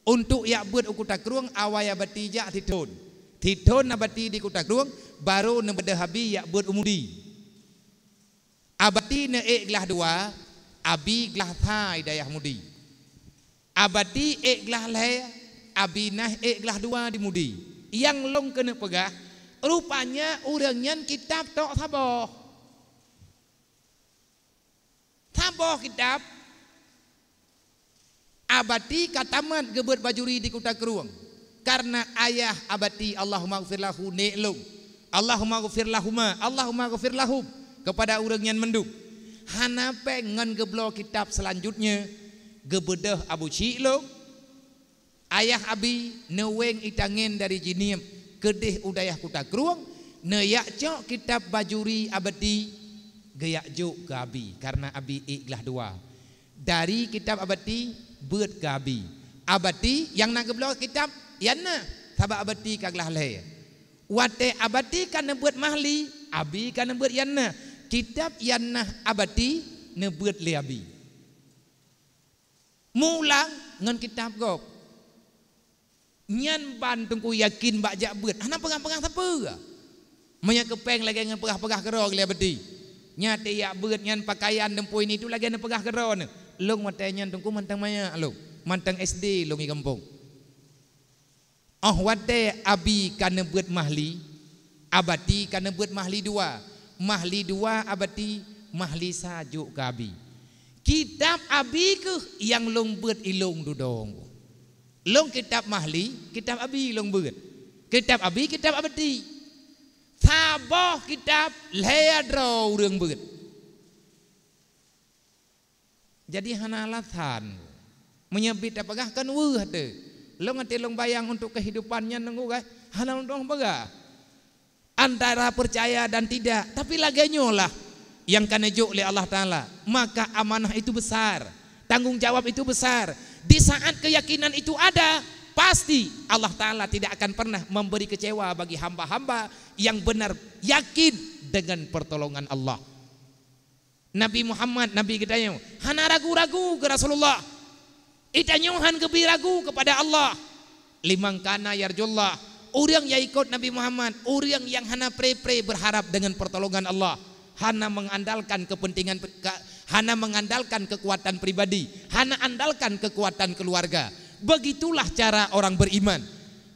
Untuk jak beuet u Kuta Krueng, awai Abati jak sithon. Sithon Abati di Kuta Krueng, barô neubeudôh abi jak beuet u Mudi. Abati neuék glah dua, abi glah sa i dayah Mudi. Abati ék glah lhée, abi Nah ék glah dua di Mudi. Nyang lôn keuneuk peugah, rupanya ureuëng nyan kitab tok saboh. Saboh kitab. Abati ka tamat geubeuet bajuri di Kuta Krueng. Karena ayah Abati, Allahumma ghfir lahu, nék lôn. Allahumma ghfir lahuma, Allahumma ghfir lahum, kepada ureuëng nyan mandum. Hana péng ngon geubloe kitab seulanjutnya, geubeudôh abu chik lôn. Ayah Abi neuwéng itangen dari Jeunieb keudeh u dayah Kuta Krueng, neujak cok kitab bajuri Abati, geujak jok keu Abi, karena Abi ék glah dua. Dari kitab Abati beuet keu Abi. Abati nyang na geubloe kitab yanah, sabab Abati ka glah lhée. Watée Abati ka neubeuet mahli, Abi ka neubeuet yanah. Kitab yanah Abati neubeuet lé Abi. Mulang ngon kitab gob. Nyan ban Teungku yakin bak jak beuet, hana peugah-peugah sapeue. Meunyoe keupeng lagée ngon peugah-peugah keudroe lé beuti. Nyan teuyak beuet nyan pakaian dan poin itu lagée neupeugah keudroe neu. Lông watée nyan Teungku mantong manyak lông, mantong S D lông i gampông. Óh watée abi ka neubeuet mahli, abati ka neubeuet mahli dua, mahli dua abati, mahli sa jok keu abi. Kitab abi kheueh nyang lông beuet ilông dudoe. Lông kitab mahli, kitab abi lông beuet. Kitab abi, kitab abati. Saboh kitab lhée droe ureuëng beuet. Jadi hana alasan. Meunyoe bit tapeugah kan weueh teuh. Lông até lông bayang untuk kehidupan nyan nunggu kan. Hana lông peugah. Antara percaya dan tidak. Tapi lagée nyoe lah yang ka neujok lé Allah Taala. Maka amanah itu besar. Tanggung jawab itu besar. Di saat keyakinan itu ada, pasti Allah Taala tidak akan pernah memberi kecewa bagi hamba-hamba yang benar yakin dengan pertolongan Allah. Nabi Muhammad, Nabi geutanyoe, hana ragu-ragu keu Rasulullah. Geutanyoe han geubri ragu kepada Allah. Liman kana yarjullah, ureuëng nyang ikot Nabi Muhammad, ureuëng nyang hana pre-pre berharap dengan pertolongan Allah, hana mengandalkan kepentingan pri-, ka-, hana mengandalkan kekuatan pribadi, hana andalkan kekuatan keluarga. Begitulah cara orang beriman.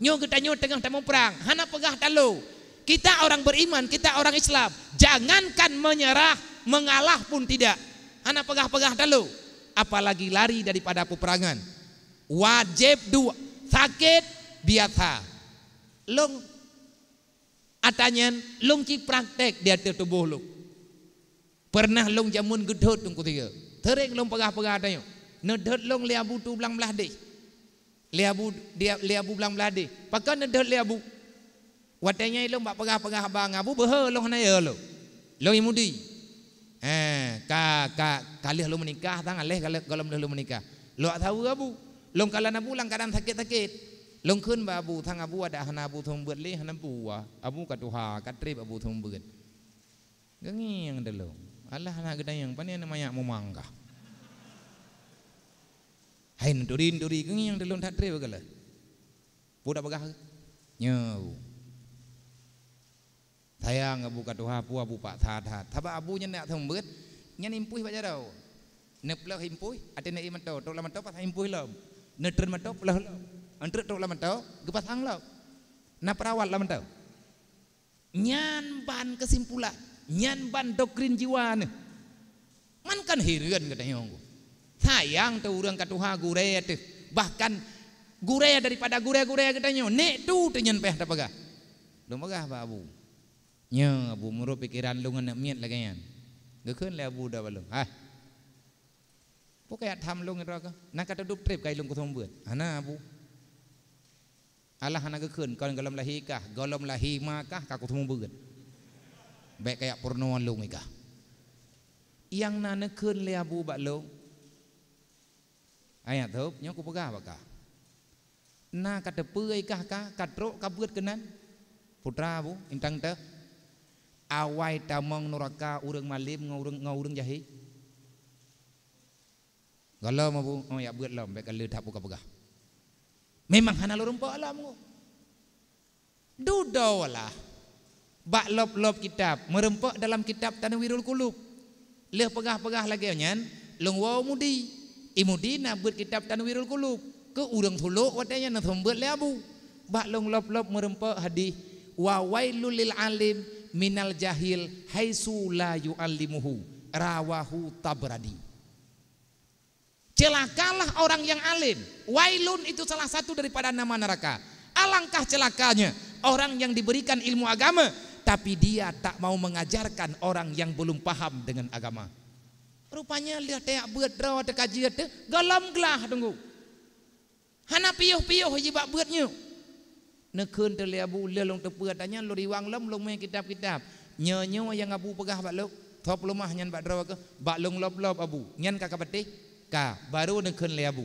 Nyoe geutanyoe teungoh tamuprang, hana peugah talo. Kita orang beriman, kita orang Islam, jangankan menyerah, mengalah pun tidak. Hana peugah-peugah talo, apalagi lari daripada peperangan. Wajéb dua, sakét biasa. Lông ata nyan, lông ci praktek di ateueh tuboh lông. Pernah lông jameun geudhôt Teungku Tiga. Seuréng lông peugah-peugah tanyoe. Neudhôt lông lé Abu tu blang blah deh. Lé Abu, dia, lé Abu blang blah deh. Pakon neudhôt lé Abu? Watée nyan lông bak peugah-peugah haba ngon Abu, beuhe lông hana yo lông. Lông i Mudi. Eh, ka, ka, ka lheueh lông meunikah, sang aléh ka lheueh, gohlom lheueh lông meunikah. Lông saweue Abu. Lông kalon Abu lam keuadaan sakét-sakét. Lông kheun bak Abu, sang Abu adak hana Abu seumeubeuet lé, hana buah. Abu ka tuha, ka treb Abu seumeubeuet. Geungieng teulông. Alah aneuk geutanyoe, pane aneuk manyak mumang kah? Hai neuturi-neuturi geungieng teulông that treb keuh lé. Peue tapeugah? Nyoe. Sayang Abu ka tuha, peue Abu paksa that. Sabab Abu nyan nak seumeubeuet, nyan impui bak jaroe. Neuplôh impui, até neu-ie mantô, trok lam mantô pasang impui lom. Neutreun mantô plôh lom. Eunteuk trok lam mantô, geupasang lom. Na perawat lam mantô. Nyan ban keusimpulan, nyan ban doktrin jiwa neuh. Man kan hireuen geutanyoe. Sayang teuh ureuëng ka tuha gurée teuh, bahkan gurée daripada gurée-gurée geutanyoe, nek tu teuh nyan payah tapeugah. Lôn peugah bak Abu. Nyoe Abu, meurot pikeran lôn aneuk miet lagée nyan. Geukheun lé Abu da bak lôn, "Hai, peue kajak tham lôn droe keuh? Na ka teudup treb kai lôn kuseumeubeuet?" "Hana, Abu." "Alah hana geukheun kon gohlom lahé kah, gohlom lahé ma kah ka kuseumeubeuet. Bék kajak peurunoe lôn ikah." Nyang na neukheun lé Abu bak lôn, "Ayat thôb, nyoe kupeugah bak kah. Na ka teupeue ikah ka, ka trok ka beuet keunan, putra Abu, intang teuh. Awai tamong nuraka ureuëng malem ngon ureuëng, ngon ureuëng jahé." "Gohlom Abu, oh, jak beuet lom, bék ka lheueh that peue kapeugah." Memang hana lôn rumpok lom. Dudoe lah bak lop-lop kitab, meurumpok dalam kitab Tanwirul Qulub. Lheueh peugah-peugah lagée nyan, lôn woe Mudi. I Mudi na beuet kitab Tanwirul Qulub. Keu ureuëng Sulok watée nyan neuseumeubeuet lé Abu. Bak lôn lop-lop meurumpok hadih, "Wa wailul lil alim minal jahil haitsu la yu'allimuhu." Rawahu Tabrani. Celakalah orang yang alim. Wailun itu salah satu daripada nama neraka. Alangkah celakanya orang yang diberikan ilmu agama, tapi dia tak mau mengajarkan orang yang belum paham dengan agama. Rupanya lheueh tajak beuet droe teuka jeuet teuh, gohlom glah teungku. Hana piôh-piôh jibak beuet nyoe. Neukheun teuh lé Abu, lheueh lôn teupeue ata nyan lôn riwang lom lôn mé kitab-kitab. Nyoe-nyoe nyang Abu peugah bak lôn, soe peuleumah nyan bak droe keuh, bak lôn lop-lop Abu. Nyan ka kapatéh? Ka, barô neukheun lé Abu.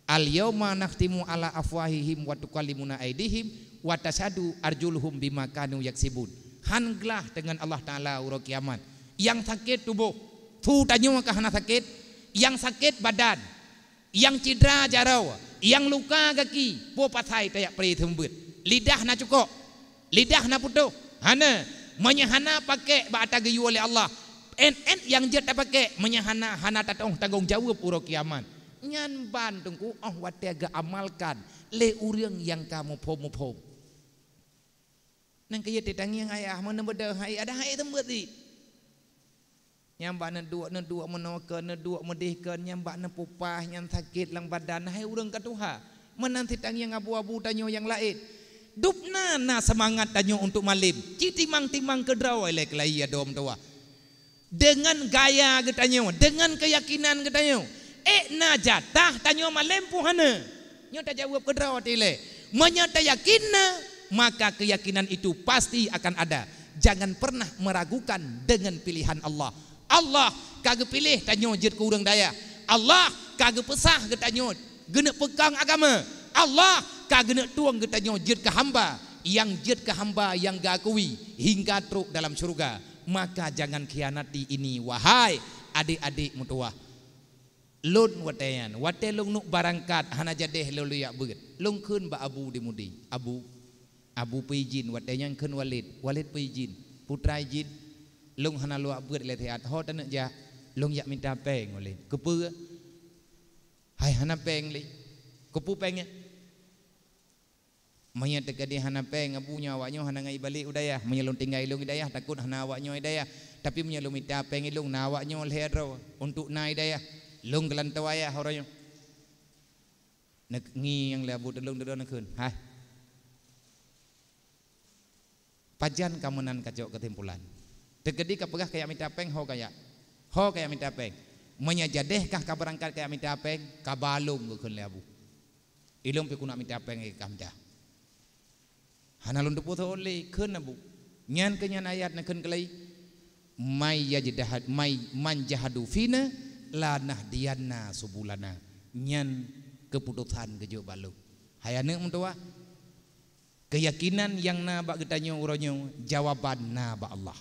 "Al yauma nakhtimu ala afwahihim wa tukallimuna aidihim wa tasyhadu arjuluhum bima kanu yaksibun." Han glah deungon Allah Taala uroe kiamat. Nyang sakét tuboh, su tanyoe ka hana sakét, nyang sakét badan. Nyang cidra jaroe, Nyang luka gaki, peue pasai tajak pré seumeubeuet? Lidah na cukok? Lidah na putôh? Hana. Meunyoe hana pakék bak ata geuyue lé Allah, ét-ét nyang jeuet tapakék, meunyoe hana, hana tatu'oh tanggong jaweueb uroe kiamat. Nyan ban teungku óh watée geuamalkan lé ureuëng nyang ka muphom-muphom. Nang keuh tangieng ayah, meuneubeudoh hai, ada hai teumbeut di. Nyang bak neuduek, neuduek meunoe keu, neuduek meudeh keu, nyang bak neupupah, nyang sakét lam badan, hai ureuëng ka tuha. Meunan sitangieng abu-abu tanyoe nyang laén. Dubna na seumangat tanyoe untuk malém. Ci timang-timang keudroe lé keulayi adom tuha. Deungon gaya geutanyoe, deungon keuyakinan geutanyoe, ék na jatah tanyoe malém peue hana? Nyoe tajaweueb keudroe tilée. Meunyoe tayakin na, maka keuyakinan itu pasti akan ada. Jangan pernah meragukan dengan pilihan Allah. Allah ka geupiléh tanyoe jeuet keu ureuëng dayah. Allah ka geupeusah geutanyoe geuneuk peukong agama. Allah ka geuneuk tueng geutanyoe jeuet keu hamba. Nyang jeuet keu hamba nyang geuakui hingga trok dalam syeuruga. Maka jangan khianati ini, wahai adék-adék meutuwah. Lôn watée nyan, watée lôn neuk barangkat hana jadéh lôn jak beuet, lôn kheun bak Abu di Mudi, "Abu, Abu peuijin," watée nyan kheun Walid, "Walid peuijin, putra ijin, lôn hana lôn jak beuet lé siat, ho taneuk jak, lôn jak mita péng Walid." "Keupeue?" "Hai hana péng lé." "Keupeue péng nyan?" "Meunyoe teukeudi hana péng Abu, nyoe awaknyoe hana ngai balek u dayah. Meunyoe lôn tinggai ilôn i dayah, takot hana awaknyoe i dayah. Tapi meunyoe lôn mita péng ilôn, na awaknyoe lhée droe untuk na i dayah. Lôn geulantoe ayah uroe nyoe." Neuk ngieng lé Abu Tulông dudoe neukheun, "Hai, pajan kamoe nan kacok keusimpulan? Teukeudi kapeugah kajak mita péng, ho kajak, ho kajak mita péng. Meunyoe jadéh kah kabeurangkat kajak mita péng, kaba lôn," geukheun lé Abu. "Ilôn pih keuneuk mita péng lagée kah mita." "Hana lôn teupeue soe lé," kheun Abu. Nyan keuh nyan ayat neukheun keulai, "May yajdaha-, may, man jahadu fina lanahdiyanna subulana." Nyan keuputosan geujok bak lôn. Hai aneuëk meutuwah, keuyakinan nyang na bak geutanyoe uroe nyoe, jawaban na bak Allah.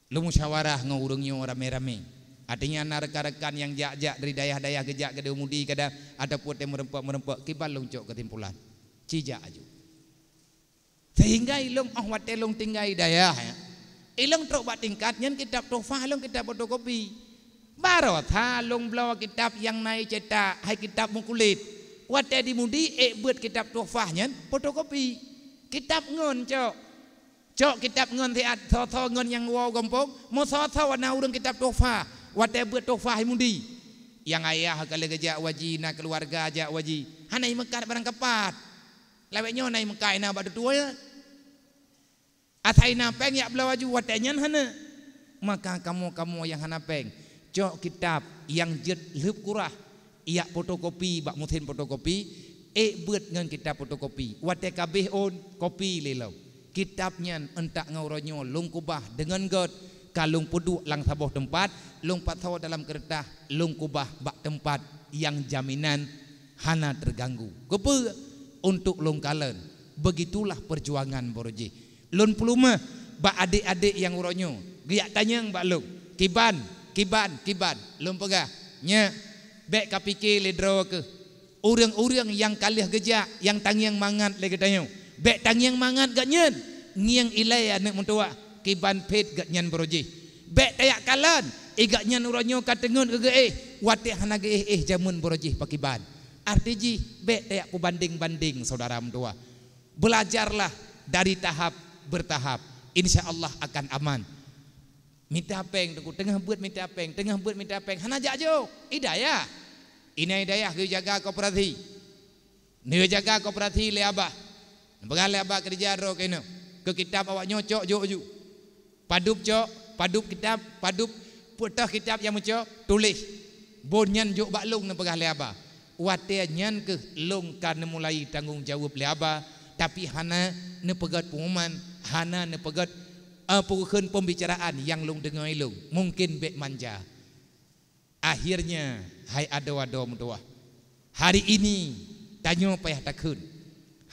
Lôn musyawarah ngon ureuëng nyoe ramé-ramé. Artinya na rekan-rekan nyang jak-jak dari dayah-dayah geujak keudeh Mudi kadang ataupun teumeureumpok-meureumpok, kiban lôn cok keusimpulan. Cijak aju. Sehingga ilôn óh watée lôn tinggai dayah, ya, ilôn trok bak tingkat nyan kitab tuhfah, ilôn kitab fotokopi. Baroe that lôn bloe kitab nyang na cetak, hai kitab meukulét. Watée di Mudi ék beuet kitab tuhfah nyan fotokopi. Kitab ngon cok. Cok kitab ngon siat, soe-soe ngon nyang woe gampông, meusoe-soe na ureuëng kitab tuhfah, watée beuet tuhfah i Mudi. Nyang ayah ka lheueh geujak u haji, na keuluwarga jak u haji, hana imeukat barang kapat. Lawét nyoe na imeukat na bak tutoe. Asai na péng jak bloe aju, watée nyan hana. Maka kamoe-kamoe nyang hana péng, cok kitab nyang jeuet lheueb kurah, jak fotokopi bak meusén fotokopi, ék beuet ngon kitab fotokopi. Watée ka abéh ôn, kopi lé lom. Kitab nyan euntak ngon uroe nyoe lôn keubah deungon gét, ka lôn peuduek lam saboh teumpat, lôn pasoe dalam keureutah, lôn keubah bak teumpat nyang jaminan hana teuganggu. Keupeue? Untuk lôn kalon. Beugitulah peujuangan baroe jih. Lôn peuleumah bak adék-adék nyang uroe nyoe geujak tanyong bak lôn, "Kiban, kiban, kiban?" Lôn peugah, "Nyak, bék kapike lé droe keuh. Ureuëng-ureuëng nyang ka lheueh geujak nyang tangieng mangat lé geutanyoe, bék tangieng mangat gobnyan. Ngieng ilée aneuëk meutuwah, kiban phét gobnyan baroe jih. Bék tajak kalon, i gobnyan uroe nyoe ka teungeut keu geuéh, watée hana geuéh-éh jameun baroe jih pakiban." Arti jih, bék tajak peubandeng-bandeng syedara meutuwah. Belajarlah dari tahap bertahap. Insya Allah akan aman. Mita péng, teungku, teungoh beuet mita péng, teungoh beuet mita péng, hana jak jok. I dayah. Inan i dayah geuyue jaga koperasi. Neuyue jaga koperasi lé abah. Neupeugah lé abah, "Keurija droe keunoe. Keu kitab awak nyoe cok jok ju." Padub cok, padub kitab, padub putôh kitab nyang meucok, tuléh. Bon nyan jok bak lôn, neupeugah lé abah. Watée nyan keuh lôn ka neumulai tanggong jaweueb lé abah, tapi hana neupeugét peunguman, hana neupeugét, eh, peukheun peumbicaraan nyang lôn deungoe lôn. Mungken bék manja. Akhirnya, hai adoe-adoe meutuwah, hari ini tanyoe payah takheun,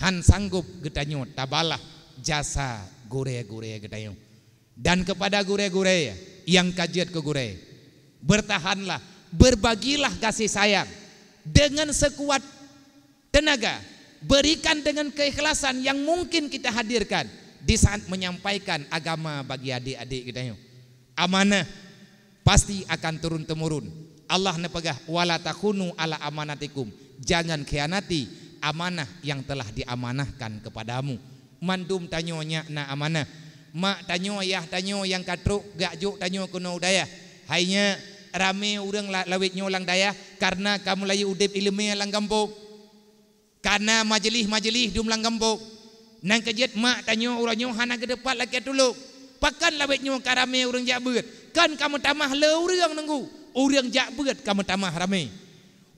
han sanggop geutanyoe tabalah jasa gurée-gurée geutanyoe. Dan kepada gurée-gurée nyang ka jeuet keu gurée, bertahanlah, berbagilah kasih sayang. dengan sekuat tenaga, berikan dengan keikhlasan yang mungkin kita hadirkan di saat menyampaikan agama bagi adik-adik kita nyoe. Amanah pasti akan turun-temurun. Allah neupeugah, "Wala takhunu ala amanatikum." Jangan khianati amanah yang telah diamanahkan kepadamu. Mandum tanyoe nyak na amanah. Mak tanyoe, yah tanyoe nyang ka trok geujok tanyoe keunoe u dayah. Hai nyak, ramé ureuëng la-, lawét nyoe lam dayah karena ka meulayeue udeb iéleumé lam gampông. Kana majeulih-majeulih dum lam gampông. Nyang keujeuet mak tanyoe uroe nyoe hana geuteupat lakée tulok. Pakon lawét nyoe ka ramé ureuëng jak beuet? Kon ka meutamah le ureuëng nunggu, ureuëng jak beuet ka meutamah ramé.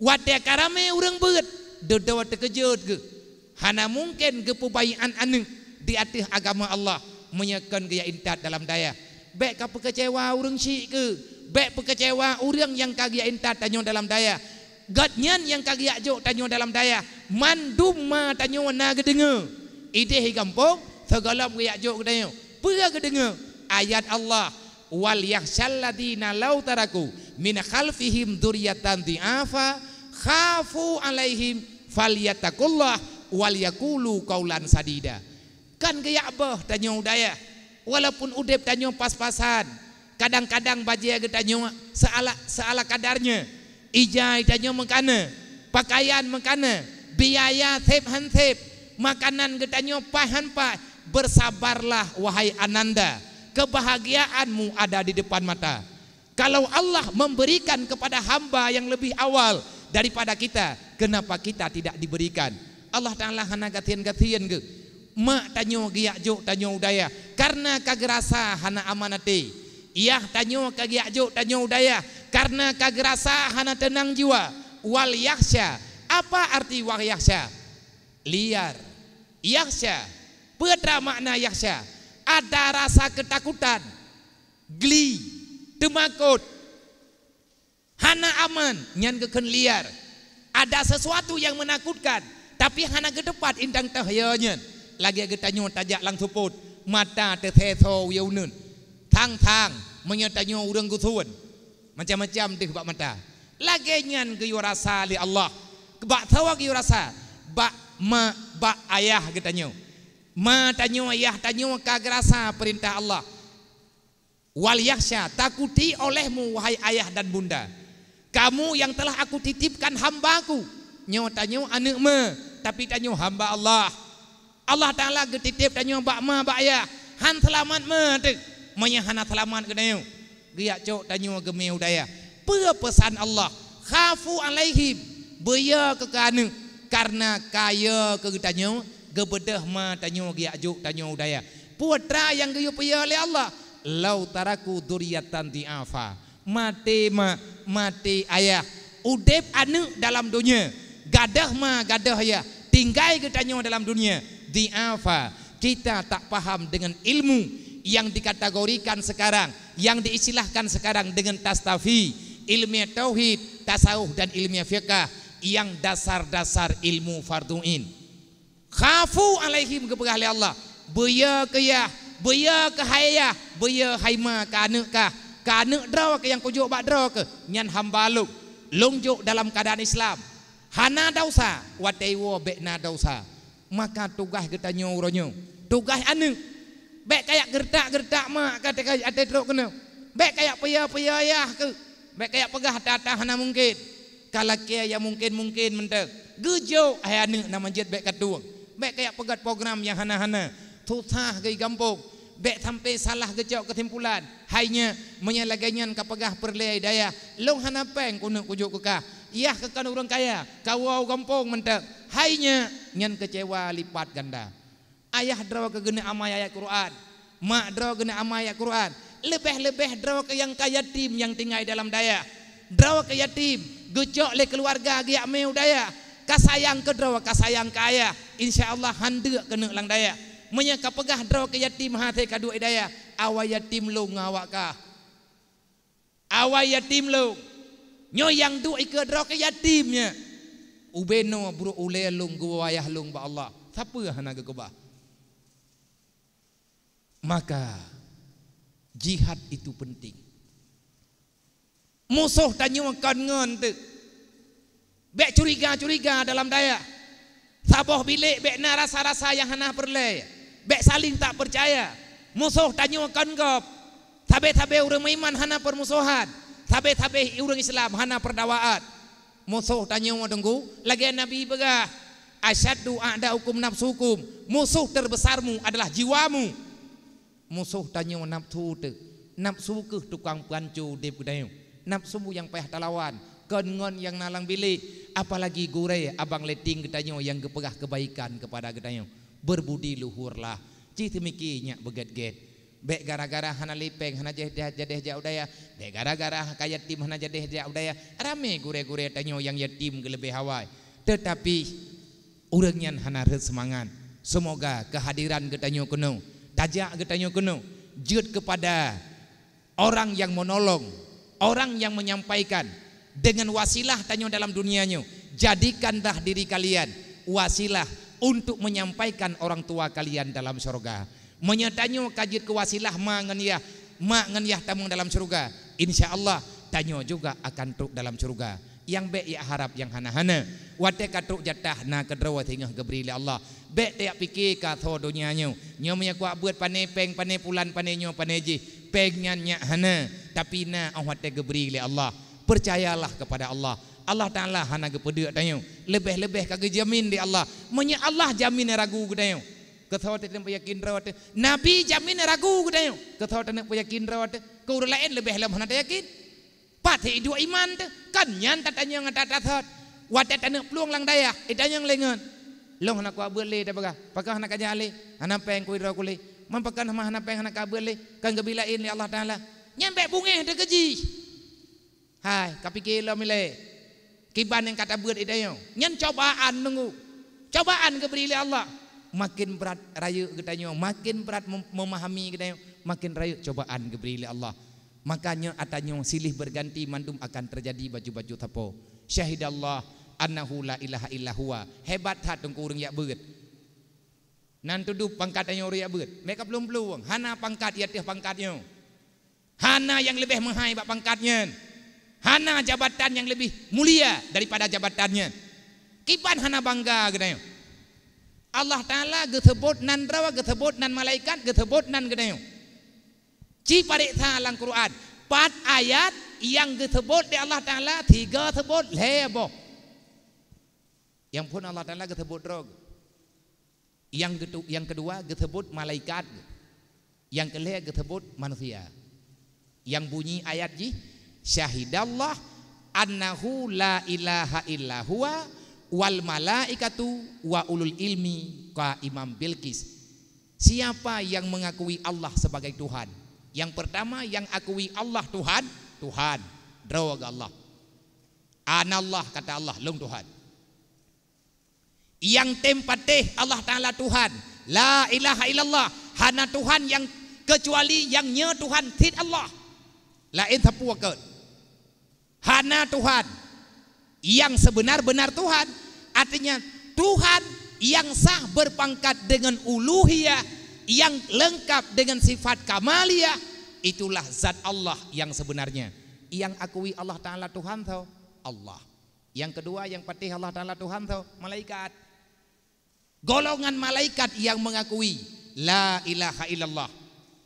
Watée ka ramé ureuëng beuet, dudoe teukeujot geuh. Hana mungken geupeubaiát aneuëk di ateueh agama Allah meunyoe kon geujak intat dalam dayah. Bék ka peukeucewa ureuëng syiek keuh, bék peukeucewa ureuëng nyang ka geujak intat tanyoe dalam dayah. Gobnyan nyang ka geujak jok tanyoe dalam dayah, mandum ma tanyoe na geudeungoe. Ideh i gampông, sigohlom geujak jok geutanyoe. Peue geudeungoe? Ayat Allah, "Wal yakhsyal ladzina lau taraku min khalfihim dzurriyyatan dhi'afa khafu 'alaihim falyattaqullah wal yaqulu qaulan sadida." Kan geujak boh tanyoe u dayah, walaupun udeb tanyoe pas-pasan, kadang-kadang bajée geutanyoe seala, seala kadarnya, ija tanyoe meukana, pakaian meukana, biaya seb han seb, makanan geutanyoe paih han paih. Bersabarlah, wahai ananda, kebahagiaanmu ada di depan mata. Kalau Allah memberikan kepada hamba yang lebih awal daripada kita, kenapa kita tidak diberikan? Allah Ta'ala hana gasien-gasien geuh. Mak tanyoe geujak jok tanyoe u dayah karena ka geurasa hana aman até. Yah tanyoe ka geujak jok tanyoe u dayah karena ka geurasa hana teunang jiwa. Wal yakhsya. Apa arti wal yakhsya? Liar. Yakhsya. Peue teuma makna yakhsya? Ada rasa ketakutan, gli, teumakot, hana aman, nyan geukheun liar. Ada sesuatu yang menakutkan, tapi hana geuteupat indang teuh yo nyan. Lagée geutanyoe tajak lam seupôt, mata teusesoe u uneuen. Thang-thang, meunyoe tanyoe ureuëng geusuon, macam-macam deuh bak mata. Lagée nyan geuyue rasa lé Allah. Bak saboh geuyue rasa, bak ma, bak ayah geutanyoe. Ma tanyoe, yah tanyoe ka geurasa peurintah Allah. Wal yakhsya, takuti olehmu, wahai ayah dan bunda. Kamu yang telah Aku titipkan hamba-Ku. Nyoe tanyoe aneuëk ma, tapi tanyoe hamba Allah. Allah Ta'ala geutitip tanyoe bak ma, bak ayah. Han seulamat ma teuh, meunyoe hana seulamat geutanyoe. Geujak cok tanyoe geumé u dayah. Peue peusan Allah? Khafu 'alaihim. Beuyo keu keu aneuëk, karena ka yo keu geutanyoe, geubeudôh ma tanyoe geujak jok tanyoe u dayah. Peue teuma nyang geuyue peuyo lé Allah? Lau taraku dzurriyyatan dhi'afa. Maté ma, maté ayah. Udeb aneuëk dalam donya, gadôh ma, gadôh yah, tinggai geutanyoe dalam dunia. Dhi'afa. Kita tak paham dengan ilmu yang dikategorikan sekarang, yang diistilahkan sekarang dengan tastafi, ilmiah tauhid, tasawuf dan ilmiah fiqah, yang dasar-dasar ilmu fardhu ain. Khafu 'alaihim, geupeugah lé Allah, beuyo keu yah, beuyo keu hai yah, beuyo hai ma keu aneuëk kah, keu aneuëk droe keu nyang kujok bak droe keuh, nyan hamba Lôn. Lôn jok dalam keuadaan Islam, hana desya, watée iwoe bék na desya. Maka tugaih geutanyoe uroe nyoe, tugaih aneuëk, bék kayak geureutak-geureutak mak ka teuka ateueh trok keunoe. Bék kayak peuyo-peuyo yah keuh. Bék kayak peugah ata-ata hana mungken. Ka lakée nyang mungken-mungken mantong. Geujok hai aneuëk na manjeuet bék katueng. Bék kayak peugét program nyang hana-hana. Susah geugampông. Bék sampai salah geucok keusimpulan. Hai nyak, meunyoe lagée nyan ka peugah peureulée dayah, lôn hana péng keuneuk kujok keu kah. Yah keu kon ureuëng kaya, kawoe u gampông mantong. Hai nyak, nyan keucewa lipat ganda. Ayah droe keuh geuneuk amai ayat Quran, mak droe geuneuk amai ayat Quran. Leubeh-leubeh droe keuh nyang ka yatim nyang tinggai dalam dayah. Droe keuh yatim, geucok lé keuluwarga geujak mé u dayah. Ka sayang keu droe, ka sayang keu ayah. Insya Allah han deuk keuneuk lam dayah. Meunyoe ka peugah droe keuh yatim hase ka duek dayah, awai yatim lôn ngon awak kah. Awai yatim lôn. Nyoe nyang duek ikeue droe keuh yatim nyan. Ubé noe brok ulée lôn geuwoe ayah lôn bak Allah. Sapeue hana geukeubah. Maka jihad itu penting. Musoh tanyoe kon ngon teuk. Bék curiga-curiga dalam dayah. Saboh bilék bék na rasa-rasa nyang hana peureulée. Bék saléng tak peucaya. Musoh tanyoe kon gob. Sabe-sabe ureuëng meuiman hana peurmusohan. Sabe-sabe ureuëng Islam hana peurdawaan. Musoh tanyoe teungku, lagée Nabi peugah, "Asyaddu a'da'ukum nafsukum." Musoh terbesarmu adalah jiwamu. Musoh tanyoe nafsu teuh. Nafsu keuh tukang peuhanco udeb geutanyoe. Nafsu nyang payah talawan, kon ngon nyang na lam bilék, apalagi gurée abang leting geutanyoe nyang geupeugah keubaikan keupada geutanyoe. Berbudi luhurlah, cit teumiki nyak beugét-gét. Bék gara-gara hana lé péng hana jadeh, jadeh jak u dayah. Bék gara-gara ka yatim hana jadeh jak u dayah. Ramé gurée-gurée tanyoe nyang yatim geuleubeh awai. Teutapi, ureuëng nyan hana rhot seumangat. Seumoga keuhadiran geutanyoe keunoe, tajak geutanyoe keunoe, jeuet keupada orang nyang meunolong, orang nyang menyampaikan, deungon wasilah tanyoe dalam dunia nyoe, jadikanlah diri kalian wasilah untuk menyampaikan orang tua kalian dalam syurga. Meunyoe tanyoe ka jeuet keu wasilah ma ngon yah, ma ngon yah tamong dalam syurga, insya Allah tanyoe juga akan trok dalam syurga. Nyang bék jak harab nyang hana-hana. Watée ka trok jatah na keudroe singoh geubri lé Allah. Bék tajak pike ka tho donya nyoe. Nyoe meunyoe kuak beuet pané péng, pané pulan, pané nyoe, pané jih. Péng nyan nyak hana, tapi na óh watée geubri lé Allah. Peucayalah keupada Allah. Allah Taala hana geupeudeuk tanyoe. Leubeh-leubeh ka geujamin lé Allah. Meunyoe Allah jamin ragu geutanyoe, keu tho taneuk peuyakin droe teuh. Nabi jamin ragu geutanyoe, keu tho taneuk peuyakin droe teuh. Keu ureuëng laén leubeh lom hana tayakin. Pat iduek iman teuh, kan nyan tatanyong ata tasot. Watée taneuk plueng lam dayah, itanyong lé ngon, "Lôn hana kuak beuet lé," tapeugah. "Pakon hana kajak lé? Hana péng kuidroe kulé." "Man pakon hana péng hana kabeuet lé?" "Kan geubi laén lé Allah Taala." Nyan bék beungéh teuh keu jih. Hai, kapike lom ilée. Kiban nyang ka tabeuet itanyoe. Nyan cobaan teungku. Cobaan geubri lé Allah. Makin brat rayeuk geutanyoe, makin brat mem-, memahami geutanyoe, makin rayeuk cobaan geubri lé Allah. Makanya atanyoe silih berganti mandum akan terjadi baju-baju sapo. Syahidallah annahu la ilaha illa huwa. Hebat that teungku ureuëng jak beuet. Nan tudub pangkat tanyoe ureuëng jak beuet. Meuka plueng-plueng, hana pangkat di ateueh pangkat nyoe. Hana nyang leubeh meuhai bak pangkat nyan. Hana jabatan nyang leubeh mulia daripada jabatan nyan. Kiban hana bangga geutanyoe. Allah Taala geuseubot nan droe, geuseubot nan malaikat, geuseubot nan geutanyoe. Ci pareksa lam Quran, pat ayat nyang geuseubot lé Allah Taala, tiga seubot lhée boh. Nyang phon Allah Taala geuseubot droe. Nyang geutu-, nyang keudua geuseubot malaikat. Nyang keulhée geuseubot manusia. Nyang bunyi ayat jih, "Syahidallah annahu la ilaha illa huwa wal malaikatu wa ulul ilmi qaiman bil qis." Siapa yang mengakui Allah sebagai Tuhan? Yang pertama yang akui Allah Tuhan, Tuhan, droe geuh Allah. "Anallah," kata Allah, "Lôn Tuhan." Nyang tem patéh Allah Taala Tuhan. La ilaha illallah. Hana Tuhan nyang keucuali nyang nyoe Tuhan cit Allah. Laén sapeue kon. Hana Tuhan nyang seubeuna-beuna Tuhan. Artinya, Tuhan nyang sah berpangkat dengan uluhiyah, nyang leungkab dengan sifat kamaliyah, itulah zat Allah yang sebenarnya. Nyang akui Allah Taala Tuhan tho, Allah. Nyang keudua nyang patéh Allah Taala Tuhan tho, malaikat. Golongan malaikat nyang mengakui la ilaha illallah.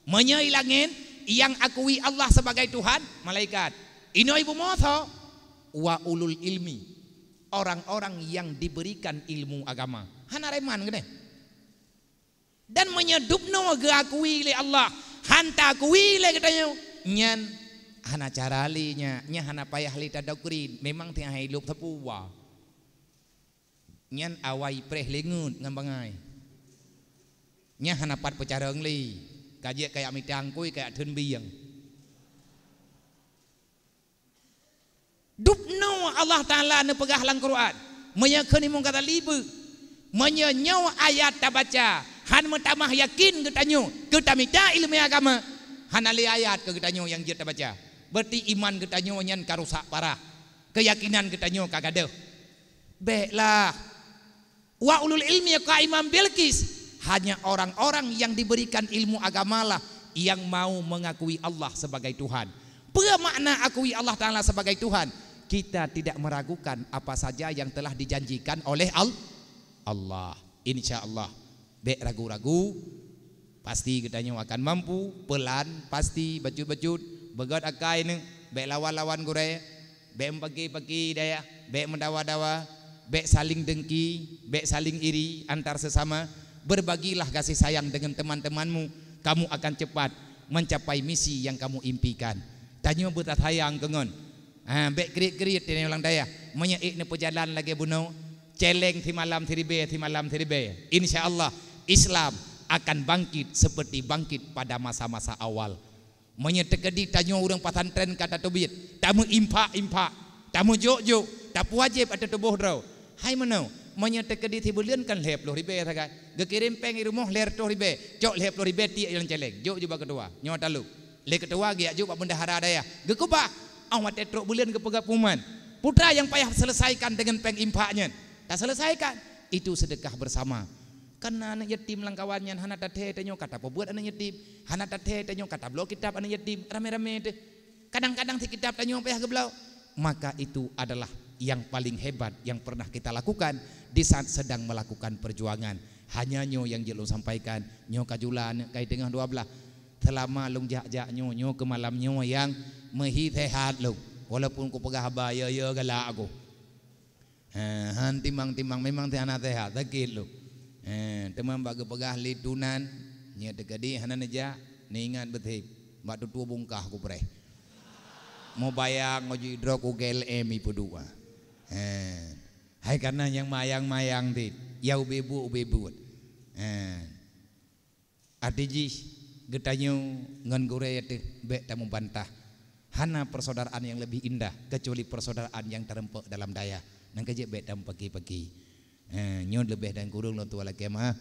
Meunyoe i langét nyang akui Allah sebagai Tuhan, malaikat. Inoe i bumoe tho, wa ulul ilmi, orang-orang yang diberikan ilmu agama. Hana reman geude. Dan meunyoe dubnoe geuakui lé Allah, han taakui lé geutanyoe, nyan hana cara lé nya, nya hana payah lé tadoktrin, memang teuh hai lôb sapeue. Nyan awai preh lé ngeut ngon bangai. Nya hana pat peucarông lé, ka jeuet kajak mita angkôi, kajak theun bieng. Dubnoe Allah Taala neupeugah lam Quran, meunyoe kheun imum Ghazali beuh, meunyoe nyoe ayat tabaca, han meutamah yakin geutanyoe keu tamita ileumèe agama, hana lé ayat keu geutanyoe nyang jeuet tabaca. Berarti iman geutanyoe nyan ka rusak parah, keuyakinan geutanyoe ka gadôh. Bèk lah. Wa ulul ilmi qaiman bil qis, hanya orang-orang yang diberikan ilmu agamalah yang mau mengakui Allah sebagai Tuhan. Peue makna akui Allah Taala sebagai Tuhan? Kita tidak meragukan apa saja yang telah dijanjikan oleh Al-, Allah. Insya Allah. Bék ragu-ragu, pasti geutanyoe akan mampu, pelan, pasti, bacut-bacut, beugét akai neuh, bék lawan-lawan gurée, bék meupaké-paké dayah, bék meudawa-dawa, bék saling dengki, bék saling iri antar sesama. Berbagilah kasih sayang dengan teman-temanmu, kamu akan cepat mencapai misi yang kamu impikan. Tanyoe beutasayang keu ngon. Ha, bék kriet-kriet teuh ulang dayah. Meunyoe ék neupeujalan lagée bunoe, celeng simalam siribée, simalam siribée. Insya Allah, Islam akan bangkit seperti bangkit pada masa-masa awal. Meunyoe teukeudi tanyoe ureuëng pesantren ka tateubiet, tameuinfak-infak, tameujok-jok, tapuwajéb ateueh tuboh droe. Hai meunoe, meunyoe teukeudi sibuleuen kan lhée ploh ribée sagai. Geukirém péng i rumoh lhée reutôh ribée, cok lhée ploh ribée tiek lam celeng, jok ju bak keutua. Nyoe talu. Lé keutua geujak jok bak bendahara dayah. Geukeubah, 'oh watée trok buleuen geupeugah pengumuman. Peue nyang payah selesaikan dengan péng infak nyan? Taselesaikan. Itu sedekah bersama. Kareuna aneuëk yatim lam kawan nyan hana tathée tanyoe ka tapeubuet aneuëk yatim, hana tathée tanyoe ka tabloe kitab aneuëk yatim, ramé-ramé teuh. Kadang-kadang si kitab tanyoe payah geubloe. Maka itu adalah yang paling hebat yang pernah kita lakukan di saat sedang melakukan perjuangan. Hanya nyoe nyang jeuet lôn sampaikan, nyoe ka jula aneuëk kai teungoh dua blaih. Seulama lôn jak-jak nyoe, nyoe keu malam nyoe nyang meuhi sehat lôn. Walaupun kupeugah haba ya-ya galak aku. Ha, han timang-timang memang hana sehat, sakét lôn. Ha, teuma bak geupeugah lé tunan, nyoe teukeudi hana neujak, neuingat beutôi, bak tutoe bungkah kupreh. Mubayang ngon jidroe ku G L M ipeuduek. Ha. Hai kareuna nyang mayang-mayang dit, ya ubé buet, ubé buet. Ha. Arti jih, geutanyoe ngon gurée teuh bék tameubantah. Hana persaudaraan yang lebih indah kecuali persaudaraan yang tareumpok dalam dayah. Nyan keuh jeuet bék tameupaki-paki. Eh, nyoe leubeh dan kureueng lôn tuan lakée meu'ah.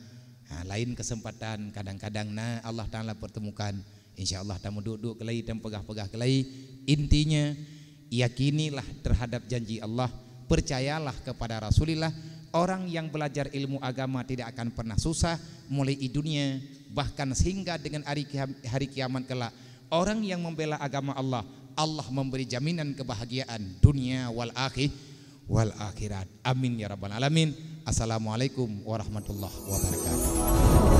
Ha, lain kesempatan kadang-kadang na Allah Taala pertemukan. Insya Allah tameuduek-duek keulai, tameupagah-pagah keulai. Intinya, yakinilah terhadap janji Allah, percayalah kepada Rasulullah. Orang yang belajar ilmu agama tidak akan pernah susah, mulai di dunia, bahkan sehingga dengan hari kiam-, hari kiamat kelak. Orang yang membela agama Allah, Allah memberi jaminan kebahagiaan dunia wal akhir-, wal akhirat. Amin ya rabbal alamin. Assalamualaikum warahmatullahi wabarakatuh.